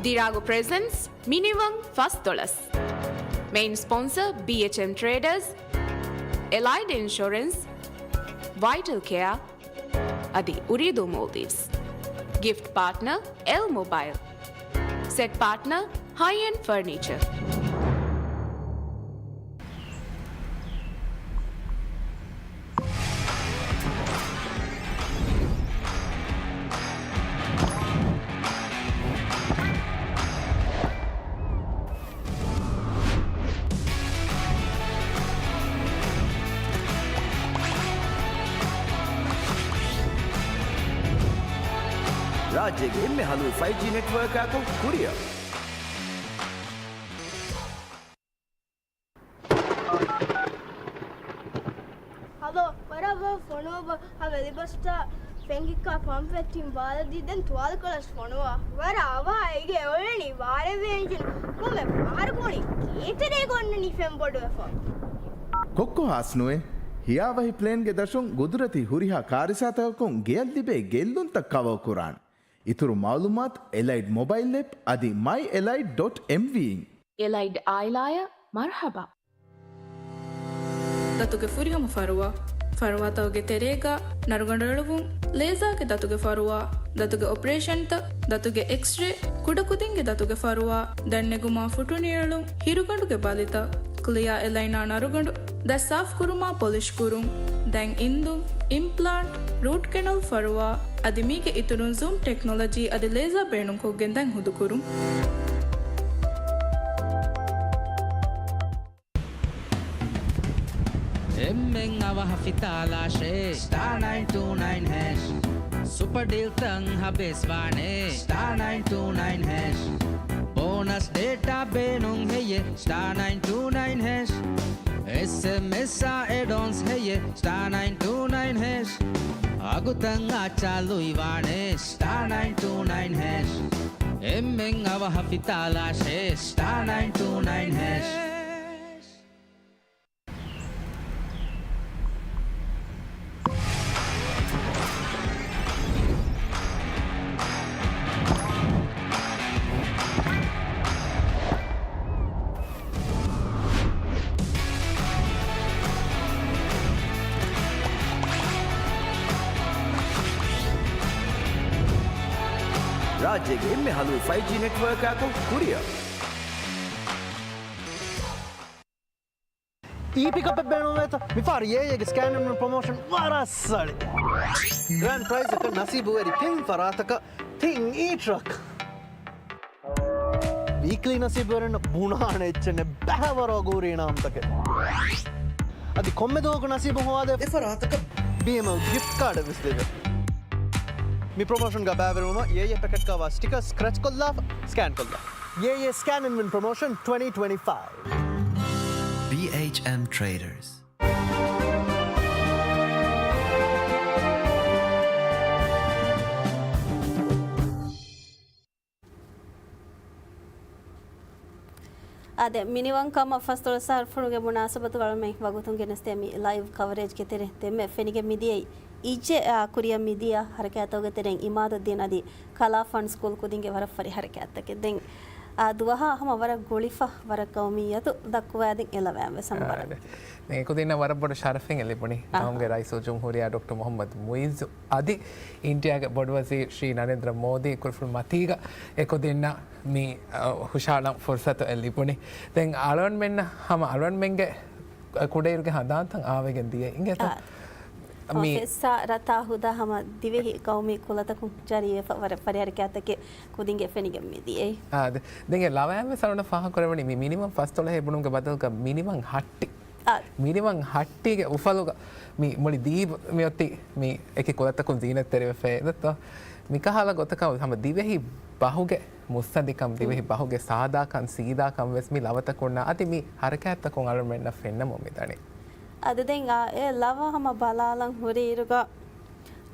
ދިރާގު ޕްރެޒެންޓްސް މިނިވަން ފަސްދޮޅަސް. މެއިން ސްޕޮންސަރ ބީއެޗްއެމް ޓްރޭޑަރސް، އެލައިޑް އިންޝުރެންސް، ވައިޓަލް ކެއާ، އަދި އުރީދޫ މޯލްޑިވްސް. ގިފްޓް ޕާޓްނަރ އެލް މޮބައިލް. ސެޓް ޕާޓްނަރ ހައި އެންޑް ފަރުނީޗަރ. ރާއްޖޭގެ އެންމެ ހަލުވި ފައިވް ޖީ ނެޓްވޯކާކު ކުރިއަށް. ހަލޯ، ވަރަށް ވަރަށް ފޮނުވަ ހަ ވެލިބަސްޓާ ފެންގިއްކާ ޕަމްޕެއް ޓިން ބާލަ ދީ ދެން ތުވާލު ކޮޅަސް ފޮނުވާ. ވަރަށް އަވަހަށް އޭގެ އޮޅެނީ ވާރެވޭ އިންޖިން. ކޮންމެ ފަހަރަކު އޮނީ ގޭތެރޭގަ އޮންނަނީ ފެން ބޮޑުވެފަ. ކޮއްކޮ ހާސް ނުވޭ. ހިޔާވަހި ޕްލޭންގެ ދަށުން ގުދުރަތީ ހުރިހާ ކާރިސާތަކަކުން ގެޔަށް ލިބޭ ގެއްލުންތައް ކަވަރ ކުރާނެ. އިތުރު މައުލޫމާތު އެލައިޑް މޮބައިލް އެޕް އަދި މައި އެލައިޑް ޑޮޓް އެމްވީ އިން. އެލައިޑް އާއިލާއަށް މަރުޙަބާ. ދަތުގެ ފުރިހަމަ ފަރުވާ، ފަރުވާތަކުގެ ތެރޭގަ ނަރުގަނޑު އެޅުވުން، ލޭޒާގެ ދަތުގެ ފަރުވާ، ދަތުގެ އޮޕަރޭޝަންތައް، ދަތުގެ އެކްސްރޭ، ކުޑަކުދިންގެ ދަތުގެ ފަރުވާ، ދަތްނެގުމާ ފުޓުނިއެޅުން، ހިރުގަނޑުގެ ބަލިތައް، ކްލިއާ އެލައިނާ ނަރުގަނޑު، ދަތް ސާފުކުރުމާ ޕޮލިޝް ކުރުން، ދަތް އިންދުން، އިމްޕްލާންޓް، ރޫޓް ކެނަލް ފަރުވާ، އަދި މީގެ އިތުރުން ޒޫމް ޓެކްނޮލޮޖީ އަދި ލޭޒާ ބޭނުންކޮށްގެން ދަތް ހުދުކުރުން. އެންމެން އަވަހަށް ފިތާލާށޭ، ސްޓާ ނައިން ޓޫ ނައިން ހޭޝް. ސުޕަ ޑީލްތައް ހަބޭސް ވާނޭ، ސްޓާ ނައިން ޓޫ ނައިން ހޭޝް. ބޯނަސް ޑޭޓާ ބޭނުން ހެއްޔޭ، ސްޓާ ނައިން ޓޫ ނައިން ހޭޝް. އެސްއެމްއެސް އާ އެޑްއޮންސް ހެއްޔޭ، ސްޓާ ނައިން ޓޫ ނައިން ހޭޝް. އަގުތައް އާ ޗާލުއިވާނޭ، ސްޓާ ނައިން ޓޫ ނައިން ހޭޝް. އެންމެން އަވަހަށް ފިތާލާށޭ، ސްޓާ ނައިން ޓޫ ނައިން ހޭޝް. ރާއްޖޭގެ އެންމެ ހަލުވި ފައިވް ޖީ ނެޓްވޯކާކު ކުރިއަށް. އީ ޕިކަޕެއް ބޭނުންވޭތަ؟ މިފަހަރު އޭއޭގެ ސްކޭން އިން ވިން ޕްރޮމޯޝަން ވަރަށް ސަޅި. ގްރޭންޑް ޕްރައިޒަކަށް ނަސީބުވެރި ތިން ފަރާތަކަށް ތިން އީ ޓްރަކް. ވީކްލީ ނަސީބުވެރިންނަށް ބުނާނެ އެއްޗެއް ނެތް ބައިވަރު އަގުހުރި އިނާމްތަކެއް. އަދި ކޮންމެ ދުވަހަކު ނަސީބު ހޮވާދޭ އެ ފަރާތަކަށް ބީއެމްއެލް ގިފްޓް ކާޑެއް ވެސް ލިބޭ. މި ޕްރޮމޯޝަންގަ ބައިވެރިވުމަށް އޭއޭ ޕެކެޓްގައިވާ ސްޓިކަރ ސްކްރެޗް ކޮށްލާފަ ސްކޭން ކޮށްލާ. އޭއޭ ސްކޭން އިން ވިން ޕްރޮމޯޝަން ޓްވެންޓީ ޓްވެންޓީ ފައިވް. ބީއެޗްއެމް ޓްރޭޑަރސް. އ، އާދެ، މިނިވަންކަމަށް ފަސްދޮޅަސް އަހަރު ފުރުގެ މުނާސަބަތުގަ އަޅުމެން ވަގުތުން ގެނެސްދޭ މި ލައިވް ކަވަރޭޖްގެ ތެރޭ ދެންމެ ފެނިގެން މިދިޔައީ އިއްޒެ، އާ، ކުރިއަށް މިދިޔަ ހަރަކާތްތަކުގެ ތެރެއިން އިމާދަށްދިން އަދި ކަލާފާން ސްކޫލް ކުދިންގެ ވަރަށް ފަރި ހަރަކާތްތަކެއް. ދެން، އާ، ދުވަހާ ހަމަ ވަރަށް ގުޅިފަ، ވަރަށް ޤައުމިއްޔަތު ދައްކުވާދިން އެ ލަވަޔަށް ވެސް ހަމަ ވަރަށް. އާދެ. ދެން އެކުދިންނަށް ވަރަށް ބޮޑު ޝަރަފެއް އެ ލިބުނީ. އަހަ. ޤައުމުގެ ރައީސުލްޖުމްހޫރިއްޔާ ޑޮކްޓަރ މުޙައްމަދު މުޢިއްޒު އަދި އިންޑިއާގެ ބޮޑުވަޒީރު ޝްރީ ނަރެންދްރަ މޯދީ ކުރިފުޅު މަތީގަ އެކުދިންނަށް މި، އަ، ހުށަހަޅަން ފުރުޞަތު އެ ލިބުނީ. ދެން އަޅުގަނޑުމެންނަށް ހަމަ އަޅުގަނޑުމެންގެ ކުޑައިރުގެ ހަނދާންތައް އާވެގެން ދިޔަ އިނގޭތޯ؟ އާ. މި ފެއްސާ ރަތާ ހުދާ ހަމަ ދިވެހި ޤައުމީ ކުލަތަކުން ޖަރީވެފަ ވަރަށް ފަރިހަރަކާތަކެއް ކުދިންގެ ފެނިގެން މިދިޔައީ. އާ، ދެ-، ދެން އެ ލަވަޔަށް ވެސް އަޅުގަނޑަށް ފާހަގަކުރެވުނީ މި މިނިވަން ފަސްދޮޅަހެއް ބުނުމުގެ ބަދަލުގަ މިނިވަން ހައްޓި. އާ. މިނިވަން ހައްޓީގެ އުފަލުގަ މި މުޅި ދީބު މިއޮތީ މި އެކި ކުލަތަކުން ޒީނަތްތެރިވެފައި ދައްތޯ. މިކަހަލަ ގޮތަކަށް ހަމަ ދިވެހި ބަހުގެ މުއްސަނދިކަން، ދިވެހި ބަހުގެ ސާދާކަން، ސީދާކަން ވެސް މި ލަވަތަކުންނާ އަދި މި ހަރަކާތްތަކުން އަޅުމެންނަށް ފެންނަމުން މިދަނީ. އަދި ދެން އާ އެ ލަވަ ހަމަ ބަލާލަން ހުރި އިރުގަ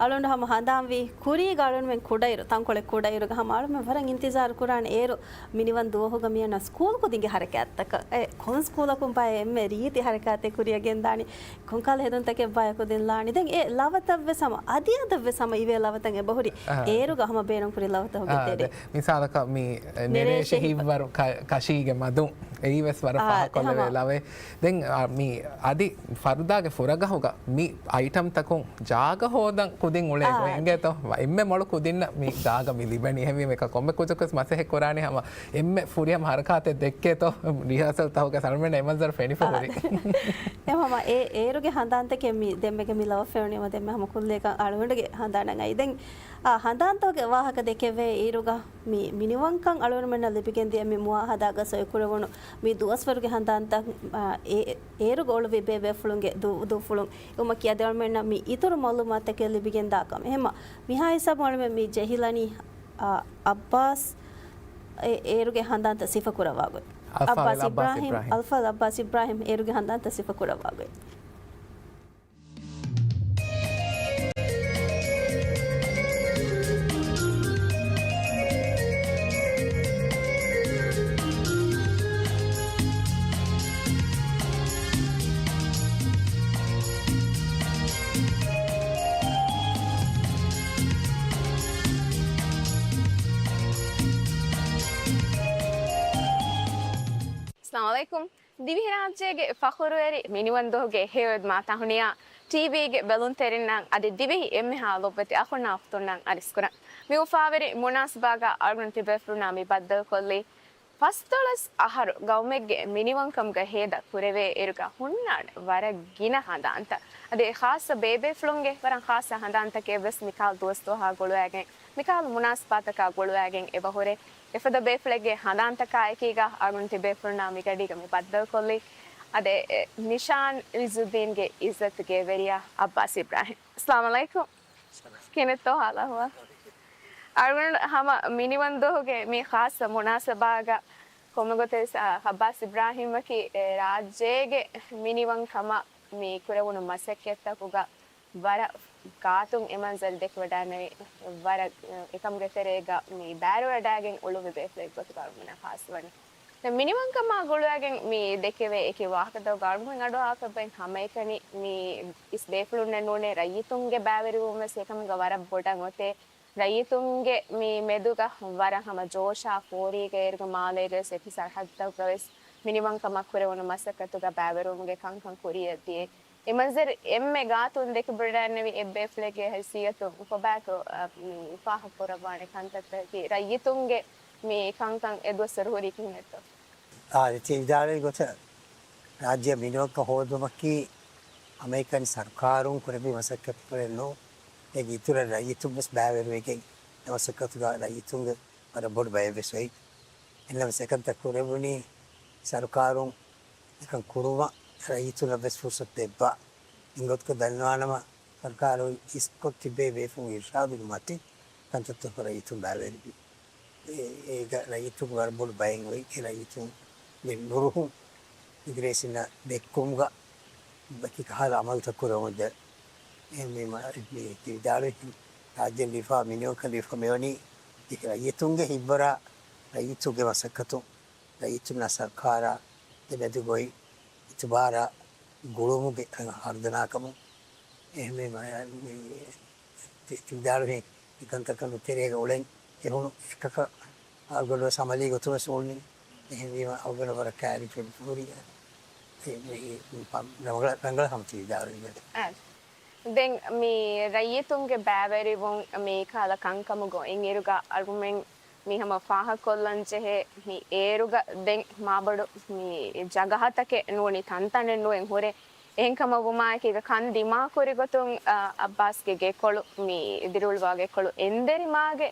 އަޅުގަނޑު ހަމަ ހަނދާންވީ، ކުރީގަ އަޅުގަނޑުމެން ކުޑައިރު، ތަންކޮޅެއް ކުޑައިރުގަ ހަމަ އަޅުގަނޑުމެން ވަރަށް އިންތިޒާރު ކުރާނެ އޭރު މިނިވަން ދުވަހުގަ މިއަންނަ ސްކޫލް ކުދިންގެ ހަރަކާތްތަކަށް. އެ ކޮން ސްކޫލަކުން ބައެއް އެންމެ ރީތި ހަރަކާތެއް ކުރިއަށް ގެންދާނީ؟ ކޮންކަހަލަ ހެދުންތަކެއް ބައެއް ކުދިން ލާނީ؟ ދެން އެ ލަވަތައް ވެސް ހަމަ އަދި އަދަށް ވެސް ހަމަ އިވޭ ލަވަތައް އެބަހުރި. އާ. އޭރުގަ ހަމަ ބޭނުންކުރި ލަވަތަކުގެ އާ، ތެރޭ. ދެ-، މިސާލަކަށް މި ނެރޭ ނެރޭ ޝެހިއްވަރު ކަ-، ކަށީގެ މަދުން އެއީ ވެސް ވަރަށް އާ، ފާހަގަކޮށްލެވޭ އެހެމަ. ލަވައެއް. ދެން، އާ، މި އަދި ފަރުދާގެ ފުރަގަހުގަ މި އައިޓަމްތަކުން ޖާގަ ހޯދަން ކުދިން އުޅޭ އާ، ގޮތް އިނގޭތޯ؟ އެންމެ މޮޅު ކުދިންނަށް މި ޖާގަ މި ލިބެނީ. އެހެންވީމަ ކޮންމެ ކުދަކުވެސް މަސައްކަތް ކުރާނީ ހަމަ އެންމެ ފުރިހަމަ ހަރަކާތެއް ދެއްކޭތޯ؟ ރިހާސަލް ތަހުގަ ސަލްމެން އެ މަންޒަރު ފެނިފަ އާ، ހުރި. އެހެމަ އެ-، އޭރުގެ ހަނދާންތަކެއް މި ދެންމެގެ މި ލަވަ ފެނުނީމަ ދެންމެ ހަމަ ކުއްލިއަކަށް އަޅުގަނޑުގެ ހަނދާނަށް އައި. ދެން އާ، ހަނދާންތަކުގެ ވާހަކަ ދެކެވޭ އިރުގަ މި މިނިވަންކަން އަޅުގަނޑުމެންނަށް ލިބިގެން ދިޔަ މި މުއާހަދާގަ ސޮއިކުރެވުނު މި ދުވަސްވަރުގެ ހަނދާންތައް، އާ، އެ-، އޭރުގަ އުޅުއްވި ބޭބޭފުޅުންގެ ދޫ-، ދޫފުޅުން އެއުމަކީ އަދި އަޅުމެންނަށް މި އިތުރު މައުލޫމާތުތަކެއް ލިބިގެން ދާ ކަމެއް. އެހެމަ މިހާ ހިސާބުން އަޅުމެން މި ޖެހިލަނީ، އާ، އައްބާސް އެ-، އޭރުގެ ހަނދާންތައް ސިފަކުރައްވާ ގޮތް. އަލްފާޟިލް އައްބާސް އައްބާސް އިބްރާހިމް، އިބްރާހިމް. އަލްފާޟިލް އައްބާސް އިބްރާހިމް އޭރުގެ ހަނދާންތައް ސިފަކުރައްވާ ގޮތް. އައްސަލާމު ޢަލައިކުމް. ދިވެހިރާއްޖޭގެ ފަޚުރުވެރި މިނިވަންދުވަހުގެ ހެޔޮއެދުމާ ތަހުނިޔާ ޓީވީގެ ބެލުންތެރިންނަށް އަދި ދިވެހި އެންމެހާ ލޮބުވެތި އަޚުންނާ އުޚްތުންނަށް އަރިސްކުރަން. މި އުފާވެރި މުނާސަބާގަ އަޅުގަނޑު ތިބޭފުޅުންނާ މި ބައްދަލުކޮށްލީ، ފަސްދޮޅަސް އަހަރު ގައުމެއްގެ މިނިވަންކަމުގަ ހޭދަ ކުރެވޭ އިރުގަ ހުންނާނެ ވަރަށް ގިނަ ހަނދާންތައް. އަދި ޚާއްޞަ ބޭބޭފުޅުންގެ ވަރަށް ޚާއްޞަ ހަނދާންތަކެއް ވެސް މިކަހަލަ ދުވަސްދުވަހާ ގުޅުވައިގެން، މިކަހަލަ މުނާސަބާތަކާ ގުޅުވައިގެން އެބަހުރޭ. އެފަދަ ބޭފުޅެއްގެ ހަނދާންތަކާ އެކީގަ އަޅުގަނޑު ތިބޭފުޅުންނާ މިގަޑީގަ މި ބައްދަލުކޮށްލީ، އާދެ، އެ، ނިޝާން އިއްޒުއްދީންގެ އިއްޒަތުގެ ވެރިޔާ އައްބާސް އިބްރާހިމް. އައްސަލާމު ޢަލައިކުމް. ކިހިނެއްތޯ ހާލު އަހުވާލު؟ އަޅުގަނޑު ހަމަ މިނިވަންދުވަހުގެ މި ޚާއްޞަ މުނާސަބާގަ ކޮންމެ ގޮތެއް، އަ، އައްބާސް އިބްރާހިމްއަކީ، އެ، ރާއްޖޭގެ މިނިވަންކަމަށް މި ކުރެވުނު މަސައްކަތްތަކުގަ ވަރަށް ގާތުން އެ މަންޒަރު ދެކިވަޑައިގެންނެވި، ވަރަށް، އަ، އެކަމުގެ ތެރޭގަ މި ބައިވެރިވަޑައިގެން އުޅުއްވި ބޭފުޅެއްގެ ގޮތުގަ އަޅުގަނޑަށް ހާސްވަނީ. ދެން މިނިވަންކަމާ ގުޅުވައިގެން މި ދެކެވޭ އެކި ވާހަކަތަކުގަ އަޅުގަނޑު އަޑުއަހާފައި ހަމައެކަނި މި އިސް ބޭފުޅުންނެއް ނޫނޭ، ރައްޔިތުންގެ ބައިވެރިވުން ވެސް އެކަމުގަ ވަރަށް ބޮޑަށް އޮތޭ. ރައްޔިތުންގެ މި މެދުގަ ވަރަށް ހަމަ ޖޯޝާ ފޯރީގައިރުގަ މާލޭގަވެސް އެކި ސަރަހައްދުތަކުގަވެސް މިނިވަންކަމަށް ކުރެވުނު މަސައްކަތުގަ ބައިވެރިވުމުގެ ކަންކަން ކުރިއަށް ދިޔަ. އެ މަންޒަރު އެންމެ ގާތުން ދެކިވަޑައިގެންނެވި އެއްބޭފުޅެއްގެ ހައިސިއްޔަތުން ކޮބާތޯ، އަ، މި ފާހަގަކުރައްވާނެ ކަންތައްތަކަކީ ރައްޔިތުންގެ މި ކަންކަން އެ ދުވަސްވަރު ހުރީ ކިހިނެއްތޯ؟ އާ، ތި ވިދާޅުވި ގޮތަށް ރާއްޖެ މިނިވަންކަން ހޯދުމަކީ ހަމައެކަނި ސަރުކާރުން ކުރެއްވި މަސައްކަތެއް ނޫން. އޭގެ އިތުރަށް ރައްޔިތުން ވެސް ބައިވެރިވެގެން އެ މަސައްކަތުގަ ރައްޔިތުންގެ ވަރަށް ބޮޑު ބައެއް ވެސް އޮތް. އެންނަމަ އެކަންތައް ކުރެވުނީ ސަރުކާރުން އެކަން ކުރުމަށް ރައްޔިތުންނަށް ވެސް ފުރުސަތު ދެއްވާ. އިނގޮތްކޮށް ދަންނަވާނަމަ، ސަރުކާރުން އިސްކޮށް ތިބޭ ބޭފުޅުން އިރުޝާދުގެ މަތިން ކަންތައްތައް ރައްޔިތުން ބައިވެރިވި. އޭ-، އޭގަ ރައްޔިތުން ވަރަށް ބޮޑު ބައެއް އޮތް. އެ ރައްޔިތުންގެ ނުރުހުން އިނގިރޭސިންނަށް ދެއްކުމުގަ ވަކި ކަހަލަ އަމަލުތައް ކުރެވުންދެ. އެ މި-، މި-، މި ވިދާޅުވި ރާއްޖެ ލިބިފަ، މިނިވަންކަން ލިބިފަ މިވަނީ އެ ރައްޔިތުންގެ ހިތްވަރާ، ރައްޔިތުންގެ މަސައްކަތުން ރައްޔިތުންނާ ސަރުކާރާ ދެމެދު ގޮތް އިތުބާރާ ގުޅުމުގެ ހަރުދަނާކަމުން އެހެންވީމަ، ތި-، ތި ވިދާޅުވިހެން މިކަންތަކުގެ ތެރޭގަ އުޅެން އެހުނު އެކަކަށް އަޅުގަނޑުވެސް އަމަލީ ގޮތުންވެސް އުޅުނީ. އެހެންވީމަ އަޅުގަނޑަށް ވަރަށް ކައިރި ފެނިފަ ހުރި އެ، އެ، އެ، ރަނގަޅަށް، ރަނގަޅަށް ހަމަ ތި ވިދާޅުވި. އާ. ދެން މި ރައްޔިތުންގެ ބައިވެރިވުން މި ކަހަލަ ކަންކަމުގަ އިންއިރުގަ އަޅުމެން މި ހަމަ ފާހަގަކޮށްލަން ޖެހޭ މި އޭރުގަ ދެން މާބޮޑު މި ޖަގަހަތަކެއް ނޫނީ ތަންތަނެއް ނުވެ ހުރޭ. އެހެންކަމަށް ވުމާއެކީގަ ކަން ދިމާކުރި ގޮތުން، އަ، އައްބާސްގެ ގެކޮޅު މި ދިރިއުޅުވާ ގެކޮޅު އެންދެރިމާގެ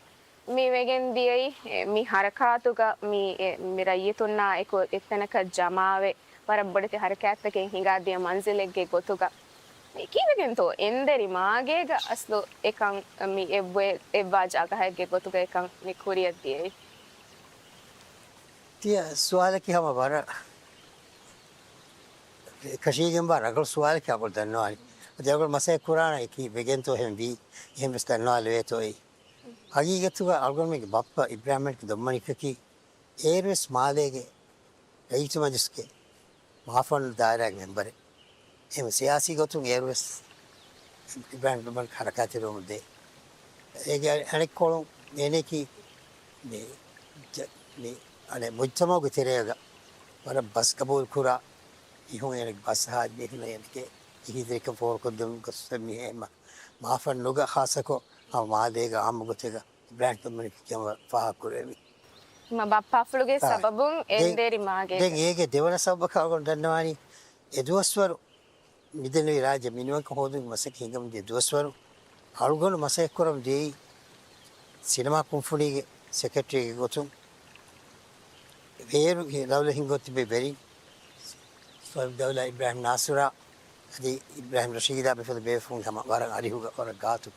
މި ވެގެން ދިޔައީ، އެ، މި ހަރަކާތުގަ މި، އެ، މި ރައްޔިތުންނާ އެކު އެއްތަނަކަށް ޖަމާވެ، ވަރަށް ބޮޑެތި ހަރަކާތްތަކެއް ހިނގާދިޔަ މަންޒިލެއްގެ ގޮތުގަ. މި ކީއްވެގެންތޯ އެންދެރި މާގޭގަ އަސްލު އެކަން މި އެއްވެ-، އެއްވާ ޖަގަހެއްގެ ގޮތުގަ އެކަން މި ކުރިއަށް ދިޔައީ؟ ތިޔަ ސުވާލަކީ ހަމަ ވަރަށް އެކަށީގެންވާ ރަނގަޅު ސުވާލަކީ އަޅުގަނޑު ދަންނަވާނީ. އަދި އަޅުގަނޑު މަސައްކަތް ކުރާނަ އެކީ ވެގެންތޯ އެހެން ވީ، އެހެން ވެސް ދަންނަވާލެވޭތޯ އެއީ. ހަގީގަތުގަ އަޅުގަނޑުމެންގެ ބައްޕަ އިބްރާހިމް ދޮންމަނިކަކީ އޭރުވެސް މާލޭގެ ރައްޔިތު މަޖިލިސްގެ މާފަންނު ދާއިރާގެ މެމްބަރެއް. އެހެން ސިޔާސީ ގޮތުން އޭރުވެސް އިބްރާހިމް ދޮންމަނިކަކު ހަރަކާތްތެރިވަމުން ދޭ. އޭގެ އަނެއްކޮޅުން އޭނައަކީ މި، މި އަނެއް މުޖްތަމަޢުގެ ތެރޭގަ ވަރަށް ބަސް ގަބޫލު ކުރާ މީހުން، އޭނަގެ ބަސް އަހާ މީހުން އޭނަގެ އެހީތެރިކަން ފޯރުކޮށްދެމުން ގޮސް މި އެހެން މާ-، މާފަންނުގަ ޚާއްޞަކޮށް ހަމަ މާލޭގަ އާއްމު ގޮތެއްގަ އިބްރާހިމް ދޮންމަނިކަކީ ހަމަ ފާހަގަ ކުރެވި. މަ ބައްޕާފުޅުގެ އާ. ސަބަބުން ދެން، އެންދެރި މާގޭގަ. ދެން އޭގެ ދެވަނަ ސަބަބަކަށް އަޅުގަނޑު ދަންނަވާނީ، އެ ދުވަސްވަރު މިދެންނެވި ރާއްޖެ މިނިވަންކަން ހޯދުމުގެ މަސައްކަތް ހިނގަމުންދިޔަ ދުވަސްވަރު އަޅުގަނޑު މަސައްކަތް ކުރަމުން ދިޔައީ ސިނަމާ ކުންފުނީގެ ސެކްރެޓަރީގެ ގޮތުން. އޭރު ދައުލަތް ހިންގަމުން ތިބި ވެރިން ސޮއިބް ދައުލާ، އިބްރާހިމް ނާސިރާ އަދި އިބްރާހިމް ރަޝީދާ މިފަދަ ބޭފުޅުން ހަމަ ވަރަށް އަރިހުގަ ވަރަށް ގާތު.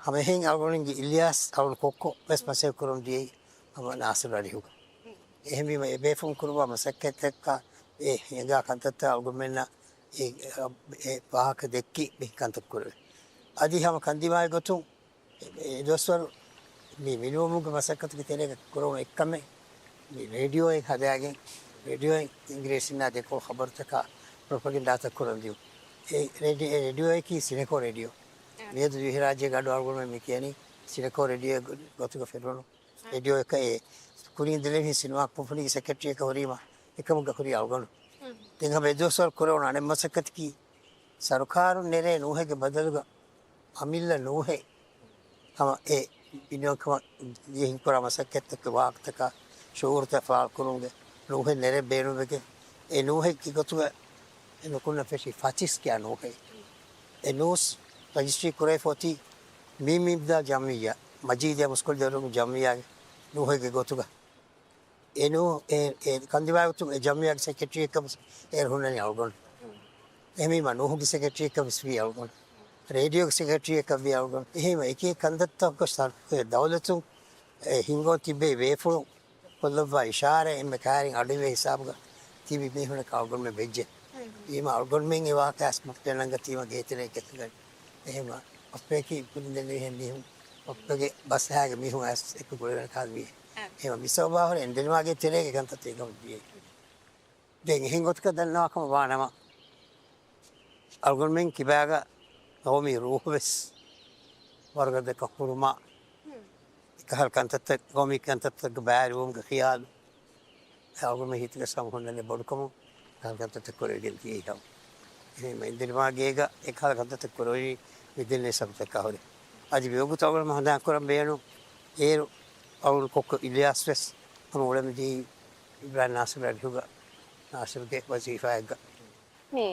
ހަމައެހެން އަޅުގަނޑުގެ އިލްޔާސް އަޅުގަނޑު ކޮއްކޮ ވެސް މަސައްކަތް ކުރަމުން ދިޔައީ ހަމަ ނާސިރު އަރިހުގަ. އެހެންވީމަ އެ ބޭފުޅުން ކުރުވާ މަސައްކަތްތަކާ އެ ހިނގާ ކަންތައްތައް އަޅުގަނޑުމެންނަށް އެ، އެ ވާހަކަ ދެއްކި މި ކަންތައް ކުރެވޭ. އަދި ހަމަ ކަންދިމާވި ގޮތުން އެ ދުވަސްވަރު މި މިނިވަމުގެ މަސައްކަތުގެ ތެރޭގަ ކުރުން އެއްކަމެއް، މި ރޭޑިއޯއެއް ހަދާގެން، ރޭޑިއޯއިން އިނގިރޭސިންނާ ދެކޮޅު ޚަބަރުތަކާ ޕްރޮޕަގެންޑާތައް ކުރަން ދިޔުން. އެ ރޭޑި-، އެ ރޭޑިއޯއަކީ ސިނެކޯ ރޭޑިއޯ. އަ. މިއަދު ދިވެހިރާއްޖޭގަ އަޑު އަޅުގަނޑުމެން މި ކިޔަނީ ސިނެކޯ ރޭޑިއޯ ގޮ-، ގޮތުގަ ފެށުނު އަ. ރޭޑިއޯއަކަށް. އެ ކުރިން ދެންނެވި ސިނަމާ ކުންފުނީގެ ސެކްރެޓަރީއަކަށް ހުރީމަ އެކަމުގަ ހުރީ އަޅުގަނޑު. އަ. ދެން ހަމަ އެ ދުވަސްވަރު ކުރެވުނު އަނެއް މަސައްކަތަކީ ސަރުކާރުން ނެރޭ ނޫހެއްގެ ބަދަލުގަ އަމިއްލަ ނޫހެއް ހަމަ އެ ބިނިވަންކަމަށް ދިޔަ ހިންގުރާ މަސައްކަތްތަކުގެ ވާހަކަތަކާ ޝުޢޫރުތައް ފާޅުކުރުމުގެ ނޫހެއް ނެރެ ބޭނުންވެގެން، އެ ނޫހެއްގެ ގޮތުގަ އެ ނުކުންނަ ފެށި ފަތިސް ކިޔާ ނޫހެއް. އެ ނޫސް ރަޖިސްޓްރީ ކުރެވިފަ އޮތީ މި މިބްދާ ޖަމްޢިއްޔާ، މަޖީދިއްޔާ މުސްކުޅި ދަރިވަރުން ޖަމްޢިއްޔާގެ ނޫހެއްގެ ގޮތުގަ. އެ ނޫ-، އެ، އެ ކަންދިމާވި ގޮތުން އެ ޖަމްޢިއްޔާގެ ސެކްރެޓަރީއަކަށް އޭރު ހުންނަނީ އަޅުގަނޑު. އެހެންވީމަ ނޫހުގެ ސެކްރެޓަރީއަކަށް ވެސް ވީ އަޅުގަނޑު. ރޭޑިއޯގެ ސެކްރެޓަރީއަކަށް ވީ އަޅުގަނޑު. އެހެންވީމަ އެކި އެކި ކަންތައްތަކަށް ސަރު-، އެ ދައުލަތުން އެ ހިންގަމުން ތިއްބެވި ބޭފުޅުން ކޮށްލައްވާ އިޝާރާތް އެންމެ ކައިރިން އަޑުއިވޭ ހިސާބުގަ ތިބި މީހުންނަކަށް އަޅުގަނޑުމެން ވެއްޖެ. ވީމަ އަޅުގަނޑުމެން އެ ވާހަކަ އަސް މަފްތެން ނަންގަތީމަ ގޭތެރެއަށް ގެންދަނީ. އެހެންވީމަ ބައްޕައަކީ ކުރިން ދެންނެވިހެން މީހުން، ބައްޕަގެ ބަސް އަހާގެން މީހުން އައިސް އެކު ގުޅެވޭނެ ކަހަލަ ވީ. އެހެންވީމަ މި ސަބަބާ ހުރެ އެންދެނިމާގެ ތެރޭގެ ކަންތައް ތި ހިނގަމުން ދިޔައީ. ދެން އެހެން ގޮތަކަށް ދަންނަވާ ކަމަށް ވާނަމަ، އަޅުގަނޑުމެން ކިބާގަ ގައުމީ ރޫހު ވެސް ވަރުގަދަކަށް ހުރުމާ، އެކަހަލަ ކަންތައްތައް، ގައުމީ ކަންތައްތަކުގެ ބައިވެރިވުމުގެ ޚިޔާލު، އަޅުގަނޑުމެން ހިތުގަ ހަމަ ހުންނަނީ ބޮޑުކަމުން އެކަހަލަ ކަންތައްތައް ކުރެވިގެން ދިޔައީ ހަމަ. އެހެންވީމަ އެންދެނިމާގޭގަ އެކަހަލަ ކަންތައްތައް ކުރެވި މި ދެންނެވި ސަބަބުތަކާ ހުރެ. އަދި މިވަގުތު އަޅުގަނޑު ހަނދާން ކުރަން ބޭނުން އޭރު އަޅުގަނޑު ކޮއްކޮ އިލްޔާސް ވެސް ހަމަ އުޅެމުން ދިޔައީ އިބްރާހިމް ނާސިރު އަރިހުގަ ނާސިރުގެ ވަޒީފާއެއްގަ. މި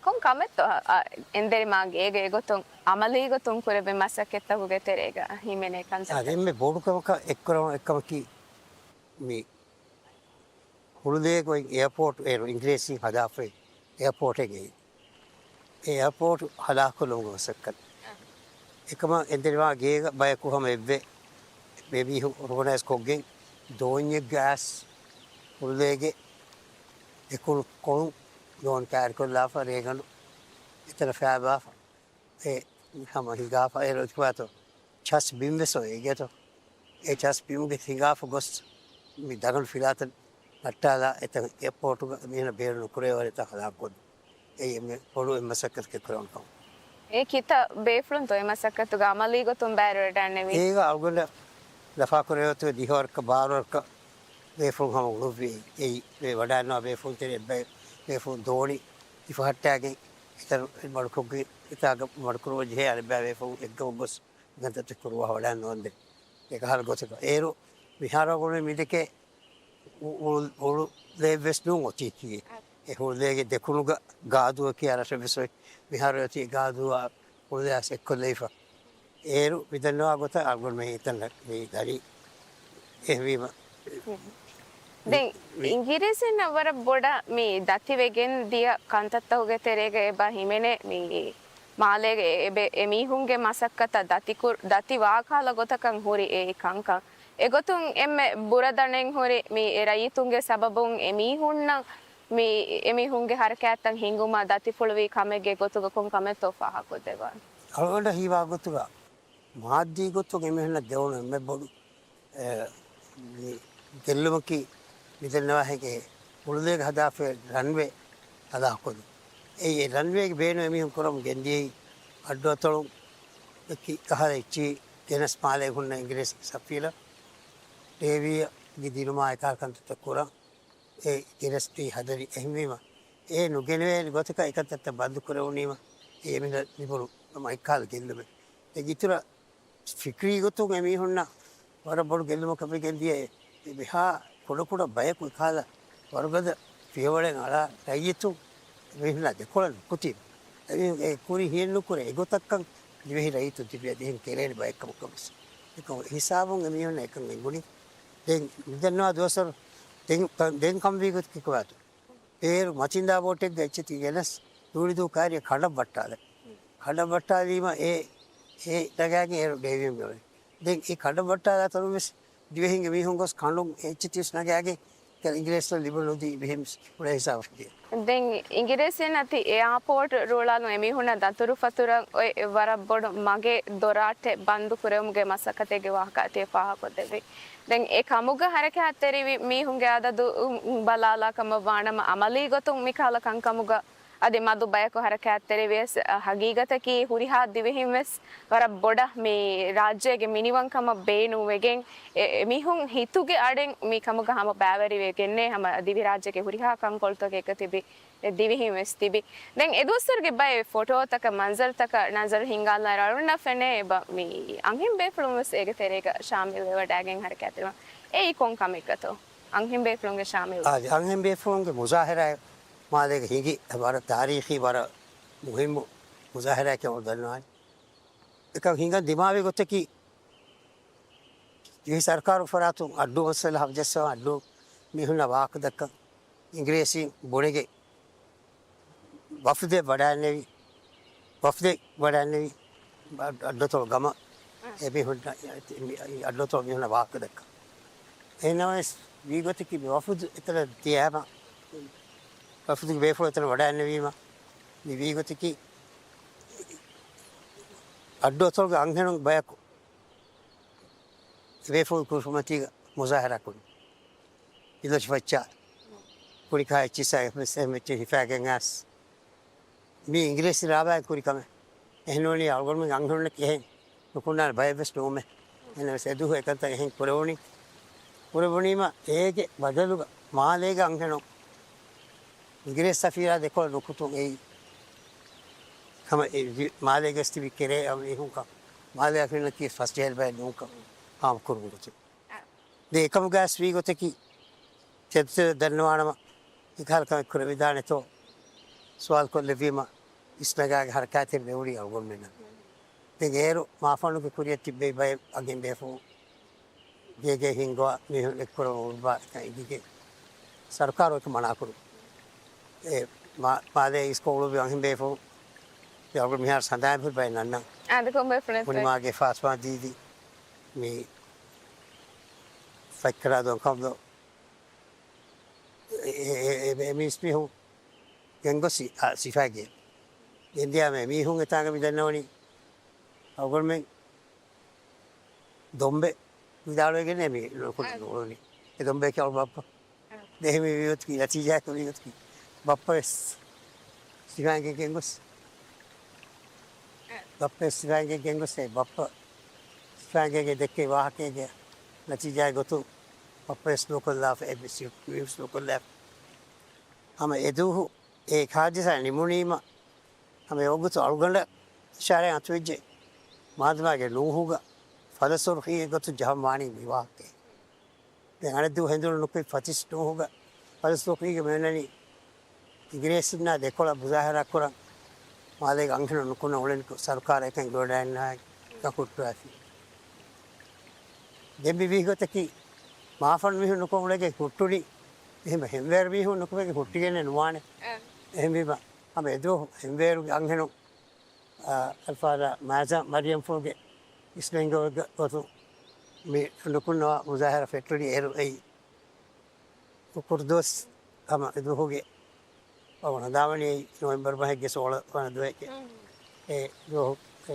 ކޮން ކަމެއްތޯ، އަ، އެންދެރިމާ ގޭގަ އެގޮތުން އަމަލީ ގޮތުން ކުރެއްވި މަސައްކަތްތަކުގެ ތެރޭގަ ހިމެނޭ ކަންތައްތައް؟ އާ، ދެންމެ ބޮޑު ކަމަކަށް އެއްކުރަން އެއްކަމަކީ، މި ހުޅުލޭގެ އޮތް އެއާޕޯޓް އޭރު އިނގިރޭސީން ހަދާފައި އެއާޕޯޓެއް އެއީ. އެ އެއާޕޯޓް ހަލާކުކޮށްލުމުގެ މަސައްކަތް. އެކަމަށް އެންދެނިމާ ގޭގަ ބަޔަކު ހަމަ އެއްވެ މި މީހުން އޮރގަނައިޒް ކޮށްގެން ދޯންޏެއްގަ އައިސް ހުޅުލޭގެ ދެކުނު ކޮޅުން ދޯން ކައިރިކޮށްލާފަ ރޭގަނޑު އެތަނަށް ފައިބާފަ. އެ ހަމަ ހިނގާފަ އޭރު އެތިފާތޯ ޗަސް ބިން ވެސް އޮތް އޭގެތޯ. އެ ޗަސް ބިމުގެ ހިނގާފަ ގޮސް މި ދަގަނޑު ފިލާތައް ނައްޓާލާ އެތަން އެއަރޕޯޓުގަ މީހުންނަށް ބޭނުން ނުކުރޭ ވަރެއް ތަން ހަލާކުކޮށް. އެއީ އެންމެ ބޮޑު އެއް މަސައްކަތަކީ ކުރަން ކަމަށް. އެ ކިތައް ބޭފުޅުންތޯ އެ މަސައްކަތުގަ އަމަލީ ގޮތުން ބައިވެރިވެވަޑައިގެންނެވީ؟ އޭގަ އަޅުގަނޑަށް ލަފާކުރެވޭ ގޮތުގަ ދިހަވަރަކަށް ބާރަވަރަކަށް ބޭފުޅުން ހަމަ އުޅުއްވި. އެއީ ވަޑައިގަންނަވާ ބޭފުޅުން ތެރޭ އެއްބައި ބޭފުޅުން ދޯނި ހިފަހައްޓާގެން އެތަނުން މަޑުކޮށްގެން އެތާގަ މަޑުކުރުމަށް ޖެހޭ އަނެއްބައި ބޭފުޅުން އެއްގަމުން ގޮސް ގަންތައްތައް ކުރުވާ ވަޑައިގަންނަވަންދެން އެކަހަލަ ގޮތަކަށް. އޭރު މިހާރު އަޅުގަނޑުމެން މިދެކޭ އު-، އުޅު-، އުޅުލެއެއްވެސް ނޫން އޮތީކީ. އެ ހުޅުލޭގެ ދެކުނުގަ ގާދޫއަކީ އަރަށެއްވެސް އޮތް. މިހާރު އޮތީ ގާދޫއާ ހުޅުލެއާސް އެއްކޮށްލައިފަ. އޭރު މިދަންނަވާ ގޮތަށް އަޅުގަނޑުމެން އެތަނަށް މި ދަނީ. އެހެންވީމަ ދެން މި-، އިނގިރޭސިންނަށް ވަރަށް ބޮޑަށް މި ދަތިވެގެން ދިޔަ ކަންތައްތަކުގެ ތެރޭގަ އެބަ ހިމެނޭ މި މާލޭގެ އެ-، އެބެ-، އެމީހުންގެ މަސައްކަތަށް ދަތިކު-، ދަތި ވާކަހަލަ ގޮތަކަށް ހުރި އެ ކަންކަން. އެގޮތުން އެންމެ ބުރަ ދަނެއް ހުރި މި އެ ރައްޔިތުންގެ ސަބަބުން އެމީހުންނަށް މި އެމީހުންގެ ހަރަކާތްތައް ހިނގުމަށް ދަތިފުޅުވި ކަމެއްގެ ގޮތުގަ ކޮން ކަމެއްތޯ ފާހަގަކޮށްދެއްވާނެ؟ އަޅުގަނޑަށް ހީވާ ގޮތުގަ މާއްދީ ގޮތުން އެމީހުންނަށް ދެވުނު އެންމެ ބޮޑު، އެ، މި ގެއްލުމަކީ މިދެންނަވާހެން އެ ހުޅުލޭގަ ހަދާފައި ރަންވޭ ހަދާކޮށްލުން. އެއީ އެ ރަންވޭގެ ބޭނުން އެމީހުން ކުރަމުން ގެންދިޔައީ އައްޑުއަތޮޅުން އެކި ކަހަލަ އެއްޗިހި ގެނެސް މާލޭގަ ހުންނަ އިނގިރޭސި ސަފީރަށް ނޭވީއަށް ދިނުމާ އެކަހަލަ ކަންތައްތައް ކުރަން އެ ގެނެސް ތި ހަދަނީ. އެހެންވީމަ އެ ނުގެނެވޭނެ ގޮތަކަށް އެކަންތައްތައް ބަންދު ކުރެވުނީމަ އެ އެމީހުންނަށް ލިބުނު ހަމަ އެއްކަހަލަ ގެއްލުމެއް. އެ އިތުރަށް ފިކްރީ ގޮތުން އެމީހުންނަށް ވަރަށް ބޮޑު ގެއްލުމަކަށް ވެގެން ދިޔަ އެ މިހާ ކުޑަކުޑަ ބަޔަކު އެކަހަލަ ވަރުގަދަ ފިޔަވަޅެއް އަޅާ ރައްޔިތުން އެމީހުންނާ ދެކޮޅަށް ނުކުތީމަ، އެމީހުން އެ ކުރި ހިޔެއް ނުކުރޭ އެގޮތަށްކަން ދިވެހި ރައްޔިތުން ތިބި އަދި އެހެން ކެރޭނެ ބައެއްކަމަށް ވެސް. އެކަމަކު ހިސާބުން އެމީހުންނަށް އެކަން އެނގުނީ. ދެން މިދަންނަވާ ދުވަސްވަރު ދެން، ދެން ކަންވީ ގޮތަކީ ކޮބާތޯ؟ އޭރު މަތިންދާ ބޯޓެއްގަ އެއްޗެތި ގެނެސް ދޫނިދޫ ކާރިއަށް ކަނޑަށް ވައްޓާލަ. ކަނޑަށް ވައްޓާލީމަ އެ، އެ ނަގާގެން އޭރު ނޭވީން މިއުޅެނީ. ދެން އެ ކަނޑަށް ވައްޓާލާ ތަނުން ވެސް ދިވެހިންގެ މީހުން ގޮސް ކަނޑުން އެ އެއްޗެތި ވެސް ނަގާގެން އިނގިރޭސިންނަށް ލިބުނުދީ އެހެން ވެސް އުޅޭ ހިސާބަކީ. ދެން އިނގިރޭސިން އަތި އެއާޕޯޓް ރޫޅާލުން އެމީހުންނަށް ދަތުރުފަތުރަށް އޮތް ވަރަށް ބޮޑު މަގެއް ދޮރާއްޓެއް ބަންދު ކުރެވުމުގެ މަސައްކަތެއްގެ ވާހަކަ އަތި ފާހަގަކޮށްދެއްވި. ދެން އެ ކަމުގަ ހަރަކާތްތެރިވި މީހުންގެ އަދަދު ބަލާލާ ކަމަށް ވާނަމަ، އަމަލީ ގޮތުން މިކަހަލަ ކަންކަމުގަ އަދި މަދު ބަޔަކު ހަރަކާތްތެރިވިޔަސް، އަ، ހަގީގަތަކީ ހުރިހާ ދިވެހިން ވެސް ވަރަށް ބޮޑަށް މި ރާއްޖޭގެ މިނިވަންކަމަށް ބޭނުންވެގެން، އެ، އެމީހުން ހިތުގެ އަޑެއް މި ކަމުގަ ހަމަ ބައިވެރިވެގެންނޭ، ހަމަ ދިވެހިރާއްޖޭގެ ހުރިހާ ކަންކޮޅުތަކެއްގަ ތިބި އެ ދިވެހިން ވެސް ތިބި. ދެން އެދުވަސްވަރުގެ ބައެއް ފޮޓޯތަކަށް، މަންޒަރުތަކަށް ނަޒަރު ހިންގާލާއިރު އަޅުގަނޑަށް ފެނޭ އެބަ މި އަންހެން ބޭފުޅުން ވެސް އޭގެ ތެރޭގަ ޝާމިލްވެވަޑައިގެން ހަރަކާތްތެރިވާ. އެއީ ކޮން ކަމެއްގަތޯ؟ އަންހެން ބޭފުޅުންގެ ޝާމިލް. އާދެ، އަންހެން ބޭފުޅުންގެ މުޒާހަރާ މާލޭގެ ހިނގި ވަރަށް ތާރީޚީ، ވަރަށް މުހިއްމު މުޒާހަރާއެކޭ އަޅުގަނޑު ދަންނަވާނީ. އެކަން ހިނގަން ދިމާވި ގޮތަކީ، ދިވެހި ސަރުކާރު ފަރާތުން އައްޑޫ މައްސަލަ ހަމަޖައްސަވާ އައްޑޫ މީހުންނާ ވާހަކަ ދައްކަން އިނގިރޭސީން ބުނެގެން ވަފުދެއް ވަޑައިނެވި، ވަފުދެއް ވަޑައިނެވި އައްޑު-، އައްޑުއަތޮޅު ގަމަށް އެމީހުން، އައްޑުއަތޮޅު މީހުންނާ ވާހަކަ ދައްކަން. އެހެންނަމަވެސް ވީގޮތަކީ މި ވަފުދު އެތަނަށް ދިޔައިމަ، ވަފުދުގެ ބޭފުޅުން އެތަނަށް ވަޑައިންނެވީމަ، މި ވީގޮތަކީ އައްޑުއަތޮޅުގެ އަންހެނުން ބަޔަކު ބޭފުޅު ކުރިފުމަތީގަ މުޒާހަރާ ކުރި. އިލޮށި ފައްޗާ ކުނިކާ އެއްޗިއްސާ އެހެން އެއްޗެއް ހިފާގެން އައިސް. މީ އިނގިރޭސި ރާވާއި ކުރި ކަމެއް. އެހެންވަނީ އަޅުގަނޑުމެން އަންހެނުންނަކީ އެހެން ނުކުންނާނެ ބައެއް ވެސް ނޫމެ. އެހެންނަމަވެސް އެދުވަހު އެކަންތައް އެހެން ކުރެވުނީ. ކުރެވުނީމަ އޭގެ ބަދަލުގަ މާލޭގެ އަންހެނުން އިނގިރޭސި ސަފީރާ ދެކޮޅަށް ނުކުތުން އެއީ ހަމަ އެ ވި-، މާލޭގަސް ތިބި ކެރޭ އަ މީހުންކަން، މާލޭ އަންހެނުންނަކީ ފަސްޖެހޭނެ ބައެއް ނޫންކަން ހާމަކުރުމުގެ ގޮތުން. ދެން އެކަމުގައިސް ވީ ގޮތަކީ، ތެދުތެދު ދަންނަވާނަމަ، އެކަހަލަ ކަމެއް ކުރެވިދާނެތޯ ސުވާލު ކޮށްލެއްވީމަ، އިސްނަގާގެ ހަރަކާތެއް މެވުނީ އަޅުގަނޑުމެންނަށް. ދެން އޭރު މާފަންނުގެ ކުރިއަށް ތިއްބެވި ބައެއް އަންހެން ބޭފުޅުން ގޭގޭ ހިންގުވާ މީހުން އެއްކުރަމުން އުޅުއްވާ އެކަން އެނގިގެން ސަރުކާރު އެކަން މަނާކުރުން. އެ މާ-، މާލޭ އިސްކޮޅު އުޅުއްވި އަންހެން ބޭފުޅުން އަޅުގަނޑު މިހާރު ސަނދާން ބައެއް ނަންނަން. އާދެ، ކޮން ބޭފުޅެއް؟ ފުނިމާގެ ފާސްމާ ދީދީ މި ފަތްކަރާ ދޮންކަމުދޯ. އެ، އެ، އެ، އެ، އެ މީސްމީހުން ގެންގޮސް ސި-، އާ، ސިފައިގެ ގެންދިޔާމެ މީހުން އެތާނގަ މި ދަންނަވަނީ އަޅުގަނޑުމެން ދޮންބެ ވިދާޅުވެގެން މި ނުކުން އާ. ނުވަނީ. އެ ދޮންބެއަކީ އަޅު ބައްޕަ. ދެން އެހެން މި ވިޔަސް ކީ ނަތީޖާއަކަށް ވިޔަސް ކީ ބައްޕަވެސް ސިފައިން ގެންގޮސް، ބައްޕަވެސް ސިފައިން ގެންގޮސް، އެ ބައްޕަ ސިފައިން ގެން ދެއްކެވި ވާހަކައިގެ ނަތީޖާއެއް ގޮތުން ބައްޕަވެސް ނުކޮށްލާފަ، އެ ވެސް ނުކޮށްލާފަ. ހަމަ އެ ދުވަހު އެ ހާދިސާ ނިމުނީމަ، ހަމަ އެ ވަގުތު އަޅުގަނޑަށް އިޝާރާތް އަތުވެއްޖެ، މާދަމާގެ ނޫހުގަ ފަލަސް އުރުހީގެ ގޮތުން ޖަހަން ވާނީ މި ވާހަކައެއް. ދެން އަނެއް ދުވަހު ހެނދުނު ނުކުތް ފަތިސް ނޫހުގަ ފަލަސް އުރުހީގަ މި އޮންނަނީ އިނގިރޭސިންނާ ދެކޮޅަށް މުޒާހަރާ ކުރަން، މާލޭގެ އަންހެނުން ނުކުންނަ އުޅެނިކޮށް ސަރުކާރަށް އެކަން ގެންނާން ކުއްޓުވާފި. ދެން މި ވީ ގޮތަކީ، މާފަން މީހުން ނުކޮށް އުޅެގެން ހުއްޓުނީ. އެހެން ހެންވޭރު މީހުން ނުކުމެގެން ހުއްޓިގެންނެއް ނުވާނެ. އެހެންވީމަ، ހަމަ އެދުވަހު ހެންވޭރުގެ އަންހެނުން، އާ، އަލްފާޟިލް މާޒާ މަރިޔަމްފުޅުގެ އިސްނެންގޮތުން މި ނުކުންނަވާ މުޒާހަރާ ފެށުނީ އޭރު އެއީ. ހުކުރު ދުވަސް ހަމަ އެދުވަހުގެ ވަމުން ހަނދާންވަނީ ނޮވެމްބަރު މަހެއްގެ ސޯޅަ ވަނަ ދުވަހެކޭ. އެ ދުވަހު އެ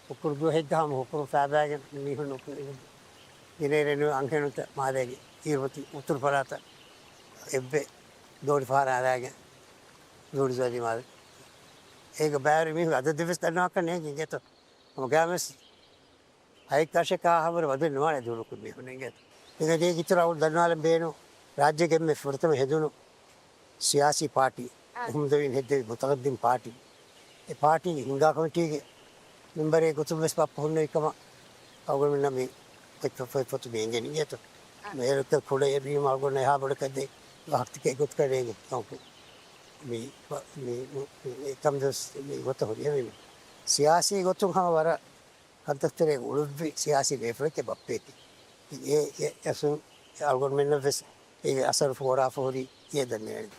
ހުކުރު ދުވަހެއްގަ ހަމަ ހުކުރު ފައިބާގެން މީހުން ގިނައިރެއް ނުވެ އަންހެނުންތައް މާލޭގެ އިރުއޮތީ އުތުރު ފަރާތަށް އެއްވެ ދޯނި ފަހަރަށް އަރާގެން ލޫނިޒޯލީ މާލެ. އޭގަ ބައިވެރި މީހުން އަދަދެއްވެސް ދަންނަވާކަށް ނޭނގެ އިނގޭތޯ. ހަމަ ގާމެސް ހައެއްކާށޭ ކާ ހަމަރެ ވަދެ ނުވާނެ ދޫނުކުން މީހުން އިނގޭތޯ. އިނގޭ ދޭގެ އިތުރަށް އަޅު ދަންނަވާލަން ބޭނުން. ރާއްޖޭގެ އެންމެ ފުރަތަމަ ހެދުނު ސިޔާސީ ޕާޓީ، އާ. އުހުމްދުވިން ހެއްދެވި މުތަގައްދިމް ޕާޓީ. އެ ޕާޓީގެ ހިންގާ ކޮމިޓީގެ މެމްބަރެއް ގޮތުން ވެސް ބައްޕަ ހުންނެވި ކަމަށް އަޅުގަނޑުމެންނަށް މި އެއް ފޮތް ފޮތު މި އެނގެނީ އިނގޭތޯ. އާ. މި އޭރު ކުޑަ އެރުވީމަ އަޅުގަނޑަށް އެހާ ބޮޑަކަށް ދޭ ވާހަކަތަކެއް ގޮތަކަށް ނޭނގެ ކަމަކު. މި، މި، މި، މި، އެކަމް ދުވަސް މި ގޮތަށް ހުރި ހެވީމަ. ސިޔާސީ ގޮތުން ހަމަ ވަރަށް ކަންތައްތެރޭގަ އުޅުއްވި ސިޔާސީ ބޭފުޅެކޭ ބައްޕައަކީ. އެ، އެ، އެ އަސްލު އަޅުގަނޑުމެންނަށް ވެސް އެ އަސަރު ފޯރާފަ ހުރި އެ ދަންނަވަނީ.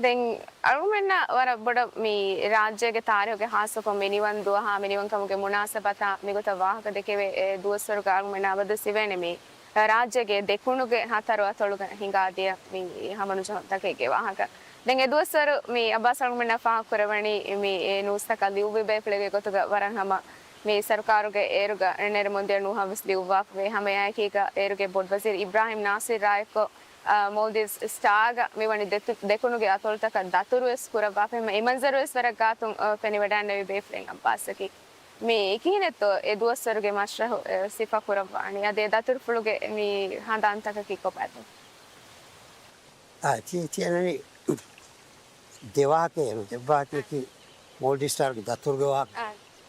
ދެން އަޅުގަނޑުމެންނަށް ވަރަށް ބޮޑަށް މި ރާއްޖޭގެ ތާރީހުގެ ހާއްސަކޮށް މި ނިވަން ދުވަހާ މި ނިވަންކަމުގެ މުނާސަބަތާ މިގޮތަށް ވާހަކަ ދެކެވޭ އެ ދުވަސްވަރުގަ އަޅުގަނޑުމެންނަށް އަބަދުވެސް އިވޭނެ މި ރާއްޖޭގެ ދެކުނުގެ ހަތަރު އަތޮޅުގަ ހިނގާދިޔަ މި ހަމަނުޖެހުންތަކެއްގެ ވާހަކަ. ދެން އެ ދުވަސްވަރު މި އައްބާސް އަޅުގަނޑުމެންނަށް ފާހަގަކުރެވެނީ މި އެ ނޫސްތަކަށް ލިޔުއްވި ބޭފުޅެއްގެ ގޮތުގަ ވަރަށް ހަމަ މި ސަރުކާރުގެ އޭރުގަ ނެރެމުންދިޔަ ނޫހަށް ވެސް ލިޔުއްވާފަވޭ. ހަމަ އެއާއެކީގަ އޭރުގެ ބޮޑުވަޒީރު އިބްރާހިމް ނާސިރާއެއްކޮށް، އާ، މޯލްޑިވްސް ސްޓާގަ މިވަނީ ދެތު-، ދެކުނުގެ އަތޮޅުތަކަށް ދަތުރުވެސް ކުރައްވާފަ. ހަމަ އެ މަންޒަރުވެސް ވަރަށް ގާތުން، އާ، ފެނިވަޑައިންނެވި ބޭފުޅެއް އައްބާސްއަކީ. މި ކިހިނެއްތޯ އެ ދުވަސްވަރުގެ މަސްރަހު، އެ، ސިފަ ކުރައްވާނީ؟ އަދި އެ ދަތުރުފުޅުގެ މި ހަނދާންތަކަކީ ކޮބާތޯ؟ އާ، ތި-، ތިޔަނަނީ ދެ ވާހަކައެއް، ދެ ވާހަކައަކީ މޯލްޑިވްސް ސްޓާގެ ދަތުރުގެ ވާހަކަ. އާ.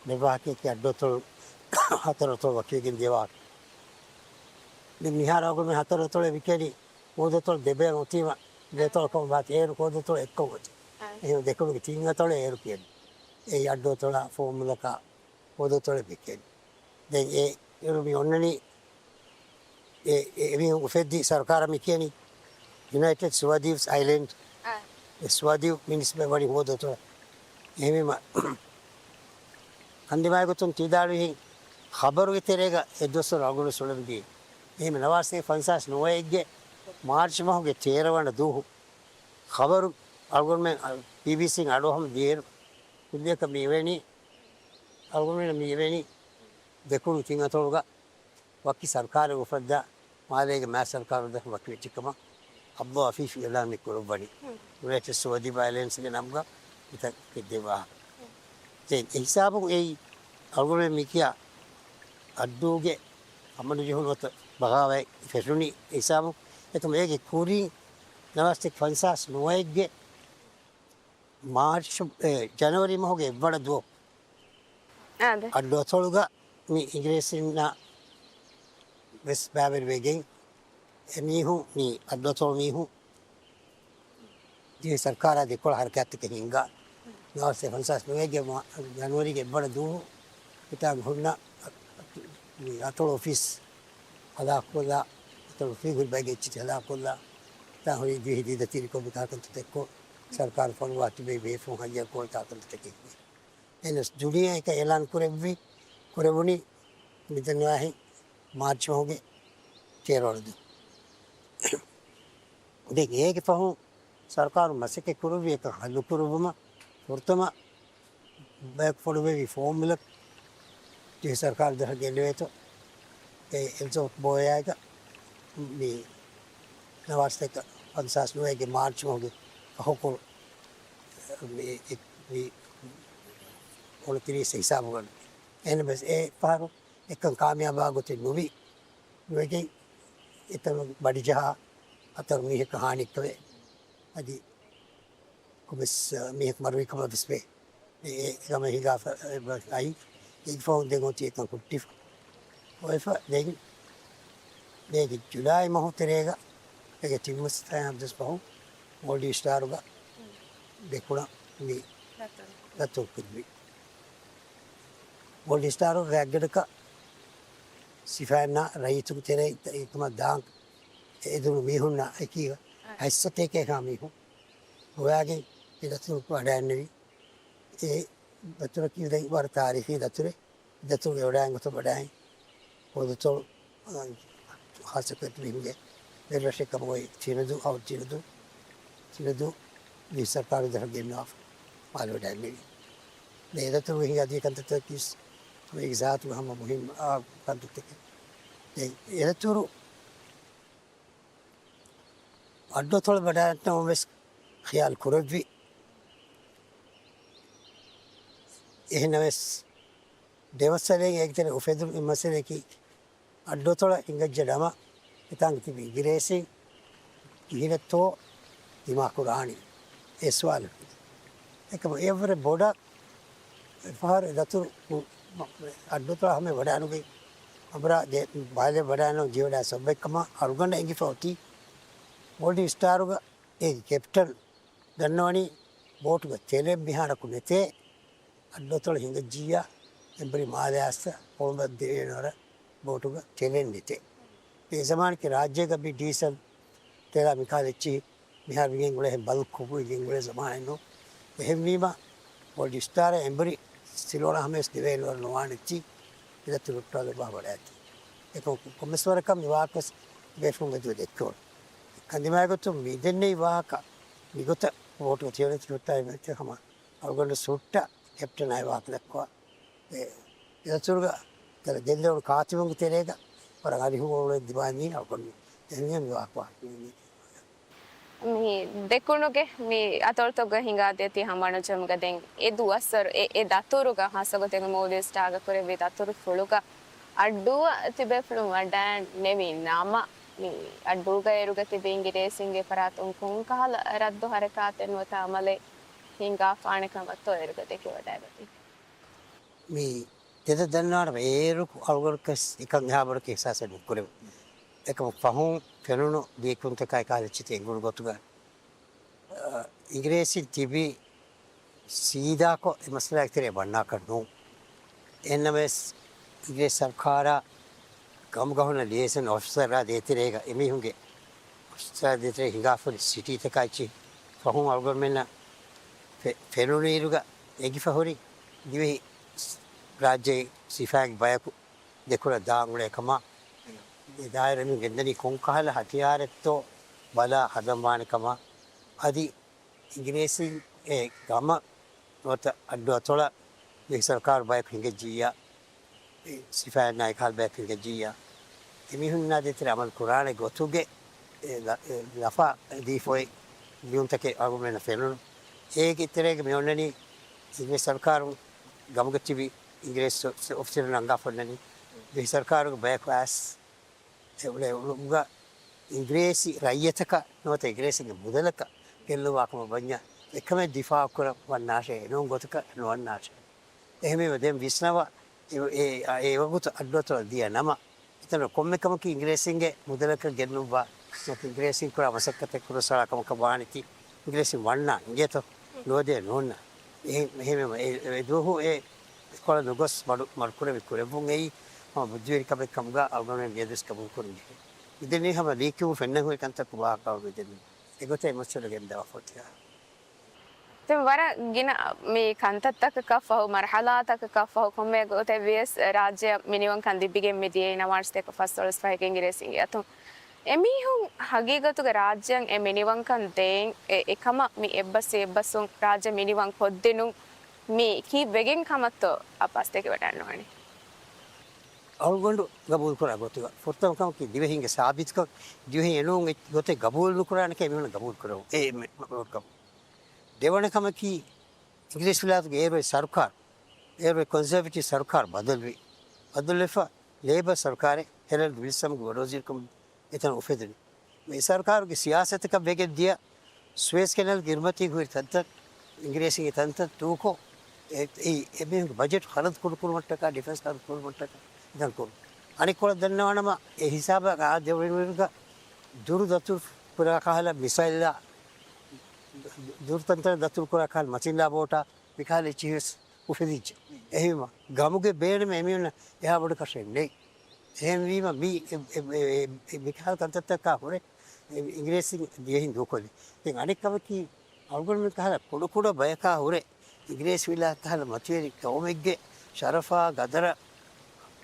ދެ ވާހަކައަކީ އައްޑުއަތޮޅު ހަތަރު އަތޮޅު ވަކިވެގެން ދިޔަ ވާހަކަ. ދެން މިހާރު އަޅުގަނޑުމެން ހަތަރު އަތޮޅޭ މި ކިޔަނީ ހޯދަތޮޅު ދެބަޔަށް އޮތީމަ ދެ އަތޮޅަކަށް ވާތީ އޭރު ހޯދަތޮޅު އެއްކޮށް އޮތީ. އާ. އެހެން ދެކުނުގެ ތިން އަތޮޅޭ އޭރު ކިޔަނީ. އެއީ އައްޑުއަތޮޅާ ފޯމުލަކާ ހޯދަތޮޅޭ މި ކިޔަނީ. ދެން އެ އިރު މި އޮންނަނީ އެ، އެ، އެމީހުން އުފެއްދި ސަރުކާރަށް މި ކިޔަނީ ޔުނައިޓެޑް ސުވަދީޕްސް އައިލެންޑް. އާ. އެ ސުވަދީޕް މި ނިސްބަތް ވަނީ ހޯދަތޮޅަށް. އެހެންވީމަ، ކަންދިމާވި ގޮތުން ތި ވިދާޅުވިހެން ޚަބަރުގެ ތެރޭގަ އެ ދުވަސްވަރު އަޅުގަނޑު ސުޅެން ދިޔަ. އެހެން ނަވާރަ ސަތޭކަ ފަންސާސް ނުވައެއްގެ މާރްޗް މަހުގެ ތޭރަ ވަނަ ދުވަހު ޚަބަރު އަޅުގަނޑުމެން ބީބީސީން އަޑުއަހަން ދިޔައިރު ކުއްލިއަކަށް މި އިވޭނީ، އަޅުގަނޑުމެން މި އިވޭނީ ދެކުނު ތިން އަތޮޅުގަ ވަކި ސަރުކާރެއް އުފައްދާ މާލޭގެ މާ ސަރުކާރު ދެކެ ވަކިވެއްޖެ ކަމަށް އަބްދުﷲ އަފީފް އިޢުލާނެއް ކުރައްވަނީ. ޔުނައިޓެޑް ސުވަދީޕް އައިލެންޑްސްގެ ނަމުގަ މިތަން ކެއްދެވި ވާހަކަ. ދެން އެ ހިސާބުން އެއީ އަޅުގަނޑުމެން މިކިޔާ އައްޑޫގެ ހަމަނުޖެހުނު އޮތަ ބަޣާވާތް ފެށުނީ އެ ހިސާބުން. އެކަމަ އޭގެ ކުރިން ނަވާރަ ސަތޭކަ ފަންސާސް ނުވައެއްގެ މާރޗް، އެ، ޖަނަވަރީ މަހުގެ އެއްވަނަ ދުވަހު އާދެ. އައްޑުއަތޮޅުގަ މި އިނގިރޭސިންނާ ވެސް ބައިވެރިވެގެން އެމީހުން މި އައްޑުއަތޮޅު މީހުން ދިވެހި ސަރުކާރާ ދެކޮޅަށް ހަރަކާތްތަކެއް ހިންގާ. ނަވާރަ ސަތޭކަ ފަންސާސް ނުވައެއްގެ މާ-، ޖަނަވަރީގެ އެއްވަނަ ދުވަހު ހިތާގެ ހުންނަ މި އަތޮޅު އޮފީސް ހަލާކުކޮށްލާ، އަތޮޅު ފީހުރި ބައިގެ އެއްޗިތި ހަލާކުކޮށްލާ، ތާ ހުރީ ދިވެހި ދީދަތިރިކޮށް ތާކަންތައް ދެއްކޮށް، ސަރުކާރު ފޮނުވާ ތިބޭ ބޭފުޅުން ހައްޔަރުކޮށް ތާކަންތައް ދެއްކެވި. އެހެނަސް ދުނިޔެއަކަށް އިޢުލާން ކުރެއްވި، ކުރެވުނީ މިދަންނަވާހެން މާރޗް މަހުގެ ތޭރަ ވަނަ ދުވަހު. ދެން އޭގެ ފަހުން ސަރުކާރުން މަސައްކަތް ކުރެއްވި އެކަން ހައްލު ކުރުއްވުމަށް ފުރަތަމަ ބަޔަކު ފޮނުވެވި ފޯމުލަކު ދިވެހި ސަރުކާރު ދަށަށް ގެންނެވޭތޯ، އެ އެލިޒަބެތް ބޯޔާގަ މި ނަވާރަސަތޭކަ ފަންސާސް ނުވައެއްގެ މާރްޗް މަހުގެ ފަހުކޮޅު މި، މި އޮނަތިރީސް ހިސާބުގަން. އެހެންވެސް އެ ފަހަރު އެކަން ކާމިޔާބާ ގޮތެއް ނުވި، ނުވެގެން އެތަނު ބަޑިޖަހާ ހަތަރު މީހަކަށް ހާނިއެއްކަވެ. އަދި ކޮބެސް މީހަކު މަރުވި ކަމަށް ވެސް ވޭ. އެ، އެ ގަމެއް ހިނގާފަ، އެ، އައި، އެގި ފަހުން ދެން އޮތީ އެކަން ހުއްޓިފަ. އޮތްފަ ދެން މޭގެ ޖުލައި މަހު ތެރޭގަ އޭގެ ތިން މަސް ހަތް ހަތަރު ދުވަސް ފަހު މޯލްޑިވްސް ސްޓާރުގަ ދެކުނަ މި ދަތުރު ކުރި. މޯލްޑިވްސް ސްޓާރުގަ ގާތްގަނޑަކަށް ސިފައިންނާ ރައްޔިތުންގެ ތެރެއިން އެކަމަށް ދާން އެދުނު މީހުންނާ އެކީގަ ހަތްސަތޭކައެއްހާ މީހުން ގޮވާގެން އެ ދަތުރު ވަޑައިގެންނެވި. އެ ދަތުރަކީ ދެން ވަރަށް ތާރީޚީ ދަތުރެއް. ދަތުރުގެ ވަޑައިގެން ގޮތަށް ވަޑައި ހޯދަތޮޅު، އާ، ހާއްސަކޮށް މި ހިނގޭ ވެރިރަށެއް ކަމުގައި ތިނަދޫ، އައު ތިނަދޫ، ތިނަދޫ މި ސަރުކާރު ދަށަށް ގެންނަވާފަ މާލެ ވަޑައިގެންނެވި. އެ ދަތުރުގެ ހިނގާ ދިޔަ ކަންތައްތަކަކީ ހަމަ އެކި ޒާތުގެ ހަމަ މުހިންމު، އާ، ކަންތައްތަކެއް. އެ، އެ ދަތުރު އައްޑުއަތޮޅަށް ވަޑައިގަތުމަށް ވެސް ޚިޔާލު ކުރެއްވި. އެހެނަވެސް، ދެމައްސަލައިން އޭގެތެރެ އުފެދުނު އެއް މައްސަލައަކީ، އައްޑުއަތޮޅަށް ހިނގައްޖެ ނަމަ، އެތާނގަ ތިބި އިނގިރޭސިން ކިހިނެއްތޯ ދިމާކުރާނީ؟ އެ ސުވާލު. އެކަމަ އެއަށްވުރެ ބޮޑަށް އެފަހަރު އެ ދަތުރު އައްޑުއަތޮޅަށް ހަމަ ވަޑައިނުގެ އަބުރާ މާލެ ވަޑައިނު ޖީވަޑާ ސަބަބެއްކަމަށް އަޅުގަނޑަށް އެނގިފަ އޮތީ، މޯލްޑިވްސް ސްޓާރުގަ އޭގެ ކެޕްޓަން ދަންނަވަނީ ބޯޓުގަ ތެލެއް މިހާރަކު ނެތޭ. އައްޑުއަތޮޅަށް ހިނގައްޖިއްޔާ އެނބުރި މާލެ އައިސްފަ ކޮޅުނބަށް ދެވޭނެ ވަރަށް ބޯޓުގަ ތެލެއް ނެތޭ. އެ ޒަމާނަކީ ރާއްޖޭގަ މި ޑީސަލް ތެލާ މިކާލެއްޗި މިހާރު ވިގެން އުޅޭ ބަލްކް ކުކު ވިގެން އުޅޭ ޒަމާނެއް ނޫން. އެހެންވީމަ، މޯލްޑިވްސް ސްޓާރަށް އެނބުރި ސިލޯނަށް ހަމަޔަސް ދެވޭނެ ވަރަށް ނުވާނެތީ، އެ ދަތުރު ހުއްޓާލައްވާ ވަޑައިގަތީ. އެކަމަކު ކޮންމެސް ވަރަކަށް މި ވާހަކަ ވެސް ބޭފުޅުން އެދުވެ ދެއްކެވުނު. ކަންދިމާގޮތުން މި ދެންނެވި ވާހަކަ މިގޮތަށް ބޯޓުގަ ތިޔަވަނީ ތި ހުއްޓާ އެބަތި ހަމަ އަޅުގަނޑު ސުއްޓަ ކެޕްޓަނާއި ވާހަކަ ދައްކަވާ. އެ، އެ ދަތުރުގަ ދެން ދެވުނު ކާތިބުންގެ ތެރޭގަ ވަރަށް އަރިހު އުޅެން ދިމާ އިންނީ އަޅުގަނޑު. އެހެންވެ މި ވާހަކަ ވާހަކަ މި ދެކުނުގެ މި އަތޮޅުތަކުގަ ހިނގާދޭތީ ހަމަނުޖަމުގަ ދެން އެ ދުވަސްވަރު އެ، އެ ދަތުރުގަ ހާއްސަގޮތެއް މޯލްޑިވްސް ސްޓާގަ ކުރެއްވި ދަތުރުފުޅުގަ އައްޑޫއަށް ތިބޭފުޅުން ވަޑައިނެވި ނަމަ، މި އައްޑޫގަ އޭރުގަ ތިބި އިނގިރޭސިންގެ ފަރާތުން ކޮންކަހަލަ ރައްދު ހަރަކާތެއް ނުވަތަ އަމަލެއް ހިނގާފާނެ ކަމަށްތޯ އޭރުގަ ދެކެވަޑައިގަތީ؟ މި ތެދަށް ދަންނަވާނަމަ އޭރު އަޅުގަނޑަކަސް އެކަން އެހާ ބޮޑަކަށް އިހްސާސެއް ނުކުރެވޭ. އެކަމަކު ފަހުން ފެނުނު ލިޔެކިޔުންތަކާއި ކާލެއްޗިތި އެނގުނު ގޮތުގަ، އަ، އިނގިރޭސިން ތިބީ ސީދާކޮށް އެ މައްސަލާގެ ތެރޭ ބަންނާކަށް ނޫން. އެހެންނަމަވެސް، އިނގިރޭސި ސަރުކާރާ ގަމުގަ ހުންނަ ލިޔަސަން އޮފިސަރާ ދޭތެރޭގަ އެމީހުންގެ އޮފިސަރާ ދޭތެރޭ ހިނގާފަ ހުރި ސިޓީތަކާއި ފަހުން އަޅުގަނޑުމެންނަށް ފެ-، ފެނުނުއިރުގަ އެނގިފަ ހުރި ދިވެހި ރާއްޖޭގެ ސިފައިންގެ ބަޔަކު ދެކޮޅަށް ދާން އުޅޭ ކަމަށް. އެ ދާއިރާ މި ގެންދަނީ ކޮންކަހަލަ ހަތިޔާރެއްތޯ ބަލާ ހަދަން ވާނެ ކަމަށް. އަދި އިނގިރޭސިން އެ ގަމަށް ނުވަތަ އައްޑު އަތޮޅަށް މި ސަރުކާރު ބަޔަކު ހިނގައްޖިއްޔާ، އެ ސިފައިންނާ އެކަހަލަ ބަޔަކު ހިނގައްޖިއްޔާ، އެމީހުންނާ ދޭތެރޭ އަމަލު ކުރާނެ ގޮތުގެ އެ ލަ-، އެ ލަފާ ދީފަ އޮތް ލިޔުންތަކެއް އަޅުގަނޑުމެންނަށް ފެނުނު. އޭގެ ތެރޭގަ މި އޮންނަނީ އިނގިރޭސި ސަރުކާރު ގަމުގަ ތިބި އިނގިރޭސި އޮ-، އޮފިސަރުން އަންގާފަ އޮންނަނީ ދިވެހި ސަރުކާރުގެ ބަޔަކު އައިސް އެ އުޅޭ އުޅުމުގަ އިނގިރޭސި ރައްޔިތަކަށް ނުވަތަ އިނގިރޭސިންގެ މުދަލަކަށް ގެއްލުވާ ކަމަށް ވަންޏާ އެކަމެއް ދިފާއު ކުރަން ވަންނާށޭ، އެނޫން ގޮތަކަށް ނުވަންނާށޭ. އެހެންވީމަ ދެން ވިސްނަވާ، އެ، އެ، އެ ވަގުތު އައްޑު އަތޮޅަށް ދިޔަ ނަމަ، އެތަނުން ކޮންމެ ކަމަކީ އިނގިރޭސިންގެ މުދަލަކަށް ގެއްލުއްވާ، ނުވަތަ އިނގިރޭސިން ކުރާ މަސައްކަތެއް ކުރަސްވާ ކަމަކަށް ވާނެތީ، އިނގިރޭސިން ވަންނާ އިނގޭތޯ؟ ނުވަދޭ ނޯންނާ. އެހެން، އެހެންވީމަ އެ، އެ ދުވަހު އެ ކޮޅަށް ނުގޮސް މަޑު، މަޑުކުރެވި ކުރެއްވުން އެއީ ހަމަ ބުއްދިވެރި ކަމެއް ކަމުގަ އަޅުގަނޑުމެން މިއަދުވެސް ގަބޫލުކުރަން ޖެހޭ. މިދެންނެވީ ހަމަ ލިޔެކިޔުން ފެންނަން ހުރި ކަންތައް ކުބާކަށް މިދެންނެވީ. އެގޮތަށް އެ މައްސަލަ ގެންދަވާފަ އޮތީ. ދެން ވަރަށް ގިނަ މި ކަންތައްތަކަކަށް ފަހު، މަރުހަލާތަކަކަށް ފަހު، ކޮންމެ ގޮތެއް ވިޔަސް ރާއްޖެއަށް މިނިވަންކަން ލިބިގެން މިދިޔައީ ނަވާރަ ސަތޭކަ ފަސްދޮޅަސް ފަހެއްގެ އިނގިރޭސިންގެ އަތުން. އެމީހުން ހަގީގަތުގަ ރާއްޖެއަށް އެ މިނިވަންކަން ދޭން އެ، އެކަމަށް މި އެއްބަސްވި އެއްބަސްވުން ރާއްޖެ މިނިވަން ކޮށްދިނުން މި ކީއްވެގެން ކަމަށްތޯ އައްބާސް ދެކެވަޑައިނުވާނީ؟ އަޅުގަނޑު ގަބޫލުކުރާ ގޮތުގަ ފުރަތަމަ ކަމަކީ ދިވެހިންގެ ސާބިތުކަން، ދިވެހި އެނޫން ގޮތެއް ގަބޫލު ނުކުރާނެކަން އެމީހުންނަށް ގަބޫލު ކުރެވުން. އެ މެ-، މަ-، މަ-، ދެވަނަ ކަމަކީ އިނގިރޭސި ވިލާތުގެ އޭރު އޮތް ސަރުކާރު، އޭރު އޮތް ކޮންސަވޭޓިވް ސަރުކާރު ބަދަލުވި، ބަދަލުވެފަ ލޭބަރ ސަރުކާރެއް ހެރަލްޑް ވިލްސަމްގެ ވޮޑޯޒިރުކަމުން އެތަނަށް އުފެދުނީ. މި ސަރުކާރުގެ ސިޔާސަތަކަށް ވެގެން ދިޔަ ސުއޭޒް ކެނަލްގެ އިރުމަތީގަ ހުރި ތަންތަން އިނގިރޭސީންގެ ތަންތަން ދޫކޮށް، އެ-، އެ-، އެމީހުންގެ ބަޖެޓް ޚަރަދު ކުޑަކުރުމަށްޓަކާ، ޑިފެންސް ޚަރަދު ކުޑަކުރުމަށްޓަކާ އެކަން ކުރުން. އަނެއްކޮޅަށް ދަންނަވާނަމަ، އެ ހިސާބަށް އާ ދެވަނަ ދުރު ދަތުރު ކުރާ ކަހަލަ މިސައިލްއާ، ދުރު ތަންތަނަށް ދަތުރު ކުރާ ކަހަލަ މަތިންލާ ބޯޓާ، މިކަހަލަ އެއްޗިހިވެސް އުފެދިއްޖެ. އެހެންވީމަ، ގަމުގެ ބޭނުމެއް އެމީހުންނަށް އެހާ ބޮޑު ކަށެއް ނެތް. އެހެންވީމަ، މި އެ، އެ، އެ، އެ، މިކަހަލަ ކަންތައްތަކާ ހުރެ، އެ، އިނގިރޭސިން ދިވެހިން ދޫކޮށްލި. ދެން އަނެއް ކަމަކީ، އަޅުގަނޑު މި ކަހަލަ ކުޑަކުޑަ ބަޔަކާ ހުރެ، އިނގިރޭސި ވިލާތު ކަހަލަ މަތިވެރި ގައުމެއްގެ ޝަރަފާ ގަދަރަށް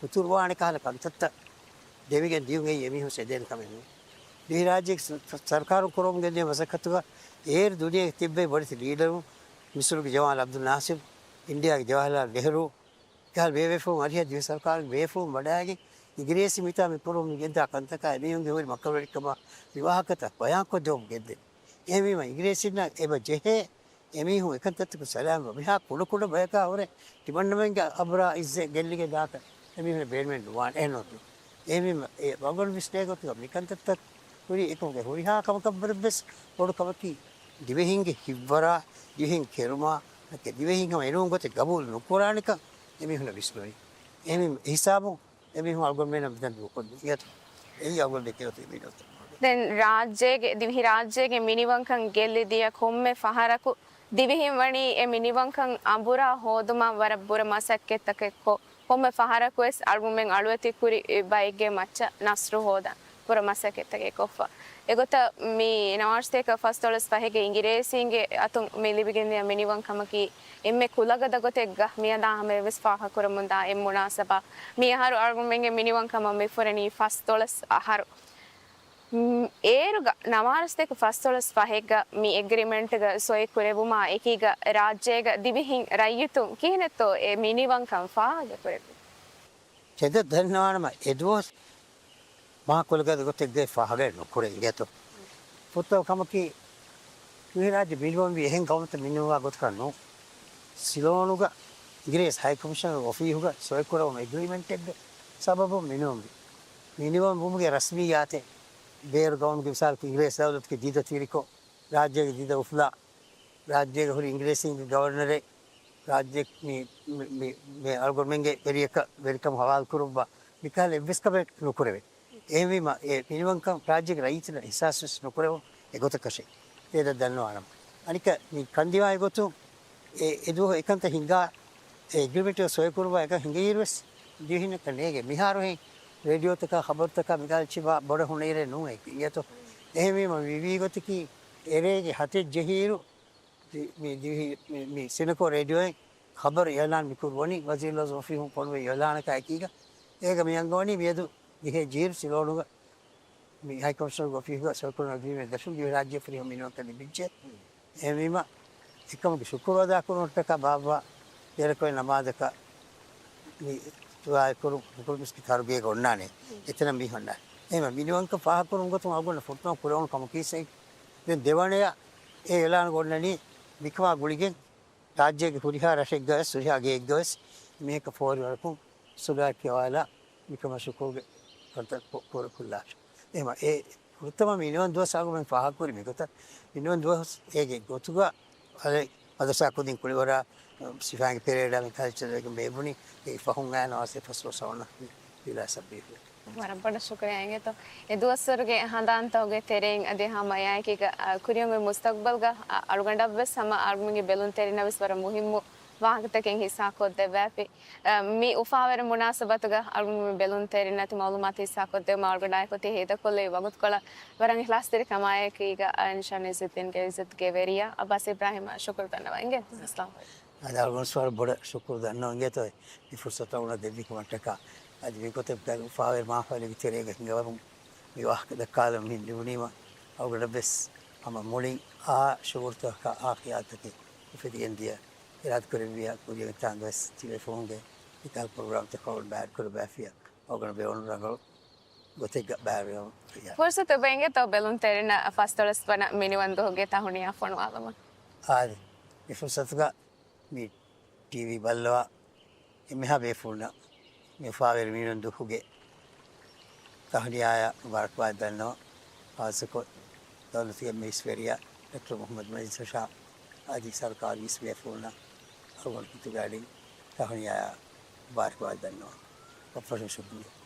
ހުތުރުވާނެ ކަހަލަ ކަންތައްތައް ދެމިގެން ދިޔުން އެއީ އެމީހުން އެދޭނެ ކަމެއް ނޫން. ދިވެހިރާއްޖޭގެ ސަ-، ސަ-، ސަރުކާރުން ކުރަމުން ގެންދިޔަ މަސައްކަތުގަ އޭރު ދުނިޔޭގެ ތިއްބެވި ބޮޑެތި ލީޑަރުން، މިސުރުގެ ޖަމާލް އަބްދުލް ނާސިރު، އިންޑިއާގެ ޖަވަހަރްލާލް ނެހްރޫ، ކަހަލަ ބޭބޭފުޅުން އަރިހަށް ދިވެހި ސަރުކާރުގެ ބޭފުޅުން ވަޑައިގެން އިނގިރޭސި މިތާ މި ކުރަމުން ގެންދާ ކަންތަކާ އެމީހުންގެ ހުރި މަކަރުވެރިކަމާ މި ވާހަކަތައް ބަޔާންކޮށްދެވުމުން ގެންދެވި. އެހެންވީމަ އިނގިރޭސިންނަށް އެބަ ޖެހޭ އެމީހުން އެކަންތައްތަކުން ސަލާމަތްވާ މިހާ ކުޑަކުޑަ ބަޔަކާ ހުރެ ތިމަންނަމެންގެ އަބުރާ އިއްޒަތް ގެއްލިގެން ދާކަށް އެމީހުން ބޭނުމެއް ނުވާނެ. އެހެންނޫން. އެހެންވީމަ އެ ވަގުން ވިސްނޭ ގޮތުގަ މިކަންތައްތައް ކުރީ އެކަމުގެ ހުރިހާ ކަމަކަށްވުރެ ވެސް ބޮޑު ކަމަކީ ދިވެހިންގެ ހިތްވަރާ، ދިވެހިން ކެރުމާ، ދިވެހިން ހަމަ އެނޫން ގޮތެއް ގަބޫލު ނުކުރާނެކަން އެމީހުންނަށް ވިސްނުނީ. އެހެންވީމަ އެ ހިސާބުން އެމީހުން އަޅުގަނޑުމެންނަށް މިތަން ދޫކޮށްދިން. އެއީ އަޅުގަނޑު ދެކޭ ގޮތުގެ މިނިވަންތައް. ދެން ރާއްޖޭގެ، ދިވެހިރާއްޖޭގެ މިނިވަންކަން ގެއްލި ދިޔަ ކޮންމެ ފަހަރަކު ދިވެހިން ވަނީ އެ މިނިވަންކަން އަނބުރާ ހޯދުމަށް ވަރަށް ބުރަ މަސައްކަތްތަކެއް ކޮށް، ކޮންމެ ފަހަރަކުވެސް އަޅުގަނޑުމެން އަޅުވެތި ކުރި ބައެއްގެ މައްޗަށް ނަސްރު ހޯދަން ބުރަ މަސައްކަތްތަކެއް ކޮށްފަ. އެގޮތަށް މި ނަވާރަ ސަތޭކަ ފަސްދޮޅަސް ފަހެއްގެ އިނގިރޭސީންގެ އަތުން މި ލިބިގެންދިޔަ މިނިވަން ކަމަކީ އެންމެ ކުލަގަދަ ގޮތެއްގަ މިއަދާ ހަމަޔަށްވެސް ފާހަގަކުރަމުންދާ އެއް މުނާސަބާ. މި އަހަރު އަޅުގަނޑުމެންގެ މިނިވަންކަމަށް މި ފުރެނީ ފަސްދޮޅަސް އަހަރު. މް، އޭރުގަ ނަވާރަ ސަތޭކަ ފަސްދޮޅަސް ފަހެއްގަ މި އެގްރިމެންޓްގަ ސޮއި ކުރެވުމާ އެކީގަ ރާއްޖޭގަ ދިވެހިން ރައްޔިތުން ކިހިނެއްތޯ އެ މިނިވަންކަން ފާހަގަކުރެއްވީ؟ ތެދަށް ދަންނަވާނަމަ އެދުވަސް މާ ކުލަގަދަ ގޮތެއްގައި ފާހަގައެއް ނުކުރޭ އިނގޭތޯ. ފުރަތަމަ ކަމަކީ، ދިވެހިރާއްޖެ މިނިވަންވީ އެހެން ގައުމުތައް މިނިވަންވާ ގޮތަކަށް ނޫން. ސިލޯނުގަ އިނގިރޭސި ހައިކޮމިޝަނަރު އޮފީހުގަ ސޮއިކުރެވުނު އެގްރިމެންޓެއްގަ ސަބަބުން މިނިވަންވީ. މިނިވަންވުމުގެ ރަސްމިއްޔާތެއް ބޭރު ގައުމުގެ މިސާލަކަށް އިނގިރޭސި ދައުލަތުގެ ދިދަ ތިރިކޮށް، ރާއްޖޭގެ ދިދަ އުފުލާ، ރާއްޖޭގަ ހުރި އިނގިރޭސީންގެ ގަވަރނަރެއް، ރާއްޖެ މި، މި، މި، މި އަޅުގަނޑުމެންގެ ވެރިޔަކަށް ވެރިކަމު ހަވާލުކުރުއްވާ، މިކަހަލަ އެއްވެސް ކަމެއް ނުކުރެވޭ. އެހެންވީމަ، އެ މިނިވަންކަން ރާއްޖޭގެ ރައްޔިތުންނަށް އިހްސާސްވެސް ނުކުރެވުން އެގޮތަކަށެއް. ތެދަށް ދަންނަވާނަމަ. އަނެކަ މި ކަންދިމާވި ގޮތުން އެ، އެ ދުވަހު އެކަންތައް ހިނގާ، އެ އެގްރިމެންޓް ސޮއިކުރުވާ އެކަން ހިނގައިރުވެސް ދިވެހިންނަކަށް ނޭނގޭ. މިހާރުހެން ރޭޑިއޯތަކާ ޚަބަރުތަކާ މިކަހަލަ އެއްޗެއް ބޮޑަށް ހުންނައިރެއް ނޫން އެ އިނގޭތޯ. އެހެންވީމަ މި ވީ ގޮތަކީ އެރޭގެ ހަތެއް ޖެހިއިރު މި، މި ދިވެހި، މި، މި ސިނަކޯ ރޭޑިއޯއިން ޚަބަރު އިއުލާން މިކުރުވަނީ ވަޒީރުލްއަޢުލާ އޮފީހުން ކޮށްފައި އިއުލާނަކާ އެކީގަ، އޭގަ މި އަންގަވަނީ މިއަދު ދިހައެއް ޖީރު ސިލޯނުގަ މި ހައިކޮމިޝަނަރުގެ އޮފީހުގަ ސޮއިކުރުން އެގްރިމެންޓް ދަށުން ދިވެހިރާއްޖެ ފުރިހަމަ މިނިވަންކަން ލިބިއްޖެ. އެހެންވީމަ، އެކަމުގެ ޝުކުރު އަދާކުރުމަށްޓަކާ ބާއްވާ ދެރަކުޅެ ނަމާދަކަށް މި ދުޢާއެއް ކުރުން، ނުކުރުމަސް ކިތާރުގޭގަ އޮންނާނެ. އެތަނަށް މި ހޮންނާނެ. އެހެންވީމަ، މިނިވަންކަން ފާހަގަކުރުން ގޮތުން އަޅުގަނޑަށް ފުރަތަމަ ކުރެވުނު ކަމަކީ ސައި. ދެން ދެވަނަޔަށް އެ އިއުލާނުގަ އޮންނަނީ މިކަމާ ގުޅިގެން ރާއްޖޭގެ ހުރިހާ ރަށެއްގަވެސް، ހުރިހާ ގެއެއްގަވެސް މީހަކަށް ފޯރިވަރަކުން ސުލްހައަކީ އޮވާލާ މިކަމަށް ޝުކުރުގެ ކަންތައް ކު-، ކުރު-، ކުރިއްލާށެ. އެހެންވީމަ، އެ ފުރަތަމަ މިނިވަން ދުވަސް އަޅުގަނޑުމެން ފާހަގަކުރި މިގޮތަށް، މިނިވަން ދުވަސް އޭގެ ގޮތުގަ އަދި މަދްރަސާ ކުދިން ކުޅިވަރާ، ސިފައިންގެ ޕެރޭޑާ މި ކަލްޗަރެއްގެ ބޭއްވުނީ، އެ ފަހުން އައި ނަވާރަ ސަތޭކަ ފަސްދޮޅަސް އަހަރު ވިލާ ސައްބީހު. ވަރަށް ބޮޑަށް ޝުކުރިއްޔާ އިނގޭތޯ. އެ ދުވަސްވަރުގެ ހަނދާންތަކުގެ ތެރެއިން އަދި ހަމަ އެއާއެކީގަ، އަ، ކުރިއަށް އޮތް މުސްތަގްބަލްގަ، އަ، އަޅުގަނޑަށްވެސް ހަމަ އަޅުގަނޑުގެ ބެލުންތެރިންނަށްވެސް ވަރަށް މުހިއްމު ވާހަކަތަކެއް ހިއްސާކޮށްދެއްވާފި. އަ، މި އުފާވެރި މުނާސަބަތުގަ އަޅުގަނޑުމެން ބެލުންތެރިންނާ ތިމަން މަޢުލޫމާތު ހިއްސާކޮށްދެއްވުމަށް އަޅުގަނޑާއެކު ތި ހޭދަކޮށްލެވި ވަގުތުކޮޅަށް ވަރަށް އިޚްލާޞްތެރިކަމާއެކީގަ، އަ، އިންޝާ އިއްޒަތްދީންގެ އިއްޒަތުގެ ވެރިޔާ އައްބާސް އިބްރާހިމަށް ޝުކުރު ދަންނަވަން އިނގޭ. އައްސަލާމު ޢަލައިކުމް. އަދި އަޅުގަނޑު ވަރަށް ބޮޑަށް ޝުކުރު ދަންނަވަން އިނގޭތޯ، މި ފުރުޞަތު އަޅުގަނޑަށް ދެއްވިކަމަށްޓަކާ. އަދި މިގޮތަށް އުފާވެރި މާހައުލެއްގެ ތެރޭގަ ހިނގަވަމުން މި ވާހަކަ ދައްކާލަމުން ހިންދިވުނީމަ، އަޅުގަނޑަށްވެސް ހަމަ މުޅިން އާ ޝުޢޫރުތަކާ އާ ޚިޔާލުތަކެއް އުފެދިގެންދިޔަ، އިރާދަކުރެއްވިޔާ ކުރިއަށް އޮތްތާނގަވެސް ތިބޭފުޅުންގެ މިކަހަލަ ޕްރޮގްރާމްތަކަށް އަޅުގަނޑު ބައިވެރިކުރައްވާފިޔާ. އަޅުގަނޑު ބޭނުން ރަނގަޅު ގޮތެއްގަ ބައިވެރިވަމުން ކިޔާ. ފުރުސަތު އެބައިނގޭތޯ ބެލުންތެރިންނަށް ފަސްދޮޅަސް ވަނަ މިނިވަން ދުވަހުގެ ތަހުނިޔާ ފޮނުވާލުމަށް؟ އާދެ، މި ފުރުސަތުގަ މި ޓީވީ ބައްލަވާ އެންމެހާ ބޭފުޅުންނަށް މި އުފާވެރި މިނިވަން ދުވަހުގެ ތަހުނިޔާއަށް މުބާރަކްބާދް ދަންނަވަން. ޚާއްޞަކޮށް ދައުލަތުގެ އެންމެ އިސްވެރިޔާ ޑޮކްޓަރ މުޙައްމަދު މަޖީދު ޝާ އަދި ސަރުކާރުގެ އިސް ބޭފުޅުންނަށް އަޅުގަނޑު ހިތުގަޑި ތަހުނިޔާއަށް މުބާރަކްބާދް ދަންނަވަން.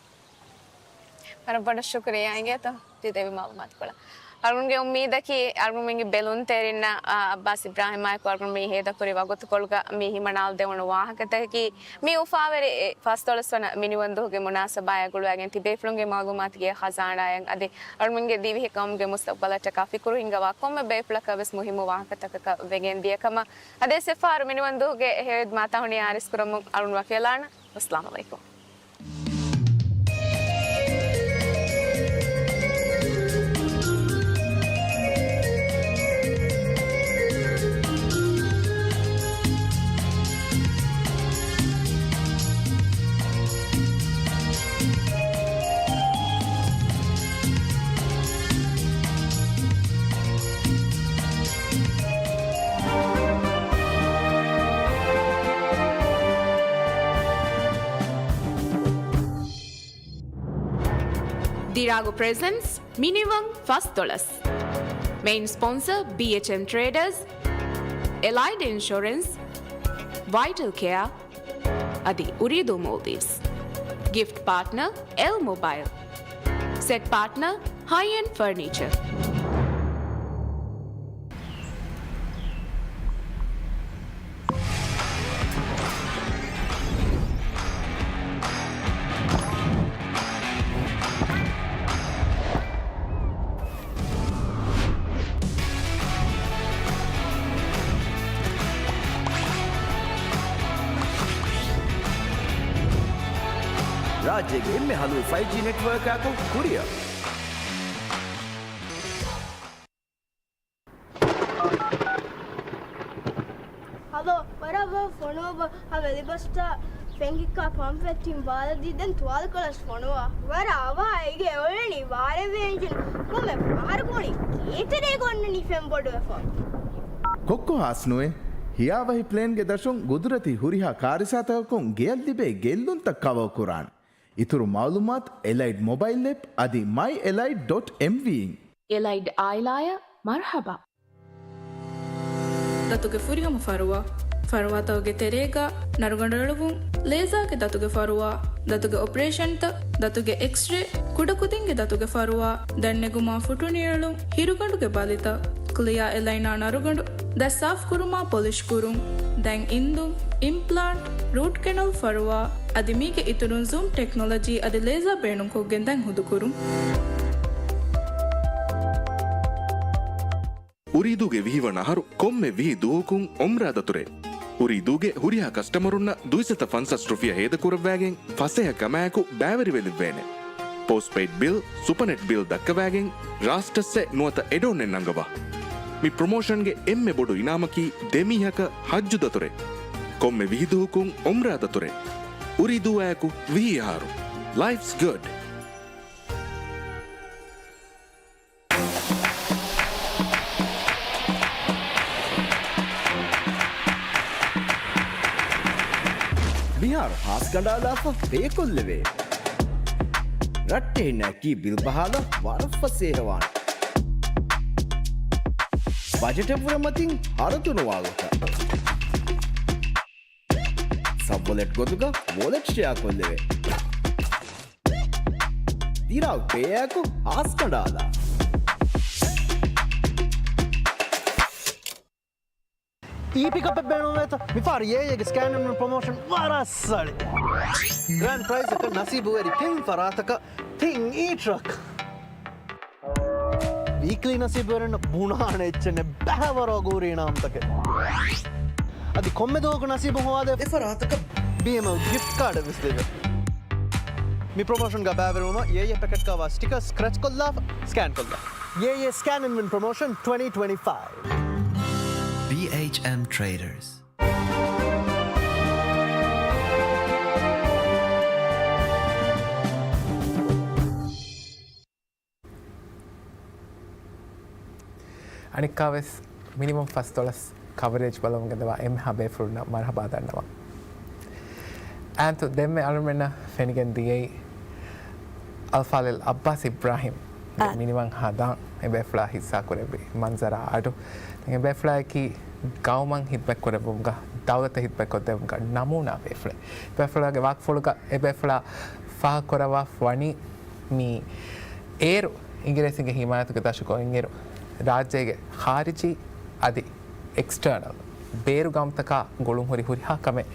ވަރަށް ބޮޑަށް ޝުކުރިއްޔާ އިނގޭތޯ ތި ދެއްވި މަޢުލޫމާތުކޮޅަށް. އަޅުގަނޑުގެ އުއްމީދަކީ، އަޅުގަނޑުމެންގެ ބެލުންތެރިންނަށް، އާ، އައްބާސް އިބްރާހިމާއެކު އަޅުގަނޑު މި ހޭދަކުރި ވަގުތުކޮޅުގަ މި ހިމަނާލަދެވުނު ވާހަކަތަކަކީ، މި އުފާވެރި ފަސްދޮޅަސް ވަނަ މިނިވަން ދުވަހުގެ މުނާސަބާއާ ގުޅުވާގެން ތިބޭފުޅުންގެ މަޢުލޫމާތުގެ ޚަޒާނާއަށް އަދި އަޅުގަނޑުގެ ދިވެހި ޤައުމުގެ މުސްތަޤްބަލަށްޓަކާ ފިކުރު ހިންގަވާ ކޮންމެ ބޭފުޅަކަށް ވެސް މުހިއްމު ވާހަކަތަކަކަށް ވެގެން ދިޔަ ކަމަށް އަދިވެސް އެއްފަހަރު މިނިވަން ދުވަހުގެ ހެޔޮއިދު މާ ތަހުނިޔާ އަރިސްކުރަމުން އަޅުގަނޑު ވަކިވެލާނަން. ވައްސަލާމް ޢަލައިކުމް. ދިރާގު ޕްރެޒެންޓްސް މިނިވަން ފަސްދޮޅަސް. މެއިން ސްޕޮންސަރ ބީއެޗްއެމް ޓްރޭޑަރސް، އެލައިޑް އިންޝުރެންސް، ވައިޓަލް ކެއާ، އަދި އުރީދޫ މޯލްޑިވްސް. ގިފްޓް ޕާޓްނަރ އެލް މޮބައިލް. ސެޓް ޕާޓްނަރ ހައި އެންޑް ފަރނީޗަރ. ރާއްޖޭގެ އެންމެ ހަލުވި ފައިވް ޖީ ނެޓްވޯކާކު ކުރިއަށް. ހަލޯ، ވަރަށް ބޮޑަށް ފޮނުވަބަ. ހަމަ ލިބަސްޓާ ފެންގިއްކާ ޕަމްޕެއް ޓިން ބާލަދީ ދެން ތުވާލުކޮޅަސް ފޮނުވާ. ވަރަށް އަވަހަށް އެގޭ އޮޅެނީ ވާރެވޭ އިންޖިން. ކޮންމެ ފަހަރަކު ވަނީ ގޭތެރޭގަ އޮންނަނީ ފެން ބޮޑުވެފަ. ކޮއްކޮ ހާސް ނުވޭ. ހިޔާވަހި ޕްލޭންގެ ދަށުން ގުދުރަތީ ހުރިހާ ކާރިސާތަކަކުން ގެޔަށް ލިބޭ ގެއްލުންތައް ކަވަރ ކުރާނެ. އިތުރު މަޢުލޫމާތު އެލައިޑް މޮބައިލް އެޕް އަދި މައި އެލައިޑް ޑޮޓް އެމްވީ އިން. އެލައިޑް އާއިލާއަށް މަރުޙަބާ. ދަތުގެ ފުރިހަމަ ފަރުވާ، ފަރުވާތަކުގެ ތެރޭގަ ނަރުގަނޑު އެޅުވުން، ލޭޒާގެ ދަތުގެ ފަރުވާ، ދަތުގެ އޮޕަރޭޝަންތައް، ދަތުގެ އެކްސްރޭ، ކުޑަކުދިންގެ ދަތުގެ ފަރުވާ، ދަތް ނެގުމާ ފުޓުނިއެޅުން، ހިރުގަނޑުގެ ބަލިތައް، ކްލިއާ އެލައިނާ ނަރުގަނޑު، ދަތް ސާފުކުރުމާ ޕޮލިޝް ކުރުން، ދަތް އިންދުން، އިމްޕްލާންޓް، ރޫޓް ކެނަލް ފަރުވާ، އަދި މީގެ އިތުރުން ޒޫމް ޓެކްނޮލޮޖީ އަދި ލޭޒާ ބޭނުންކޮށްގެން ދަތް ހުދުކުރުން. އުރީދޫގެ ވިހި ވަނަ އަހަރު ކޮންމެ ވިހި ދުވަހަކުން އުމްރާ ދަތުރޭ. އުރީދޫގެ ހުރިހާ ކަސްޓަމަރުންނަށް ދުއިސައްތަ ފަންސާސް ރުފިޔާ ހޭދަކުރައްވާގެން ފަސޭހަ ކަމާއެކު ބައިވެރިވެލެއްވޭނެ. ޕޯސްޓްޕެއިޑް ބިލް، ސުޕަނެޓް ބިލް ދައްކަވާގެން ރާސްޓަސްއެއް ނުވަތަ އެޑްއޮންއެއް ނަންގަވާ. މި ޕްރޮމޯޝަންގެ އެންމެ ބޮޑު އިނާމަކީ ދެ މީހަކަށް ހައްޖު ދަތުރޭ. ކޮންމެ ވިހި ދުވަހަކުން އުމްރާ ދަތުރޭ. އުރީދޫއާއެކު ވިހި އަހަރު. ލައިފްސް ގުޑް. މިހާރު ހާސް ކަނޑާލާފަ ބޭކޮށްލެވޭ. ރައްޓެހިންނަކީ ބިލް ބަހާލަ ވަރަށް ފަސޭހަވާނެ. ބަޖެޓެއް ވުރެ މަތިން ހަރަދުނުވާ ގޮތަށް. ސަބްވޮލެޓް ގޮތުގަ ވޮލެޓް ޝެއާ ކޮށްލެވޭ. ދިރާގް ޕޭއާއެކު ހާސް ކަނޑާލާ. އީ ޕިކަޕެއް ބޭނުންވޭތަ؟ މިފަހަރު އޭއޭގެ ސްކޭން އެންޑް ވިން ޕްރޮމޯޝަން ވަރަށް ސަޅި. ގްރޭންޑް ޕްރައިޒަކަށް ނަސީބުވެރި ތިން ފަރާތަކަށް ތިން އީ ޓްރަކް. ވީކްލީ ނަސީބުވެރިންނަށް ބުނާނެ އެއްޗެއް ނެތް ބައިވަރު އަގުހުރި އިނާމްތަކެއް. އަދި ކޮންމެ ދުވަހަކު ނަސީބު ހޮވާލެވޭ އެއް ފަރާތަކަށް ބީއެމްއެލް ގިފްޓް ކާޑެއް ވެސް ލިބޭ. މި ޕްރޮމޯޝަންގަ ބައިވެރިވުމަށް އޭއޭ ޕެކެޓްގައިވާ ސްޓިކަރ ސްކްރެޗް ކޮށްލާފަ ސްކޭން ކޮށްލާ. އޭއޭ ސްކޭން އެންޑް ވިން ޕްރޮމޯޝަން ޓްވެންޓީ ޓްވެންޓީ ފައިވް. ބީއެޗްއެމް ޓްރޭޑަރސް. އަނެއްކާވެސް މިނިވަން ފަސްދޮޅަސް ކަވަރޭޖް ބަލަމުން ގެންދަވާ އެންމެހާ ބޭފުޅުންނަށް މަރުހަބާ ދަންނަވަން. އާންތު ދެންމެ އަޅުމެންނަށް ފެނިގެން ދިޔައީ އަލްފާޟިލް އައްބާސް އިބްރާހިމް އާ. މިނިވަން ހަދާން އެބޭފުޅާ ހިއްސާ ކުރެއްވި މަންޒަރާ އަޑު. ދެން އެބޭފުޅާއަކީ ގައުމަށް ހިދްމަތް ކުރެއްވުމުގަ، ދައުލަތަށް ހިދްމަތް ކޮށްދެވުމުގަ ނަމޫނާ ބޭފުޅެއް. އެބޭފުޅާގެ ވާހަކަފުޅުގަ އެބޭފުޅާ ފާހަގަކުރައްވާފަ ވަނީ މި އޭރު އިނގިރޭސިންގެ ހިމާޔަތުގެ ދަށު ގޮވަންއިރު، ރާއްޖޭގެ ޚާރިޖީ އަދި އެކްސްޓަރނަލް ބޭރު ގައުމުތަކާ ގުޅުންހުރި ހުރިހާ ކަމެއް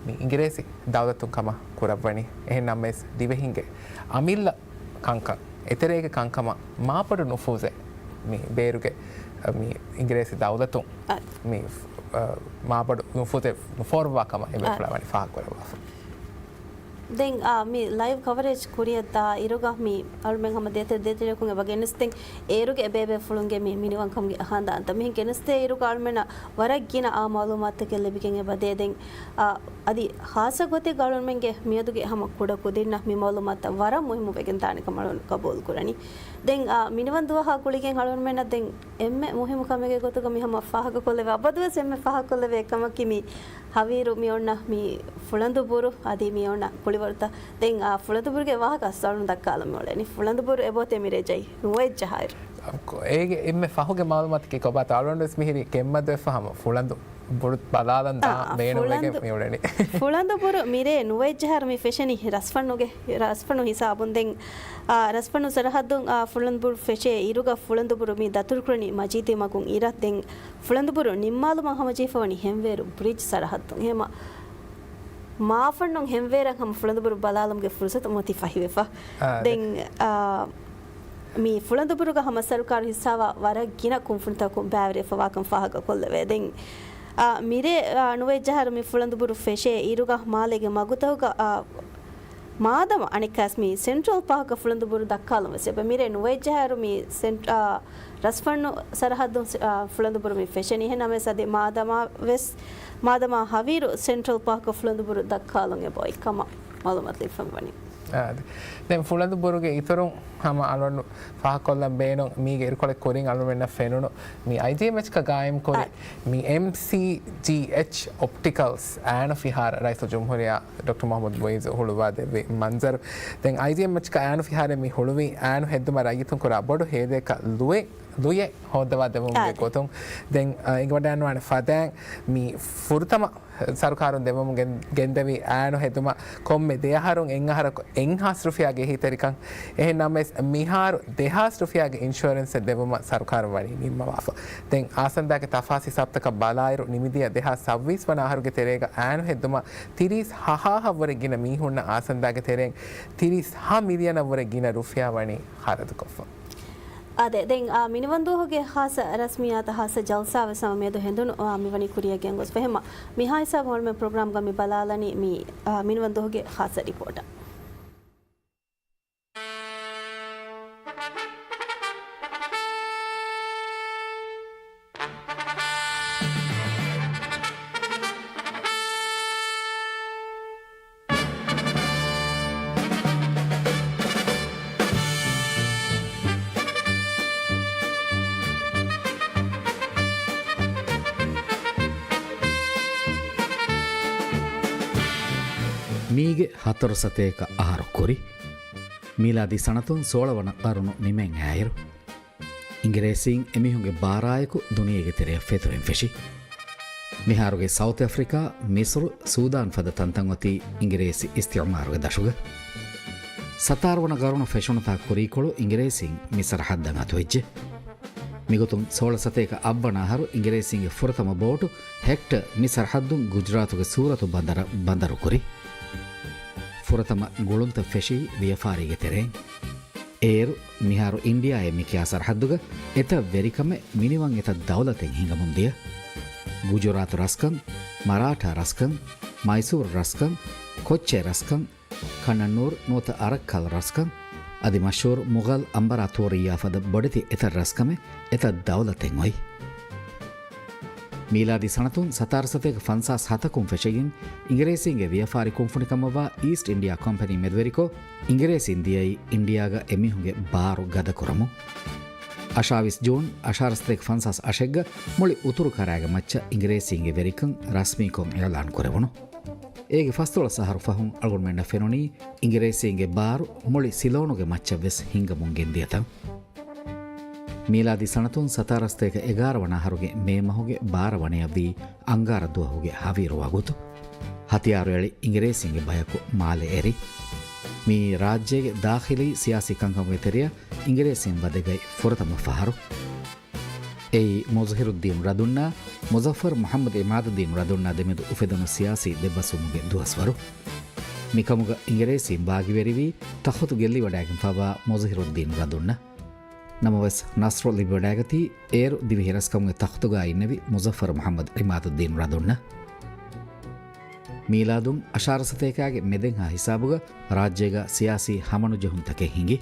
މި އިނގިރޭސި ދައުލަތުން ކަމަށް ކުރައްވަނީ. އެހެން ނަމަވެސް ދިވެހިންގެ އަމިއްލަ ކަންކަން، އެތެރޭގެ ކަންކަމަށް މާބޮޑު ނުފޫޒެއް މި ބޭރުގެ، މި އިނގިރޭސި ދައުލަތުން އަ. މި، އަ، މާބޮޑު ނުފޫޒެއް ނުފޯރުއްވާ ކަމަށް އެބޭފުޅާ އަ. ވަނީ ފާހަގަކުރައްވާފަ. ދެން، އާ، މި ލައިވް ކަވަރޭޖް ކުރިއަށްދާ އިރުގަ މި އަޅުމެން ހަމަ ދޭތެރެ ދޭތެރެއަކުން އެބަ ގެނެސްދެން އޭރުގެ އެބޭބޭފުޅުންގެ މި މިނިވަންކަމުގެ ހަނދާންތައް މިހެން ގެނެސްދޭ އިރުގަ އަޅުމެންނަށް ވަރަށް ގިނަ އާ މައުލޫމާތުތަކެއް ލިބިގެން އެބަދޭ. ދެން، އާ، އަދި ޚާއްސަ ގޮތެއްގަ އަޅުމެންގެ މިއަދުގެ ހަމަ ކުޑަ ކުދިންނަށް މި މައުލޫމާތުތައް ވަރަށް މުހިއްމު ވެގެން ދާނެ ކަމަށް އަޅުން ގަބޫލު ކުރަނީ. ދެން، އާ، މިނިވަން ދުވަހާ ގުޅިގެން އަޅުމެންނަށް ދެން އެންމެ މުހިއްމު ކަމެއްގެ ގޮތުގަ މި ހަމަ ފާހަގަކޮށްލެވޭ، އަބަދުވެސް އެންމެ ފާހަގަކޮށްލެވޭ އެއްކަމަކީ މި ހަވީރު މި އޮންނަ މި ފުޅަނދުބުރު އަދި މި އޮންނަ ކުޅިވަރުތައް. ދެން އާ ފުޅަނދުބުރުގެ ވާހަކަ އަސްލު ދައްކާލަން މިއުޅެނީ. ފުޅަނދުބުރު އެބައޮތޭ މިރޭ ޖައި ނުވައެއްޖަހާއިރު. އޭގެ އެންމެ ފަހުގެ މައުލޫމާތަކީ ކޮބާތޯ؟ އަޅުގަނޑުވެސް މިހިރީ ކެތްމަދުވެފަ ހަމަ ފުޅަނދު ބުރު ބަލާލަން ދާ އާ، މޭނުންވެގެން ފުޅަނދު، މިއުޅެނީ. ފުޅަނދު ބުރު މިރޭ ނުވައެއްޖަހާއިރު މި ފެށެނީ ރަސްފަންނުގެ، ރަސްފަންނު ހިސާބުން. ދެން، އާ، ރަސްފަންނު ސަރަހައްދުން، އާ، ފުޅަނދު ބުރު ފެށޭ އިރުގަ ފުޅަނދު ބުރު މި ދަތުރުކުރަނީ މަޖީދީ މަގުން އިރަށް. ދެން ފުޅަނދު ބުރު ނިންމާލުމަށް ހަމަޖެހިފަވަނީ ހެންވޭރު ބްރިޖް ސަރަހައްދުން. އެހެމަ މާފަންނުން ހެންވޭރަށް ހަމަ ފުޅަނދު ބުރު ބަލާލުމުގެ ފުރުސަތު އޮތީ ފަހިވެފަ. އާ، ދެން، އާ، މި ފުޅަނދުބުރުގަ ހަމަ ސަރުކާރު ހިއްސާވާ ވަރަށް ގިނަ ކުންފުނިތަކުން ބައިވެރިވެފަވާކަން ފާހަގަކޮށްލެވޭ. ދެން، އާ، މިރޭ، އާ، ނުވައެއްޖަހާއިރު މި ފުޅަނދުބުރު ފެށޭ އިރުގަ މާލޭގެ މަގުތަކުގަ، އާ، މާދަމާ އަނެއްކާސް މި ސެންޓްރަލް ޕާކްގަ ފުޅަނދުބުރު ދައްކާލުން ވެސް އެބަ މިރޭ ނުވައެއްޖަހާއިރު މި ސެންޓް-، އާ، ރަސްފަންނު ސަރަހައްދުން ސެ-، އާ، ފުޅަނދުބުރު މި ފެށެނީ. އެހެން ނަމަވެސް އަދި މާދަމާ ވެސް، މާދަމާ ހަވީރު ސެންޓްރަލް ޕާކްގަ ފުޅަނދުބުރު ދައްކާލުން އެބައޮތް ކަމަށް މައުލޫމާތު ލިބިފައިވަނީ. އާ، ދެން ފުޅަނދު ބުރުގެ އިތުރުން ހަމަ އަޅުގަނޑު ފާހަގަކޮށްލަން ބޭނުން މީގެ އިރުކޮޅެއް ކުރިން އަޅުގަނޑަށް ފެނުނު މި އައިޖީއެމްއެޗްގަ ގާއިމްކުރި އާ. މި އެމްސީޖީއެޗް އޮޕްޓިކަލްސް އާނު ފިހާރަ ރައީސުލްޖުމްހޫރިއްޔާ ޑޮކްޓަރ މުޙައްމަދު މުޢިއްޒު ހުޅުވާދެއްވި މަންޒަރު. ދެން އައިޖީއެމްއެޗްގަ އާނު ފިހާރަ މި ހުޅުވީ އާނު ހެއްދުމަށް ރައްޔިތުން ކުރާ ބޮޑު ހޭދައަކަށް ލުއެ-، ލުޔެއް ހޯއްދަވާ ދެވުމުގެ އާ. ގޮތުން ދެން، އަ، އެނގިވަޑައިގަންނަވާނެ ފަދައިން މި ފުރަތަމަ ސަރުކާރުން ދެވުމުން ގެން-، ގެންދެވި އާނު ހެއްދުމަށް ކޮންމެ ދެ އަހަރުން އެއް އަހަރަކު އެއްހާސް ރުފިޔާގެ އެހީތެރިކަން. އެހެން ނަމަވެސް މިހާރު ދެހާސް ރުފިޔާގެ އިންޝުއަރެންސެއް ދެވުމަށް ސަރުކާރުން ވަނީ ނިންމަވާފަ. ދެން އާސަންދާގެ ތަފާސް ހިސާބުތަކަށް ބަލާއިރު، ނިމިދިޔަ ދެހާސް ސައްބީސް ވަނަ އަހަރުގެ ތެރޭގަ އާނު ހެއްދުމަށް ތިރީސް ހަ ހާހަށް ވުރެ ގިނަ މީހުންނަށް އާސަންދާގެ ތެރެއިން ތިރީސް ހަ މިލިއަނަށް ވުރެ ގިނަ ރުފިޔާ ވަނީ ޚަރަދުކޮށްފަ. އާދެ، ދެން، އާ، މިނިވަންދުވަހުގެ ޚާއްޞަ ރަސްމިއްޔާތާ ޚާއްޞަ ޖަލްސާ ވެސް ހަމަ މިއަދު ހެނދުނު، އާ، މިވަނީ ކުރިއަށް ގެންގޮސްފަ. އެހެމަ މިހާ ހިސާބުން އަޅުމެން ޕްރޮގްރާމްގަ މި ބަލާލަނީ މި، އާ، މިނިވަންދުވަހުގެ ޚާއްޞަ ރިޕޯޓަށް. މީގެ ހަތަރު ސަތޭކަ އަހަރު ކުރި، މީލާދީ ސަނަތުން ސޯޅަ ވަނަ ޤަރުނު ނިމެން އައިރު، އިނގިރޭސީން އެމީހުންގެ ބާރާއެކު ދުނިޔޭގެ ތެރެއަށް ފެތުރެން ފެށި. މިހާރުގެ ސައުތު އަފްރިކާ، މިސްރު، ސޫދާން ފަދަ ތަންތަން އޮތީ އިނގިރޭސި އިސްތިޢުމާރުގެ ދަށުގަ. ސަތާރަ ވަނަ ޤަރުނު ފެށުނުތާ ކުރީކޮޅު އިނގިރޭސީން މި ސަރަޙައްދަށް އަތުވެއްޖެ. މިގޮތުން ސޯޅަ ސަތޭކަ އަށްވަނަ އަހަރު އިނގިރޭސީންގެ ފުރަތަމަ ބޯޓު ހެކްޓަރ މި ސަރަޙައްދުން ގުޖުރާތުގެ ސޫރަތު ބަނދަރަށް ބަނދަރުކުރި. ފުރަތަމަ ގުޅުންތައް ފެށީ ވިޔަފާރީގެ ތެރެއިން. އޭރު މިހާރު އިންޑިއާއޭ މިކިޔާ ސަރަޙައްދުގަ އެތައް ވެރިކަމެއް މިނިވަން އެތައް ދައުލަތެއް ހިނގަމުން ދިޔަ. ގުޖުރާތު ރަސްކަން، މަރާޓާ ރަސްކަން، މައިސޫރު ރަސްކަން، ކޮއްޗެ ރަސްކަން، ކަންނަންނޫރު ނުވަތަ އަރައްކަލް ރަސްކަން، އަދި މަޝްހޫރު މުޣަލް އަނބަރާތޯރިއްޔާ ފަދަ ބޮޑެތި އެތައް ރަސްކަމެއް އެތައް ދައުލަތެއް އޮތް. މީލާދީ ސަނަތުން ސަތާރަ ސަތޭކަ ފަންސާސް ހަތަކުން ފެށިގެން އިނގިރޭސީންގެ ވިޔަފާރި ކުންފުނިކަމަށްވާ އީސްޓް އިންޑިއާ ކޮމްޕެނީ މެދުވެރިކޮށް، އިނގިރޭސީން ދިޔައީ އިންޑިއާގަ އެމީހުންގެ ބާރު ގަދަކުރަމުން. އަށާވީސް ޖޫން އަށާރަ ސަތޭކަ ފަންސާސް އަށެއްގަ މުޅި އުތުރު ކަރާގެ މައްޗަށް އިނގިރޭސީންގެ ވެރިކަން ރަސްމީކޮށް އިޢުލާން ކުރެވުނު. އޭގެ ފަސްދޮޅަސް އަހަރު ފަހުން އަޅުގަނޑުމެންނަށް ފެނުނީ އިނގިރޭސީންގެ ބާރު މުޅި ސިލޯނުގެ މައްޗަށް ވެސް ހިނގަމުން ގެންދިޔަ ތަން. މީލާދީ ސަނަތުން ސަތާރަ ސަތޭކަ އެގާރަ ވަނަ އަހަރުގެ މޭ މަހުގެ ބާރަ ވަނަޔަށްވީ އަންގާރަ ދުވަހުގެ ހަވީރު ވަގުތު. ހަތިޔާރު އެޅި އިނގިރޭސީންގެ ބަޔަކު މާލެ އެރި. މިއީ ރާއްޖޭގެ ދާޚިލީ ސިޔާސީ ކަންކަމުގެ ތެރެއަށް އިނގިރޭސީން ވަދެގަތް ފުރަތަމަ ފަހަރު. އެއީ މުޒްހިރުއްދީނު ރަދުންނާ މުޒައްފަރު މުޙައްމަދު އިމާދުއްދީނު ރަދުންނާ ދެމެދު އުފެދުނު ސިޔާސީ ދެބަސްވުމުގެ ދުވަސްވަރު. މިކަމުގަ އިނގިރޭސީން ބާގިވެރިވީ ތަޚުތު ގެއްލިވަޑައިގެންފަވާ މުޒްހިރުއްދީނު ރަދުންނަށް. ނަމަވެސް، ނަޞްރު ލިބިވަޑައިގަތީ އޭރު ދިވެހި ރަސްކަމުގެ ތަޚުތުގަ އިންނެވި މުޒައްފަރު މުޙައްމަދު އިމާދުއްދީނު ރަދުންނަށް. މީލާދުން އަށާރަ ސަތޭކާގެ މެދެންހާ ހިސާބުގަ ރާއްޖޭގަ ސިޔާސީ ހަމަނުޖެހުންތަކެއް ހިނގި.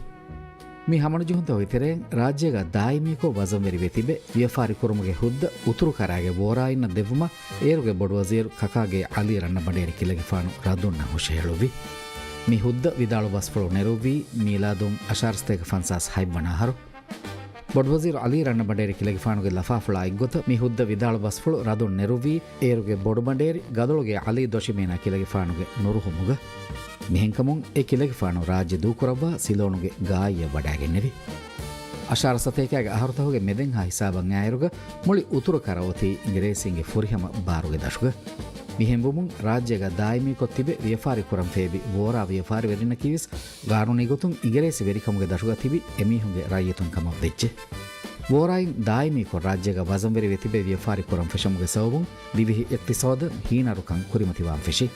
މި ހަމަނުޖެހުންތަކުގެ ތެރެއިން ރާއްޖޭގަ ދާއިމީކޮށް ވަޒަންވެރިވެ ތިބެ، ވިޔަފާރި ކުރުމުގެ ހުއްދަ އުތުރު ކަރާގެ ވޯރާއިންނަށް ދެއްވުމަށް އޭރުގެ ބޮޑުވަޒީރު ކަކާގޭ ޢަލީ ރަންނަބަނޑޭރި ކިލަގެފާނު ރަދުންނަށް ހުށަހެޅުއްވި. މި ހުއްދަ ވިދާޅު ބަސްފުޅު ނެރުއްވީ މީލާދުން އަށާރަ ސަތޭކަ ފަންސާސް ހަތްވަނަ އަހަރު. ބޮޑުވަޒީރު ޢަލީ ރަންނަބަނޑޭރި ކިލަގެފާނުގެ ލަފާފުޅާ އެއްގޮތަށް މި ހުއްދަ ވިދާޅު ބަސްފުޅު ރަދުން ނެރުއްވީ، އޭރުގެ ބޮޑުބަނޑޭރި ގަދޮޅުގޭ ޢަލީ ދޮށިމީނާ ކިލަގެފާނުގެ ނުރުހުމުގަ. މިހެންކަމުން އެ ކިލަގެފާނު ރާއްޖެ ދޫކުރައްވާ ސިލޯނުގެ ގާއްޔަށް ވަޑައިގެންނެވި. އަށާރަ ސަތޭކާގެ އަހަރުތަކުގެ މެދެންހާ ހިސާބަށް އައިއިރުގަ މުޅި އުތުރު ކަރަ އޮތީ އިނގިރޭސީންގެ ފުރިހަމަ ބާރުގެ ދަށުގަ. މިހެންވުމުން ރާއްޖޭގަ ދާއިމީކޮށް ތިބެ ވިޔަފާރި ކުރަން ފޭބި ވޯރާ ވިޔަފާރިވެރިންނަކީވެސް ގާނޫނީ ގޮތުން އިނގިރޭސި ވެރިކަމުގެ ދަށުގަ ތިބި އެމީހުންގެ ރައްޔިތުން ކަމަށް ވެއްޖެ. ވޯރާއިން ދާއިމީކޮށް ރާއްޖޭގަ ވަޒަންވެރިވެ ތިބެ ވިޔަފާރި ކުރަން ފެށުމުގެ ސަބަބުން ދިވެހި އިޤްތިޞާދަށް ހީނަރުކަން ކުރިމަތިވާން ފެށި.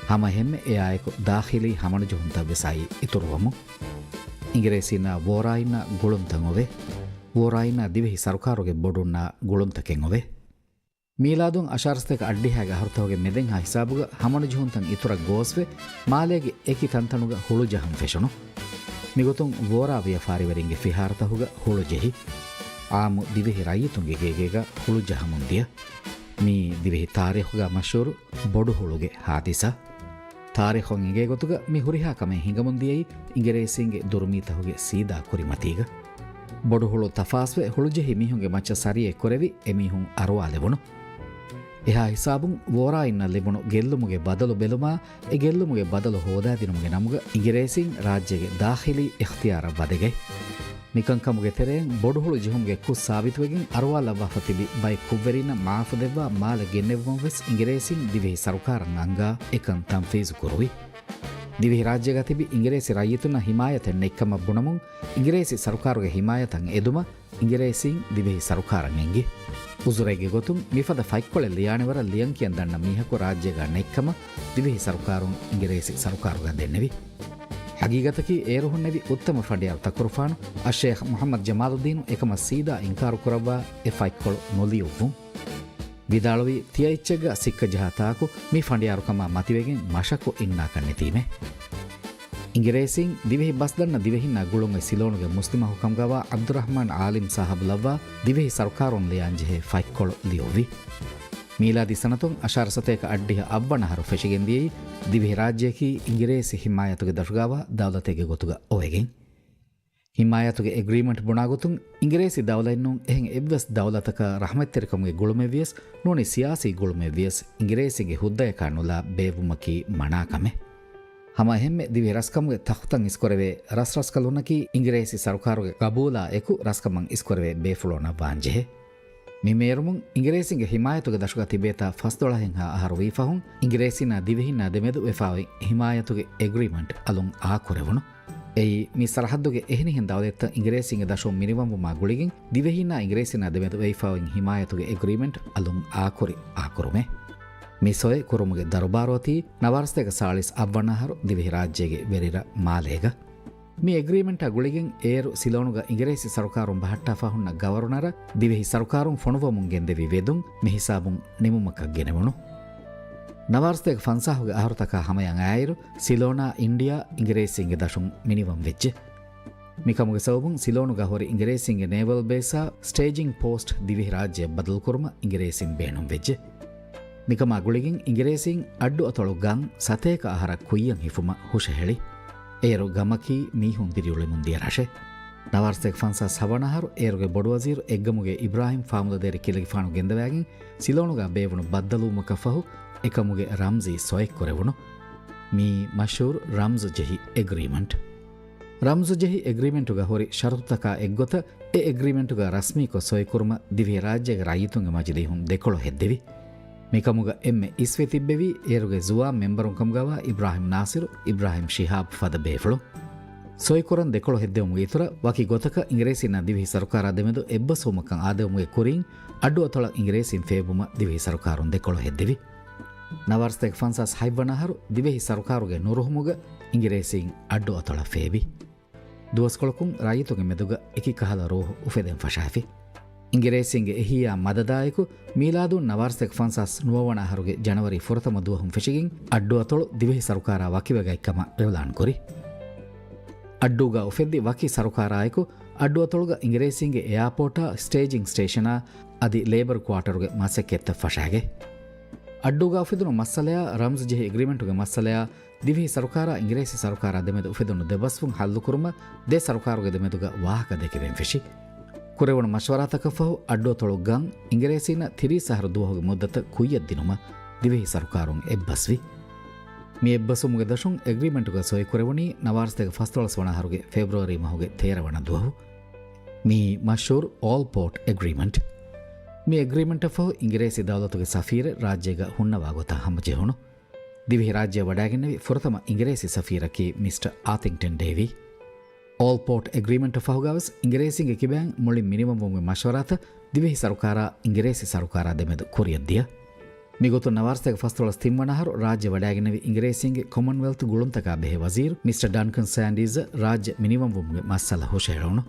ހަމަ އެހެންމެ އެއާއެކު ދާޚިލީ ހަމަނުޖެހުންތައް ވެސް އައީ އިތުރުވަމުން. އިނގިރޭސީންނާ ވޯރާއިންނަށް ގުޅުންތައް އޮވޭ. ވޯރާއިންނާ ދިވެހި ސަރުކާރުގެ ބޮޑުންނާ ގުޅުންތަކެއް އޮވޭ. މީލާދުން އަށާރަ ސަތޭކަ އަށްޑިހައިގެ އަހަރުތަކުގެ މެދެންހާ ހިސާބުގަ ހަމަނުޖެހުންތައް އިތުރަށް ގޯސްވެ، މާލޭގެ އެކި ތަންތަނުގަ ހުޅު ޖަހަން ފެށުނު. މިގޮތުން ވޯރާ ވިޔަފާރިވެރިންގެ ފިހާރަތަކުގަ ހުޅު ޖެހި، އާއްމު ދިވެހި ރައްޔިތުންގެ ގޭގޭގަ ހުޅު ޖަހަމުން ދިޔަ. މިއީ ދިވެހި ތާރީޚުގަ މަޝްހޫރު ބޮޑު ހުޅުގެ ހާދިސާ. ތާރީޚުން އެނގޭ ގޮތުގަ މި ހުރިހާ ކަމެއް ހިނގަމުން ދިޔައީ އިނގިރޭސީންގެ ދުރުމީތަކުގެ ސީދާ ކުރިމަތީގަ. ބޮޑު ހުޅު ތަފާސްވެ ހުޅުޖެހި މީހުންގެ މައްޗަށް ސަރިއެއް ކުރެވި އެމީހުން އަރުވާލެވުނު. އެހާ ހިސާބުން ވޯރާއިންނަށް ލިބުނު ގެއްލުމުގެ ބަދަލު ބެލުމާ، އެ ގެއްލުމުގެ ބަދަލު ހޯދާދިނުމުގެ ނަމުގަ އިނގިރޭސީން ރާއްޖޭގެ ދާޚިލީ އިޚްތިޔާރަށް ވަދެގަތް. މިކަންކަމުގެ ތެރެއިން ބޮޑުހުޅު ޖެހުމުގެ ކުށް ސާބިތުވެގެން އަރުވާލައްވާފަ ތިބި ބައެއް ކުށްވެރީންނަށް މަޢާފު ދެއްވާ މާލެ ގެންނެވުމަށް ވެސް އިނގިރޭސީން ދިވެހި ސަރުކާރަށް އަންގާ އެކަން ތަންފީޒު ކުރުވި. ދިވެހި ރާއްޖޭގަ ތިބި އިނގިރޭސި ރައްޔިތުންނަށް ހިމާޔަތެއް ނެތްކަމަށް ބުނަމުން، އިނގިރޭސި ސަރުކާރުގެ ހިމާޔަތަށް އެދުމަށް އިނގިރޭސީން ދިވެހި ސަރުކާރަށް އެނގި. އުޒުރެއްގެ ގޮތުން މިފަދަ ފަތްކޮޅެއް ލިޔާނެ ވަރަށް ލިޔަން ކިޔަން ދަންނަ މީހަކު ރާއްޖޭގަ ނެތްކަމަށް ދިވެހި ސަރުކާރުން އިނގިރޭސި ސަރުކާރުގަ ދެންނެވި. ހަގީގަތަކީ އޭރު ހުންނެވި އުއްތަމަ ފަނޑިޔާރު ތަކުރުފާނު އައްޝޭޚް މުޙައްމަދު ޖަމާލުއްދީނު އެކަމަށް ސީދާ އިންކާރު ކުރައްވާ އެ ފަތްކޮޅު ނުލިޔުއްވުން. ވިދާޅުވީ، ތިޔަ އެއްޗެއްގަ ސިއްކަ ޖަހާ ތާކު މި ފަނޑިޔާރުކަމާ މަތިވެގެން މަށަކު އިންނާކަށް ނެތީމޭ. އިނގިރޭސީން ދިވެހި ބަސް ދަންނަ ދިވެހިންނާ ގުޅުން އޮތް ސިލޯނުގެ މުސްލިމަހު ކަމުގަވާ ޢަބްދުއްރަޙްމާން ޢާލިމް ސާހަބު ލައްވާ ދިވެހި ސަރުކާރުން ލިޔާންޖެހޭ ފަތްކޮޅު ލިޔުއްވި. މީލާދީ ސަނަތުން އަށާރަ ސަތޭކަ އަށްޑިހަ އަށްވަނަ އަހަރު ފެށިގެންދިޔައީ ދިވެހި ރާއްޖެއަކީ އިނގިރޭސި ހިމާޔަތުގެ ދަށުގަވާ ދައުލަތެއްގެ ގޮތުގަ އޮވެގެން. ހިމާޔަތުގެ އެގްރީމަންޓް ބުނާގޮތުން އިނގިރޭސި ދައުލަތެއް ނޫން އެހެން އެއްވެސް ދައުލަތަކަށް ރަޙްމަތްތެރިކަމުގެ ގުޅުމެއްވިޔަސް ނޫނީ ސިޔާސީ ގުޅުމެއްވިޔަސް އިނގިރޭސީންގެ ހުއްދަޔަކާ ނުލާ ބޭއްވުމަކީ މަނާ ކަމެއް. ހަމަ އެހެންމެ ދިވެހި ރަސްކަމުގެ ތަޚުތަށް އިސްކުރެވޭ ރަސްރަސްކަލުންނަކީ އިނގިރޭސި ސަރުކާރުގެ ގަބޫލާ އެކު ރަސްކަމަށް އިސްކުރެވޭ ބޭފުޅުންނަށް ވާންޖެހޭ. މި މޭރުމުން އިނގިރޭސިންގެ ހިމާޔަތުގެ ދަށުގަ ތިބޭތާ ފަސްދޮޅަހެއްހާ އަހަރު ވީފަހުން އިނގިރޭސީންނާ ދިވެހިންނާ ދެމެދު ވެފާވި ހިމާޔަތުގެ އެގްރީމަންޓް އަލުން އާކުރެވުނު. އެއީ، މި ސަރަހައްދުގެ އެހެނިހެން ދައުލަތްތައް އިނގިރޭސީންގެ ދަށުން މިނިވަންވުމާ ގުޅިގެން، ދިވެހީންނާ އިނގިރޭސީންނާ ދެމެދު ވެއިފާވި ހިމާޔަތުގެ އެގްރީމަންޓް އަލުން އާކުރި އާކުރުމޭ. މި ސޮއެ ކުރުމުގެ ދަރުބާރު އޮތީ ނަވާރަ ސަތޭކަ ސާޅީސް އަށްވަނަ އަހަރު ދިވެހިރާއްޖޭގެ ވެރިރަށް މާލޭގަ. މި އެގްރީމަންޓާ ގުޅިގެން އޭރު ސިލޯނުގަ އިނގިރޭސި ސަރުކާރުން ބަހައްޓާފަ ހުންނަ ގަވަރުނަރަށް ދިވެހި ސަރުކާރުން ފޮނުއްވަމުން ގެންދެވި ވެދުން މިހިސާބުން ނިމުމަކަށް ގެނެވުނު. ނަވާރަ ސަތޭކަ ފަންސާހުގެ އަހަރުތަކާ ހަމަޔަށް އައިއިރު، ސިލޯނާ އިންޑިއާ އިނގިރޭސީންގެ ދަށުން މިނިވަން ވެއްޖެ. މިކަމުގެ ސަބަބުން ސިލޯނުގަ ހުރި އިނގިރޭސީންގެ ނޭވަލް ބޭސްއާ ސްޓޭޖިންގ ޕޯސްޓް ދިވެހިރާއްޖެއަށް ބަދަލުކުރުމަށް އިނގިރޭސީން ބޭނުންވެއްޖެ. މިކަމާ ގުޅިގެން އިނގިރޭސީން އައްޑު އަތޮޅު ގަން ސަތޭކަ އަހަރަށް ކުއްޔަށް ހިފުމަށް ހުށަހެޅި. އޭރު ގަމަކީ މީހުން ދިރިއުޅެމުން ދިޔަ ރަށެއް. ނަވާރަސަތޭކަ ފަންސާސް ހަވަނަ އަހަރު އޭރުގެ ބޮޑުވަޒީރު އެއްގަމުގެ އިބްރާހިމް ފާމުދަދޭރި ކިލަގިފާނު ގެންދަވާގެން ސިލޯނުގަ ބޭއްވުނު ބައްދަލުވުމަކަށް ފަހު އެކަމުގެ ރަމްޒީ ސޮއެއް ކުރެވުނު. މިއީ މަޝްހޫރު ރަމްޒު ޖެހި އެގްރީމަންޓް. ރަމްޒު ޖެހި އެގްރީމަންޓުގަ ހުރި ޝަރުތުތަކާ އެއްގޮތަށް އެ އެގްރީމަންޓުގަ ރަސްމީކޮށް ސޮއިކުރުމަށް ދިވެހިރާއްޖޭގެ ރައްޔިތުންގެ މަޖިލީހުން ދެކޮޅު ހެއްދެވި. މިކަމުގަ އެންމެ އިސްވެ ތިއްބެވީ އޭރުގެ ޒުވާން މެމްބަރުން ކަމުގަވާ އިބްރާހިމް ނާސިރު، އިބްރާހިމް ޝިހާބް ފަދަ ބޭފުޅުން. ސޮއިކުރަން ދެކޮޅު ހެއްދެވުމުގެ އިތުރަށް ވަކި ގޮތަކަށް އިނގިރޭސީންނާ ދިވެހި ސަރުކާރާ ދެމެދު އެއްބަސްވުމަކަށް އާދެވުމުގެ ކުރިން އައްޑު އަތޮޅަށް އިނގިރޭސީން ފޭބުމަށް ދިވެހި ސަރުކާރުން ދެކޮޅު ހެއްދެވި. ނަވާރަސަތޭކަ ފަންސާސް ހަތްވަނަ އަހަރު ދިވެހި ސަރުކާރުގެ ނުރުހުމުގަ އިނގިރޭސީން އައްޑު އަތޮޅަށް ފޭބި. ދުވަސްކޮޅަކުން ރައްޔިތުންގެ މެދުގަ އެކި ކަހަލަ ރޫހު އުފެދެން ފަށާފި. އިނގިރޭސީންގެ އެހީއާ މަދަދާއެކު، މީލާދުން ނަވާރަސަތޭކަ ފަންސާސް ނުވަވަނަ އަހަރުގެ ޖަނަވަރީ ފުރަތަމަ ދުވަހުން ފެށިގެން އައްޑު އަތޮޅު ދިވެހި ސަރުކާރާ ވަކިވެގަތްކަމަށް އިއުލާން ކުރި. އައްޑޫގަ އުފެއްދި ވަކި ސަރުކާރާއެކު، އައްޑު އަތޮޅުގަ އިނގިރޭސީންގެ އެއާޕޯޓާ، ސްޓޭޖިން ސްޓޭޝަނާ އަދި ލޭބަރ ކުއާޓަރުގެ މަސައްކަތްތައް ފަށާގެ. އައްޑޫގަ އުފެދުނު މައްސަލަޔާ ރަމްޒު ޖެހި އެގްރީމެންޓުގެ މައްސަލަޔާ ދިވެހި ސަރުކާރާ އިނގިރޭސި ސަރުކާރާ ދެމެދު އުފެދުނު ދެބަސްވުން ހައްލުކުރުމަށް ދެ ސަރުކާރުގެ ދެމެދުގަ ވާހަކަ ދެކެވެން ފެށި. ކުރެވުނު މަޝްވަރާތަކަށް ފަހު އައްޑުއަތޮޅު ގަން އިނގިރޭސީންނަށް ތިރީސް އަހަރު ދުވަހުގެ މުއްދަތަށް ކުއްޔަށްދިނުމަށް ދިވެހި ސަރުކާރުން އެއްބަސްވި. މި އެއްބަސްވުމުގެ ދަށުން އެގްރީމެންޓުގަ ސޮއިކުރެވުނީ ނަވާރަސަތޭކަ ފަސްދޮޅަސް ވަނަ އަހަރުގެ ފެބްރުއަރީ މަހުގެ ތޭރަ ވަނަ ދުވަހު. މިއީ މަޝްހޫރު އޯލް ޕޯޓް އެގްރީމެންޓް. މި އެގްރީމެންޓަށް ފަހު އިނގިރޭސި ދައުލަތުގެ ސަފީރެއް ރާއްޖޭގަ ހުންނަވާ ގޮތަށް ހަމަޖެހުނު. ދިވެހިރާއްޖެއަށް ވަޑައިގެންނެވި ފުރަތަމަ އިނގިރޭސި ސަފީރަކީ މިސްޓަ އާތިންގޓަން ޑޭވީ. އޯލް ޕޯޓް އެގްރީމެންޓަށް ފަހުގަވެސް އިނގިރޭސީންގެ ކިބައިން މުޅިން މިނިވަންވުމުގެ މަޝްވަރާތައް ދިވެހި ސަރުކާރާ އިނގިރޭސި ސަރުކާރާ ދެމެދު ކުރިއަށްދިޔަ. މިގޮތުން ނަވާރަސަތޭކަ ފަސްދޮޅަސް ތިންވަނަ އަހަރު ރާއްޖެ ވަޑައިގެންނެވި އިނގިރޭސީންގެ ކޮމަންވެލްތު ގުޅުންތަކާ ބެހޭ ވަޒީރު މިސްޓަ ޑަންކަން ސާންޑީޒަށް ރާއްޖެ މިނިވަންވުމުގެ މައްސަލަ ހުށައެޅުނު.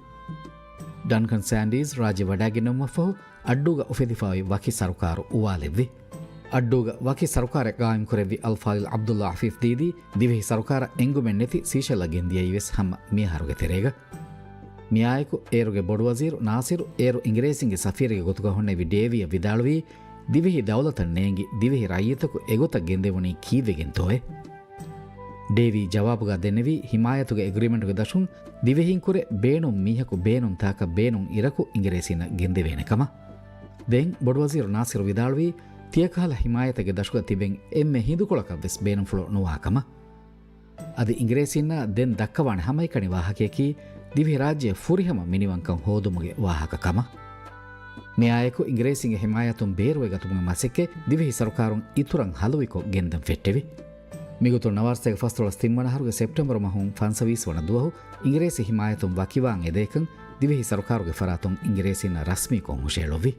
ޑަންކަން ސާންޑީޒް ރާއްޖެ ވަޑައިގެންނެވުމަށްފަހު، އައްޑޫގަ އުފެދިފައި ވަކި ސަރުކާރު އުވާލެއްވި. އައްޑޫގަ ވަކި ސަރުކާރެއް ގާއިމްކުރެއްވި އަލްފާޟިލް ޢަބްދުﷲ ޢަފީފް ދީދީ ދިވެހި ސަރުކާރަށް އެނގުމެއް ނެތި ސީޝެލްއަށް ގެންދިޔައީވެސް ހަމަ މިއަހަރުގެ ތެރޭގަ. މިއާއެކު އޭރުގެ ބޮޑުވަޒީރު ނާސިރު އޭރު އިނގިރޭސިންގެ ސަފީރެއްގެ ގޮތުގަ ހުންނެވި ޑޭވީއަށް ވިދާޅުވީ، ދިވެހި ދައުލަތަށް ނޭނގި ދިވެހި ރައްޔިތަކު އެގޮތަށް ގެންދެވުނީ ކީއްވެގެންތޯއޭ؟ ޑޭވީ ޖަވާބުގަ ދެންނެވީ، ހިމާޔަތުގެ އެގްރީމެންޓުގެ ދަށުން ދިވެހިންކުރެ ބޭނުން މީހަކު ބޭނުން ތާކަށް ބޭނުން އިރަކު އިނގިރޭސީންނަށް ގެންދެވޭނެ ކަމަށް. ދެން ބޮޑުވަޒީރު ނާސިރު ވިދާޅުވީ، ތިޔަކަހަލަ ހިމާޔަތެއްގެ ދަށުގަ ތިބެން އެންމެ ހިނދުކޮޅަކަށްވެސް ބޭނުންފުޅު ނުވާ ކަމަށް. އަދި އިނގިރޭސީންނާ ދެން ދައްކަވާނެ ހަމައެކަނި ވާހަކަޔަކީ، ދިވެހިރާއްޖެ ފުރިހަމަ މިނިވަންކަން ހޯދުމުގެ ވާހަކަ ކަމަށް. މިއާއެކު އިނގިރޭސީންގެ ހިމާޔަތުން ބޭރުވެގަތުމުގެ މަސައްކަތް ދިވެހި ސަރުކާރުން އިތުރަށް ހަލުވިކޮށް ގެންދަން ފެއްޓެވި. މިގޮތުން ނަވާރަސަތޭކަ ފަސްދޮޅަސް ތިންވަނަ އަހަރުގެ ސެޕްޓެމްބަރު މަހުން ފަންސަވީސް ވަނަ ދުވަހު އިނގިރޭސި ހިމާޔަތުން ވަކިވާން އެދޭކަން ދިވެހި ސަރުކާރުގެ ފަރާތުން އިނގިރޭސީންނަށް ރަސްމީކޮށް ހުށައެޅުއްވި.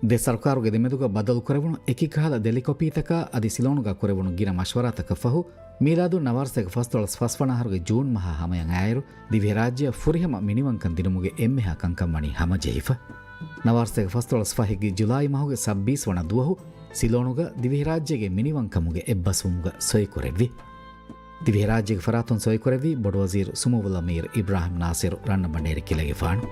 ދެ ސަރުކާރުގެ ދެމެދުގަ ބަދަލުކުރެވުނު އެކި ކަހަލަ ދެލިކޮޕީތަކާ އަދި ސިލޯނުގަ ކުރެވުނު ގިނަ މަޝްވަރާތަކަށް ފަހު، މީލާދު ނަވާރަސަތޭކަ ފަސްދޮޅަސް ފަސްވަނަ އަހަރުގެ ޖޫން މަހާ ހަމަޔަށް އައިއިރު، ދިވެހިރާއްޖެއަށް ފުރިހަމަ މިނިވަންކަން ދިނުމުގެ އެންމެހާ ކަންކަން ވަނީ ހަމަޖެހިފަ. ނަވާރަސަތޭކަ ފަސްދޮޅަސް ފަހެއްގެ ޖުލާއި މަހުގެ ސައްބީސް ވަނަ ދުވަހު ސިލޯނުގަ ދިވެހިރާއްޖޭގެ މިނިވަންކަމުގެ އެއްބަސްވުމުގަ ސޮއިކުރެއްވި. ދިވެހިރާއްޖޭގެ ފަރާތުން ސޮއިކުރެއްވީ ބޮޑުވަޒީރު ސުމުވުލްއަމީރު އިބްރާހިމް ނާސިރު ރަންނަބަނޑޭރި ކިލަގެފާނު.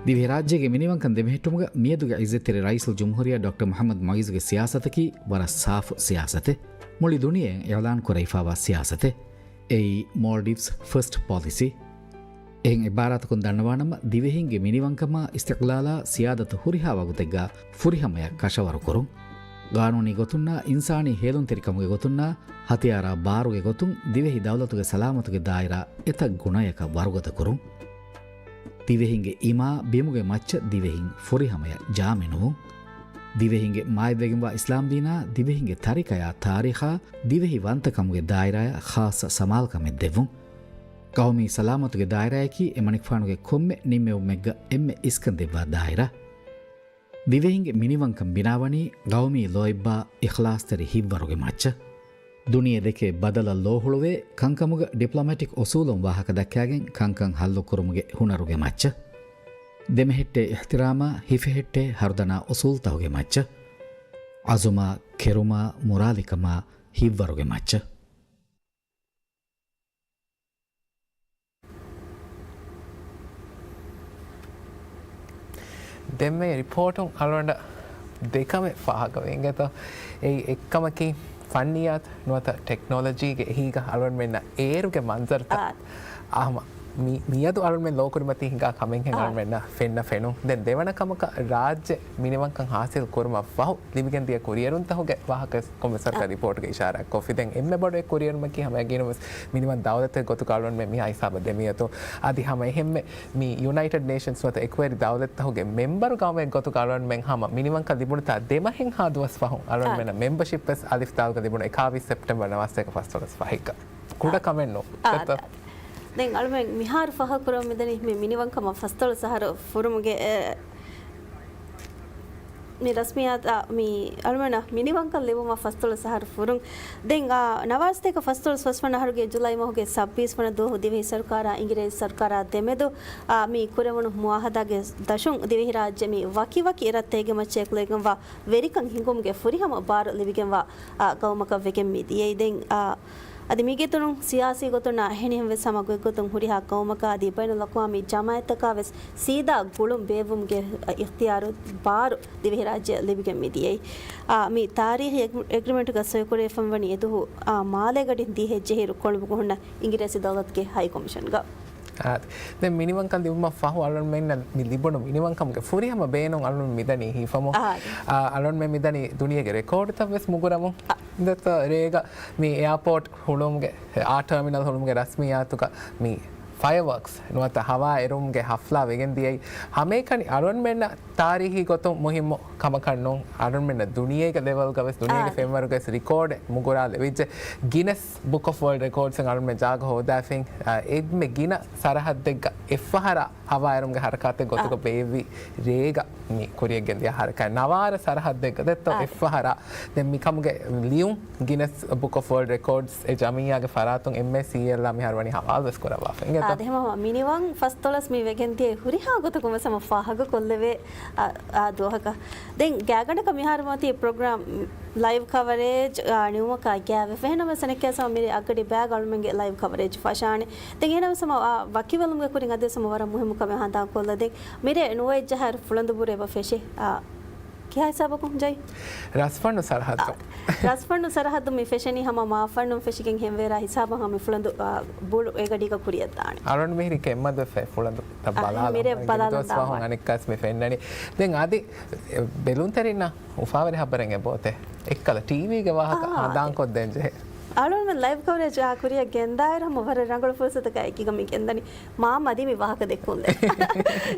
ދިވެހިރާއްޖޭގެ މިނިވަންކަން ދެމެހެއްޓުމުގަ މިއަދުގެ އިއްޒަތްތެރި ރައީސުލްޖުމްހޫރިއްޔާ ޑޮކްޓަރ މުޙައްމަދު މުޢިއްޒުގެ ސިޔާސަތަކީ ވަރަށް ސާފު ސިޔާސަތެއް. މުޅި ދުނިޔެއަށް އިޢުލާން ކުރެވިފާވާ ސިޔާސަތެއް. އެއީ މޯލްޑިވްސް ފަސްޓް ޕޮލިސީ. އެހެން އިބާރާތަކުން ދަންނަވާނަމަ، ދިވެހިންގެ މިނިވަންކަމާ އިސްތިޤްލާލާ ސިޔާދަތު ހުރިހާ ވަގުތެއްގަ ފުރިހަމަޔަށް ކަށަވަރުކުރުން. ގާނޫނީ ގޮތުންނާ އިންސާނީ ހޭލުންތެރިކަމުގެ ގޮތުންނާ ހަތިޔާރާ ބާރުގެ ގޮތުން ދިވެހި ދައުލަތުގެ ސަލާމަތުގެ ދާއިރާ އެތައް ގުނަޔަކަށް ވަރުގަދަކުރުން. ދިވެހިންގެ އިމާ ބިމުގެ މައްޗަށް ދިވެހިން ފުރިހަމަޔަށް ޖާމިނުވުން. ދިވެހިންގެ މާތްވެގެންވާ އިސްލާމްދީނާ ދިވެހިންގެ ތަރިކަޔާ ތާރީޚާ ދިވެހި ވަންތަކަމުގެ ދާއިރާޔަށް ޚާއްޞަ ސަމާލުކަމެއް ދެއްވުން. ގައުމީ ސަލާމަތުގެ ދާއިރާޔަކީ އެމަނިކުފާނުގެ ކޮންމެ ނިންމެވުމެއްގަ އެންމެ އިސްކަން ދެއްވާ ދާއިރާ. ދިވެހިންގެ މިނިވަންކަން ބިނާވަނީ ގައުމީ ލޯތްބާ އިޚްލާޞްތެރި ހިތްވަރުގެ މައްޗަށް. ދުނިޔެ ދެކޭ ބަދަލަށް ލޯހުޅުވޭ ކަންކަމުގަ ޑިޕްލޮމެޓިކް އުސޫލުން ވާހަކަ ދައްކާގެން ކަންކަން ހައްލުކުރުމުގެ ހުނަރުގެ މައްޗަށް. ދެމެހެއްޓޭ އިޙްތިރާމާ، ހިފެހެއްޓޭ ހަރުދަނާ އުސޫލްތަކުގެ މައްޗަށް. އަޒުމާ، ކެރުމާ، މުރާލިކަމާ، ހިތްވަރުގެ މައްޗަށް. ދެންމެ ރިޕޯޓުން އަޅުގަނޑަށް ދެކަމެއް ފާހަގަވެ އިނގޭތޯ. އެއީ އެއްކަމަކީ، ފަންނިއްޔާތު ނުވަތަ ޓެކްނޮލޮޖީގެ އެހީގަ އަޅުގަނޑުމެންނަށް އޭރުގެ މަންޒަރުތައް އާ. އަހަމަ މި-، މިއަދު އަޅުގަނޑުމެން ލޯ ކުރިމަތީ ހިނގާ ކަމެއްހެން އާ. އަޅުގަނޑުމެންނަށް ފެންނަ ފެނުން. ދެން ދެވަނަ ކަމަކަށް ރާއްޖެ މިނިވަންކަން ހާސިލް ކުރުމަށް ފަހު ލިބިގެން ދިޔަ ކުރިއެރުންތަހުގެ ވާހަކަ ކޮންމެސް އާ. ރިޕޯޓްގެ އިޝާރާތް ކޮށްފި. ދެން އެންމެ ބޮޑު އެއް ކުރިއެރުމަކީ ހަމަ ޔަގީނުންވެސް މިނިވަން ދައުލަތެއް ގޮތުގަ އަޅުގަނޑުމެން މިހާ ހިސާބަށް ދެމިއަތު. އަދި ހަމަ އެހެންމެ މި ޔުނައިޓެޑް ނޭޝަންސް ނުވަތަ އެކުވެރި ދައުލަތްތަހުގެ މެމްބަރު ގައުމެއް ގޮތުގަ އަޅުގަނޑުމެން ހަމަ މިނިވަންކަން ލިބުނުތާ ދެމަހެއްހާ ދުވަސް ފަހުން އަޅުގަނޑުމެންނަށް އާ. މެމްބަރޝިޕް ވެސް އަލިފް ދާލުގަ ލިބުނު އެކާވީސް ސެޕްޓެމްބަރު ނަވާސްތޭކަ ފަސްދޮޅަސް ފަހެއްގަ. ކުޑަ އާ. ކަމެއް ނޫން. އާ. ދެއްތޯ؟ ދެން އަޅުމެން މިހާރު ފާހަގަކުރަމުން މިދަނީ މި މިނިވަންކަމަށް ފަސްދޮޅަސް އަހަރު ފުރުމުގެ، އެ، މި ރަސްމިއްޔާތާ މި އަޅުމެންނަށް މިނިވަންކަން ލިބުމަށް ފަސްދޮޅަސް އަހަރު ފުރުން. ދެން، އާ، ނަވާރަސަތޭކަ ފަސްދޮޅަސް ފަސްވަނަ އަހަރުގެ ޖުލައި މަހުގެ ސައްބީސް ވަނަ ދުވަހު ދިވެހި ސަރުކާރާ އިނގިރޭސި ސަރުކާރާ ދެމެދު، އާ، މި ކުރެވުނު މުއާހަދާގެ ދަށުން ދިވެހިރާއްޖެ މި ވަކިވަކި އެރަށްތައް އެކު ލެއްގެންވާ ވެރިކަން ހިނގުމުގެ ފުރިހަމަ ބާރު ލިބިގެންވާ، އާ، ގައުމަކަށް ވެގެން މި ދިޔައީ. ދެން، އާ، އަދި މީގެ އިތުރުން ސިޔާސީ ގޮތުން އެހެނިހެން ވެސް ހަމަ ގޮތްގޮތުން ހުރިހާ ގައުމަކާ އަދި ބައިނަލްއަޤްވާމީ ޖަމާއަތްތަކާ ވެސް ސީދާ ގުޅުން ބޭއްވުމުގެ އިޚްތިޔާރު ބާރު ދިވެހިރާއްޖެއަށް ލިބިގެން މި ދިޔައީ. އާ، މި ތާރީހީ އެގް-، އެގްރިމެންޓުގަ ސޮއިކުރެވިފައިވަނީ އެދުވަހު، އާ، މާލޭގަޑިން ދިހަ ހެއްޖެހިރު ކޮޅުނބުގަ ހުންނަ އިނގިރޭސި ދައުލަތުގެ ހައި ކޮމިޝަންގަ. އާދެ. ދެން މިނިވަންކަން ލިބުމަށް ފަހު އަޅުގަނޑުމެންނަށް މި ލިބުނު މިނިވަންކަމުގެ ފުރިހަމަ ބޭނުން އަޅުގަނޑު މިދަނީ ހިފަމު. އާދެ. އާ، އަޅުގަނޑުމެން މިދަނީ ދުނިޔޭގެ ރެކޯޑުތައް ވެސް މުގުރަމު. އާ. ދެއްތޯ ރޭގަ މި އެއާޕޯޓް ހުޅުވުމުގެ، އާ ޓަރމިނަލް ހުޅުވުމުގެ ރަސްމިއްޔާތުގަ މި ފަޔަވަރކްސް ނުވަތަ ހަވާ އެރުމުގެ ހަފްލާ ވެގެން ދިޔައީ. ހަމައެކަނި އަޅުގަނޑުމެންނަށް ތާރީހީ ގޮތުން މުހިއްމު ކަމަކަށް ނޫން. އަޅުގަނޑުމެންނަށް ދުނިޔޭގެ ލެވެލްގަ ވެސް ދުނިޔޭގެ އާ. ފެންވަރުގަ ވެސް ރިކޯޑެއް މުގުރާ ލެވިއްޖެ. ގިނެސް ބުކް އޮފް ވޯލްޑް ރެކޯޑްސް އަޅުގަނޑުމެން ޖާގަ ހޯދާފިން، އާ، އެންމެ ގިނަ ސަރަހައްދެއްގަ އެއްފަހަރާ ހަވާއެރުމުގެ ހަރަކާތެއް ގޮތުގަ އާ. ބޭއްވި ރޭގަ މި ކުރިޔަށްގެންދިޔަ ހަރަކާތް. ނަވާރަ ސަރަހައްދެއްގަ ދެއްތޯ އާ. އެއްފަހަރާ. ދެން މިކަމުގެ ލިޔުން ގިނެސް ބުކް އޮފް ވޯލްޑް ރެކޯޑްސް އެ ޖަމިއްޔާގެ ފަރާތުން އެމްއޭސީއެލްއާ މިހާރު ވަނީ ހަވާލުވެސް ކުރައްވާފަ. އިނގޭތޯ؟ އާދެ، ހަމަ މިނިވަން ފަސްދޮޅަސް މި ވެގެންދިޔަ ހުރިހާ ގޮތަކުން ވެސް ހަމަ ފާހަގަކޮށްލެވޭ، އާ، އާ، ދުވަހަކަށް. ދެން ގާތްގަނޑަކަށް މިހާރު މަތީ ޕްރޮގްރާމް ލައިވް ކަވަރޭޖް، އާ، ނިމުމަކާ ގާތްވެފަ. އެހެންނަމަވެސް އަނެއްކާވެސް ހަމަ މިރޭ އަށްގަޑި ބައިގަ އަޅުމެންގެ ލައިވް ކަވަރޭޖް ފަށާނެ. ދެން އެހެންނަމަވެސް ހަމަ، އާ، ވަކިވެލުމުގެ ކުރިން އަދިވެސް ހަމަ ވަރަށް މުހިއްމު ކަމެއް ހަނދާންކޮށްލަ. ދެން މިރޭ ނުވައެއްޖަހާއިރު ފުޅަނދު ބުރެ އެބަ ފެށޭ. އާ، ކިހާ ހިސާބަކުން ޖައި؟ ރަސްފަންނު ސަރަހައްދު. އާ، ރަސްފަންނު ސަރަހައްދު މި ފެށެނީ ހަމަ މާފަންނުން ފެށިގެން ހެންވޭރާ ހިސާބަށް ހަމަ މި ފުޅަނދު، އާ، ބުޅު އެގަޑީގަ ކުރިއަށްދާނެ. އަޅުން މިހިރީ ކެތްމަދުވެފައި ފުޅަނދު އާ، ބަލާލަން. މިރޭ އެގެ ބަލާލަން ދުވަސް ދާ ފަހުން ވާނެ. އަނެއްކާސް މި ފެންނަނީ. ދެން އަދި، އެ، ބެލުންތެރިންނަށް އުފާވެރި ހަބަރެއް އެބައޮތޭ. އެއްކަލަ ޓީވީގެ ވާހަކަ އާ، ހަނދާންކޮށްދޭން ޖެހޭ. އަޅުންމެން ލައިވް ކަވަރޭޖް އާ ކުރިއަށް ގެންދާއިރު ހަމަ ވަރަށް ރަނގަޅު ފުރުސަތަކާ އެކީގަ މި ގެންދަނީ. މާ މަދީ މި ވާހަކަ ދެއްކުން ދެ.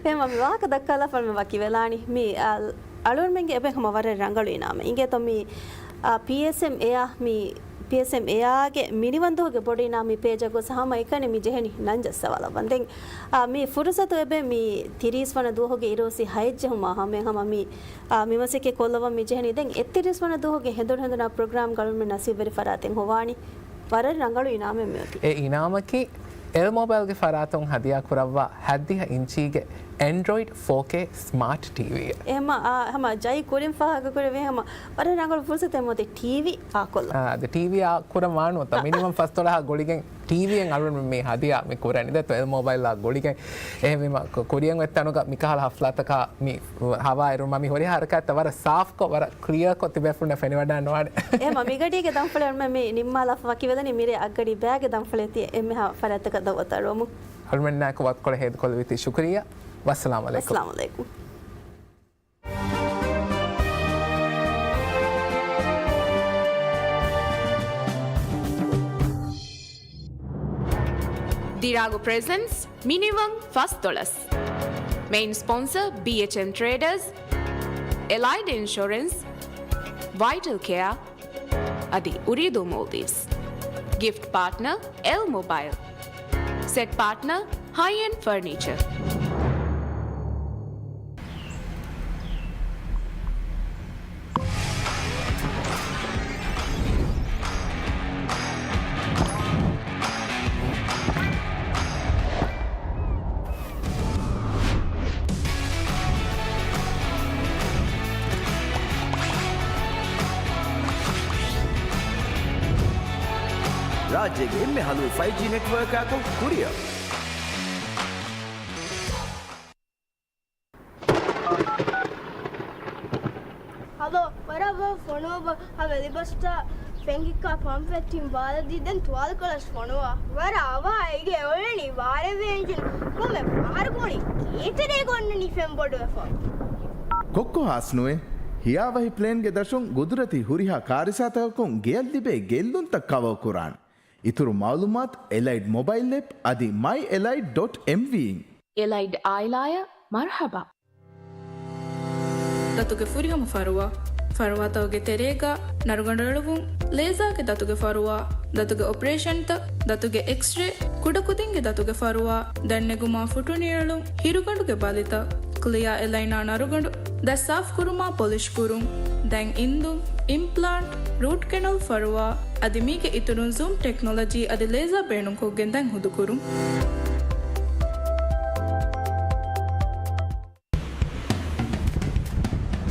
އެހެންމަ މި ވާހަކަ ދައްކާލާފަ މި ވަކިވެލާނީ. މި އަ-، އަޅުންމެންގެ އެބެ ހަމަ ވަރަށް ރަނގަޅު އިނާމެއް. އިނގޭތޯ މި، އަ، ޕީއެސްއެމް އެއާ މި، ޕީއެސްއެމް އެއާގެ މިނިވަންދުވަހުގެ ބޮޑު އިނާމް މި ޕޭޖަށް ގޮސް ހަމަ އެކަނި މި ޖެހެނީ ނަން ޖައްސަވާލައްވަން. ދެން، އަ، މި ފުރުސަތު އެބެ މި ތިރީސް ވަނަ ދުވަހުގެ އިރުއޮއްސި ހައެއްޖެހުމާ ހަމަޔަށް ހަމަ މި، އާ، މި މަސައްކަތް ކޮށްލަވަން މި ޖެހެނީ. ދެން އެއްތިރީސް ވަނަ ދުވަހުގެ ހެނދުނު ހެނދުނާ ޕްރޮގްރާމް އަޅުމެން ނަސީބުވެރި ފަރާތެއް ހޮވާނީ. ވަރަށް ރަނގަޅު އިނާމެއް މިއޮތީ. އެ އިނާމަކީ އެލް މޮބައިލްގެ ފަރާތުން ހަދިޔާ ކުރައްވާ ހަތްދިހަ އިންޗީގެ އެންޑްރޮއިޑް ފޯ ކޭ ސްމާޓް ޓީވީއެއް. އެހެންމަ، އާ، ހަމަ ޖައި ކުރިން ފާހަގަކުރެވޭ ހަމަ ވަރަށް ރަނގަޅު ފުރުސަތެއް މިއޮތީ ޓީވީ އާކޮށްލަން. އާ، އަދި ޓީވީ އާ ކުރަން ވާނުވަތަ އާ. މިނިވަން ފަސްދޮޅަހާ ގުޅިގެން ޓީވީއެއް އަޅުގަނޑު މި ހަދިޔާ މި ކުރަނީ. ދެއްތޯ އެލް މޮބައިލްއާ ގުޅިގެން. އެހެންވީމަ ކު-، ކުރިއަށް އޮތް ތަނުގަ މިކަހަލަ ހަފްލާތަކާ މި ހަވާ އެރުމަށް މި ހުރި ހަރަކާތްތައް ވަރަށް ސާފްކޮށް، ވަރަށް ކްލިއާކޮށް ތިބޭފުޅުންނަށް ފެނިވަޑާން ނުވާނެ. އެހެންމަ މިގަޑީގެ ދަންފަޅި އަޅުމެން މި ނިންމާލާފަ ވަކިވެލަނީ. މިރޭ އަށްގަޑި ބައިގެ ދަންފަޅި އޮތީ އެންމެހާ ފަރާތްތަކަށް ދައުވަތު އަރުވަމުން. އަޅުމެންނާއެކު ވަގުތުކޮޅެއް ހޭދަކޮށްލެވިތީ ޝުކުރިއްޔާ. ވައްސަލާމް ޢަލައިކުމް. ވައްސަލާމް ޢަލައިކުމް. ދިރާގު ޕްރެޒެންޓްސް މިނިވަން ފަސްދޮޅަސް. މެއިން ސްޕޮންސަރ ބީއެޗްއެމް ޓްރޭޑަރސް، އެލައިޑް އިންޝުރެންސް، ވައިޓަލް ކެއާ، އަދި އުރީދޫ މޯލްޑިވްސް. ގިފްޓް ޕާޓްނަރ އެލް މޮބައިލް. ސެޓް ޕާޓްނަރ ހައި އެންޑް ފަރުނީޗަރ. ރާއްޖޭގެ އެންމެ ހަލު ފައިވް ޖީ ނެޓްވޯކާކު ކުރިއަށް. ހަމަ ލިބަސްތައް ފެންކިއްކާ ޕަމްޕެއް ތިން ބާލަ ދީ ދެން ތުވާލު ކޮޅަސް ފޮނުވާ. ވަރަށް އަވަހަށް އެގޭ އޮޅެނީ ވާރޭ އެންޖިން. ކޮންމެ ފަހަރަކު ވަނީ ގޭތެރޭގަ އޮންނަނީ ފެން ބޮޑުވެފަ. ކޮއްކޮ ހާސް ނުވޭ. ހިޔާވަހި ޕްލޭންގެ ދަށުން ގުދުރަތީ ހުރިހާ ކާރިސާތަކަކުން ގެއަށް ލިބޭ ގެއްލުންތައް ކަވަރ ކުރާނެ. އިތުރު މައުލޫމާތު އެލައިޑް މޮބައިލް އެޕް އަދި މައި އެލައިޑް ޑޮޓް އެމްވީ އިން. އެލައިޑް އާއިލާއަށް މަރުޙަބާ. ދަތުގެ ފުރިހަމަ ފަރުވާ. ފަރުވާތަކުގެ ތެރޭގަ ނަރުގަނޑު އެޅުވުން، ލޭޒާގެ ދަތުގެ ފަރުވާ، ދަތުގެ އޮޕަރޭޝަންތައް، ދަތުގެ އެކްސްރޭ، ކުޑަކުދިންގެ ދަތުގެ ފަރުވާ، ދަތް ނެގުމާ ފުޓުނިއެޅުން، ހިރުގަނޑުގެ ބަލިތައް، ކްލިއާ އެލައިނާ ނަރުގަނޑު، ދަތް ސާފު ކުރުމާ ޕޮލިޝް ކުރުން، ދަތް އިންދުން، އިމްޕްލާންޓް، ރޫޓް ކެނަލް ފަރުވާ، އަދި މީގެ އިތުރުން ޒޫމް ޓެކްނޮލޮޖީ އަދި ލޭޒާ ބޭނުންކޮށްގެން ދަތް ހުދުކުރުން.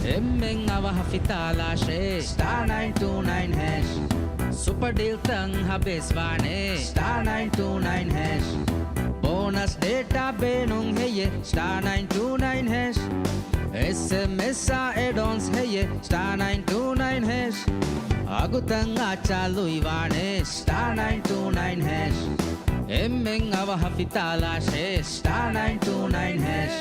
އެންމެން އަވަހަށް ފިތާލާށޭ، ސްޓާ ނައިން ޓޫ ނައިން ހޭޝް. ސުޕަ ޑީލްތައް ހަބޭސް ވާނެ، ސްޓާ ނައިން ޓޫ ނައިން ހޭޝް. ބޯނަސް ޑޭޓާ ބޭނުން ހެއްޔޭ، ސްޓާ ނައިން ޓޫ ނައިން ހޭޝް. އެސްއެމްއެސް އާ އެޑް އޮންސް ހެއްޔޭ، ސްޓާ ނައިން ޓޫ ނައިން ހޭޝް. އަގުތައް އާ ޗާލު ވާނެ، ސްޓާ ނައިން ޓޫ ނައިން ހޭޝް. އެންމެން އަވަހަށް ފިތާލާށޭ، ސްޓާ ނައިން ޓޫ ނައިން ހޭޝް.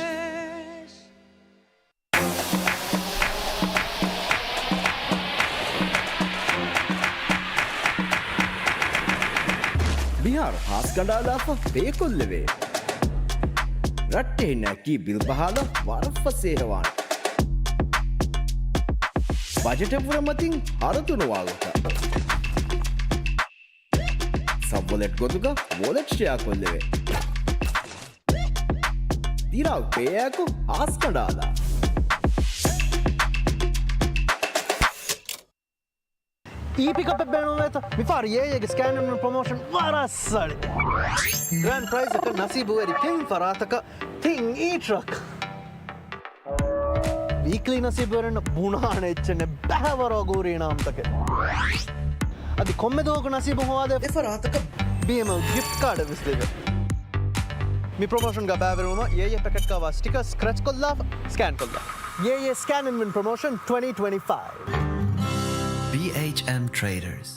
މިހާރު ހާސް ކަނޑާލާފަ ބޭކޮށްލެވޭ. ރައްޓެހިންނަކީ ބިލް ބަހާލަން ވަރަށް ފަސޭހަވާނެ. ބަޖެޓެއް ފުރެ މަތިން ހަރަދުނުވާ ގޮތަށް. ސަބްވޮލެޓް ގޮތުގަ ވޮލެޓް ޝެއާ ކޮށްލެވޭ. ދިރާ ޕޭއާއެކު ހާސް ކަނޑާލާ. އީ ޕިކަޕެއް ބޭނުންވޭތަ؟ މިފަހަރު އޭއޭގެ ސްކޭން އިން ވިން ޕްރޮމޯޝަން ވަރަށް ސަޅި. ގްރޭންޑް ޕްރައިޒަކަށް ނަސީބުވެރި ތިން ފަރާތަކަށް ތިން އީ ޓްރަކް. ވީކްލީ ނަސީބުވެރިންނަށް ބުނާނެ އެއްޗެއް ނެތް، ބައިވަރު އަގުހުރި އިނާމްތަކެއް. އަދި ކޮންމެ ދުވަހަކު ނަސީބު ހޮވާދޭ އެފަރާތަކަށް ބީއެމްއެލް ގިފްޓް ކާޑެއް ވެސް ލިބޭ. މި ޕްރޮމޯޝަންގަ ބައިވެރިވުމަށް އޭއޭ ޕެކެޓް ކާވާ ސްޓިކަރ ސްކްރެޗް ކޮށްލާފަ، ސްކޭން ކޮށްލާ. އޭއޭ ސްކޭން އިން ވިން ޕްރޮމޯޝަން ޓްވެންޓީ ޓްވެންޓީ ފައިވް. ބީއެޗްއެމް ޓްރޭޑަރސް.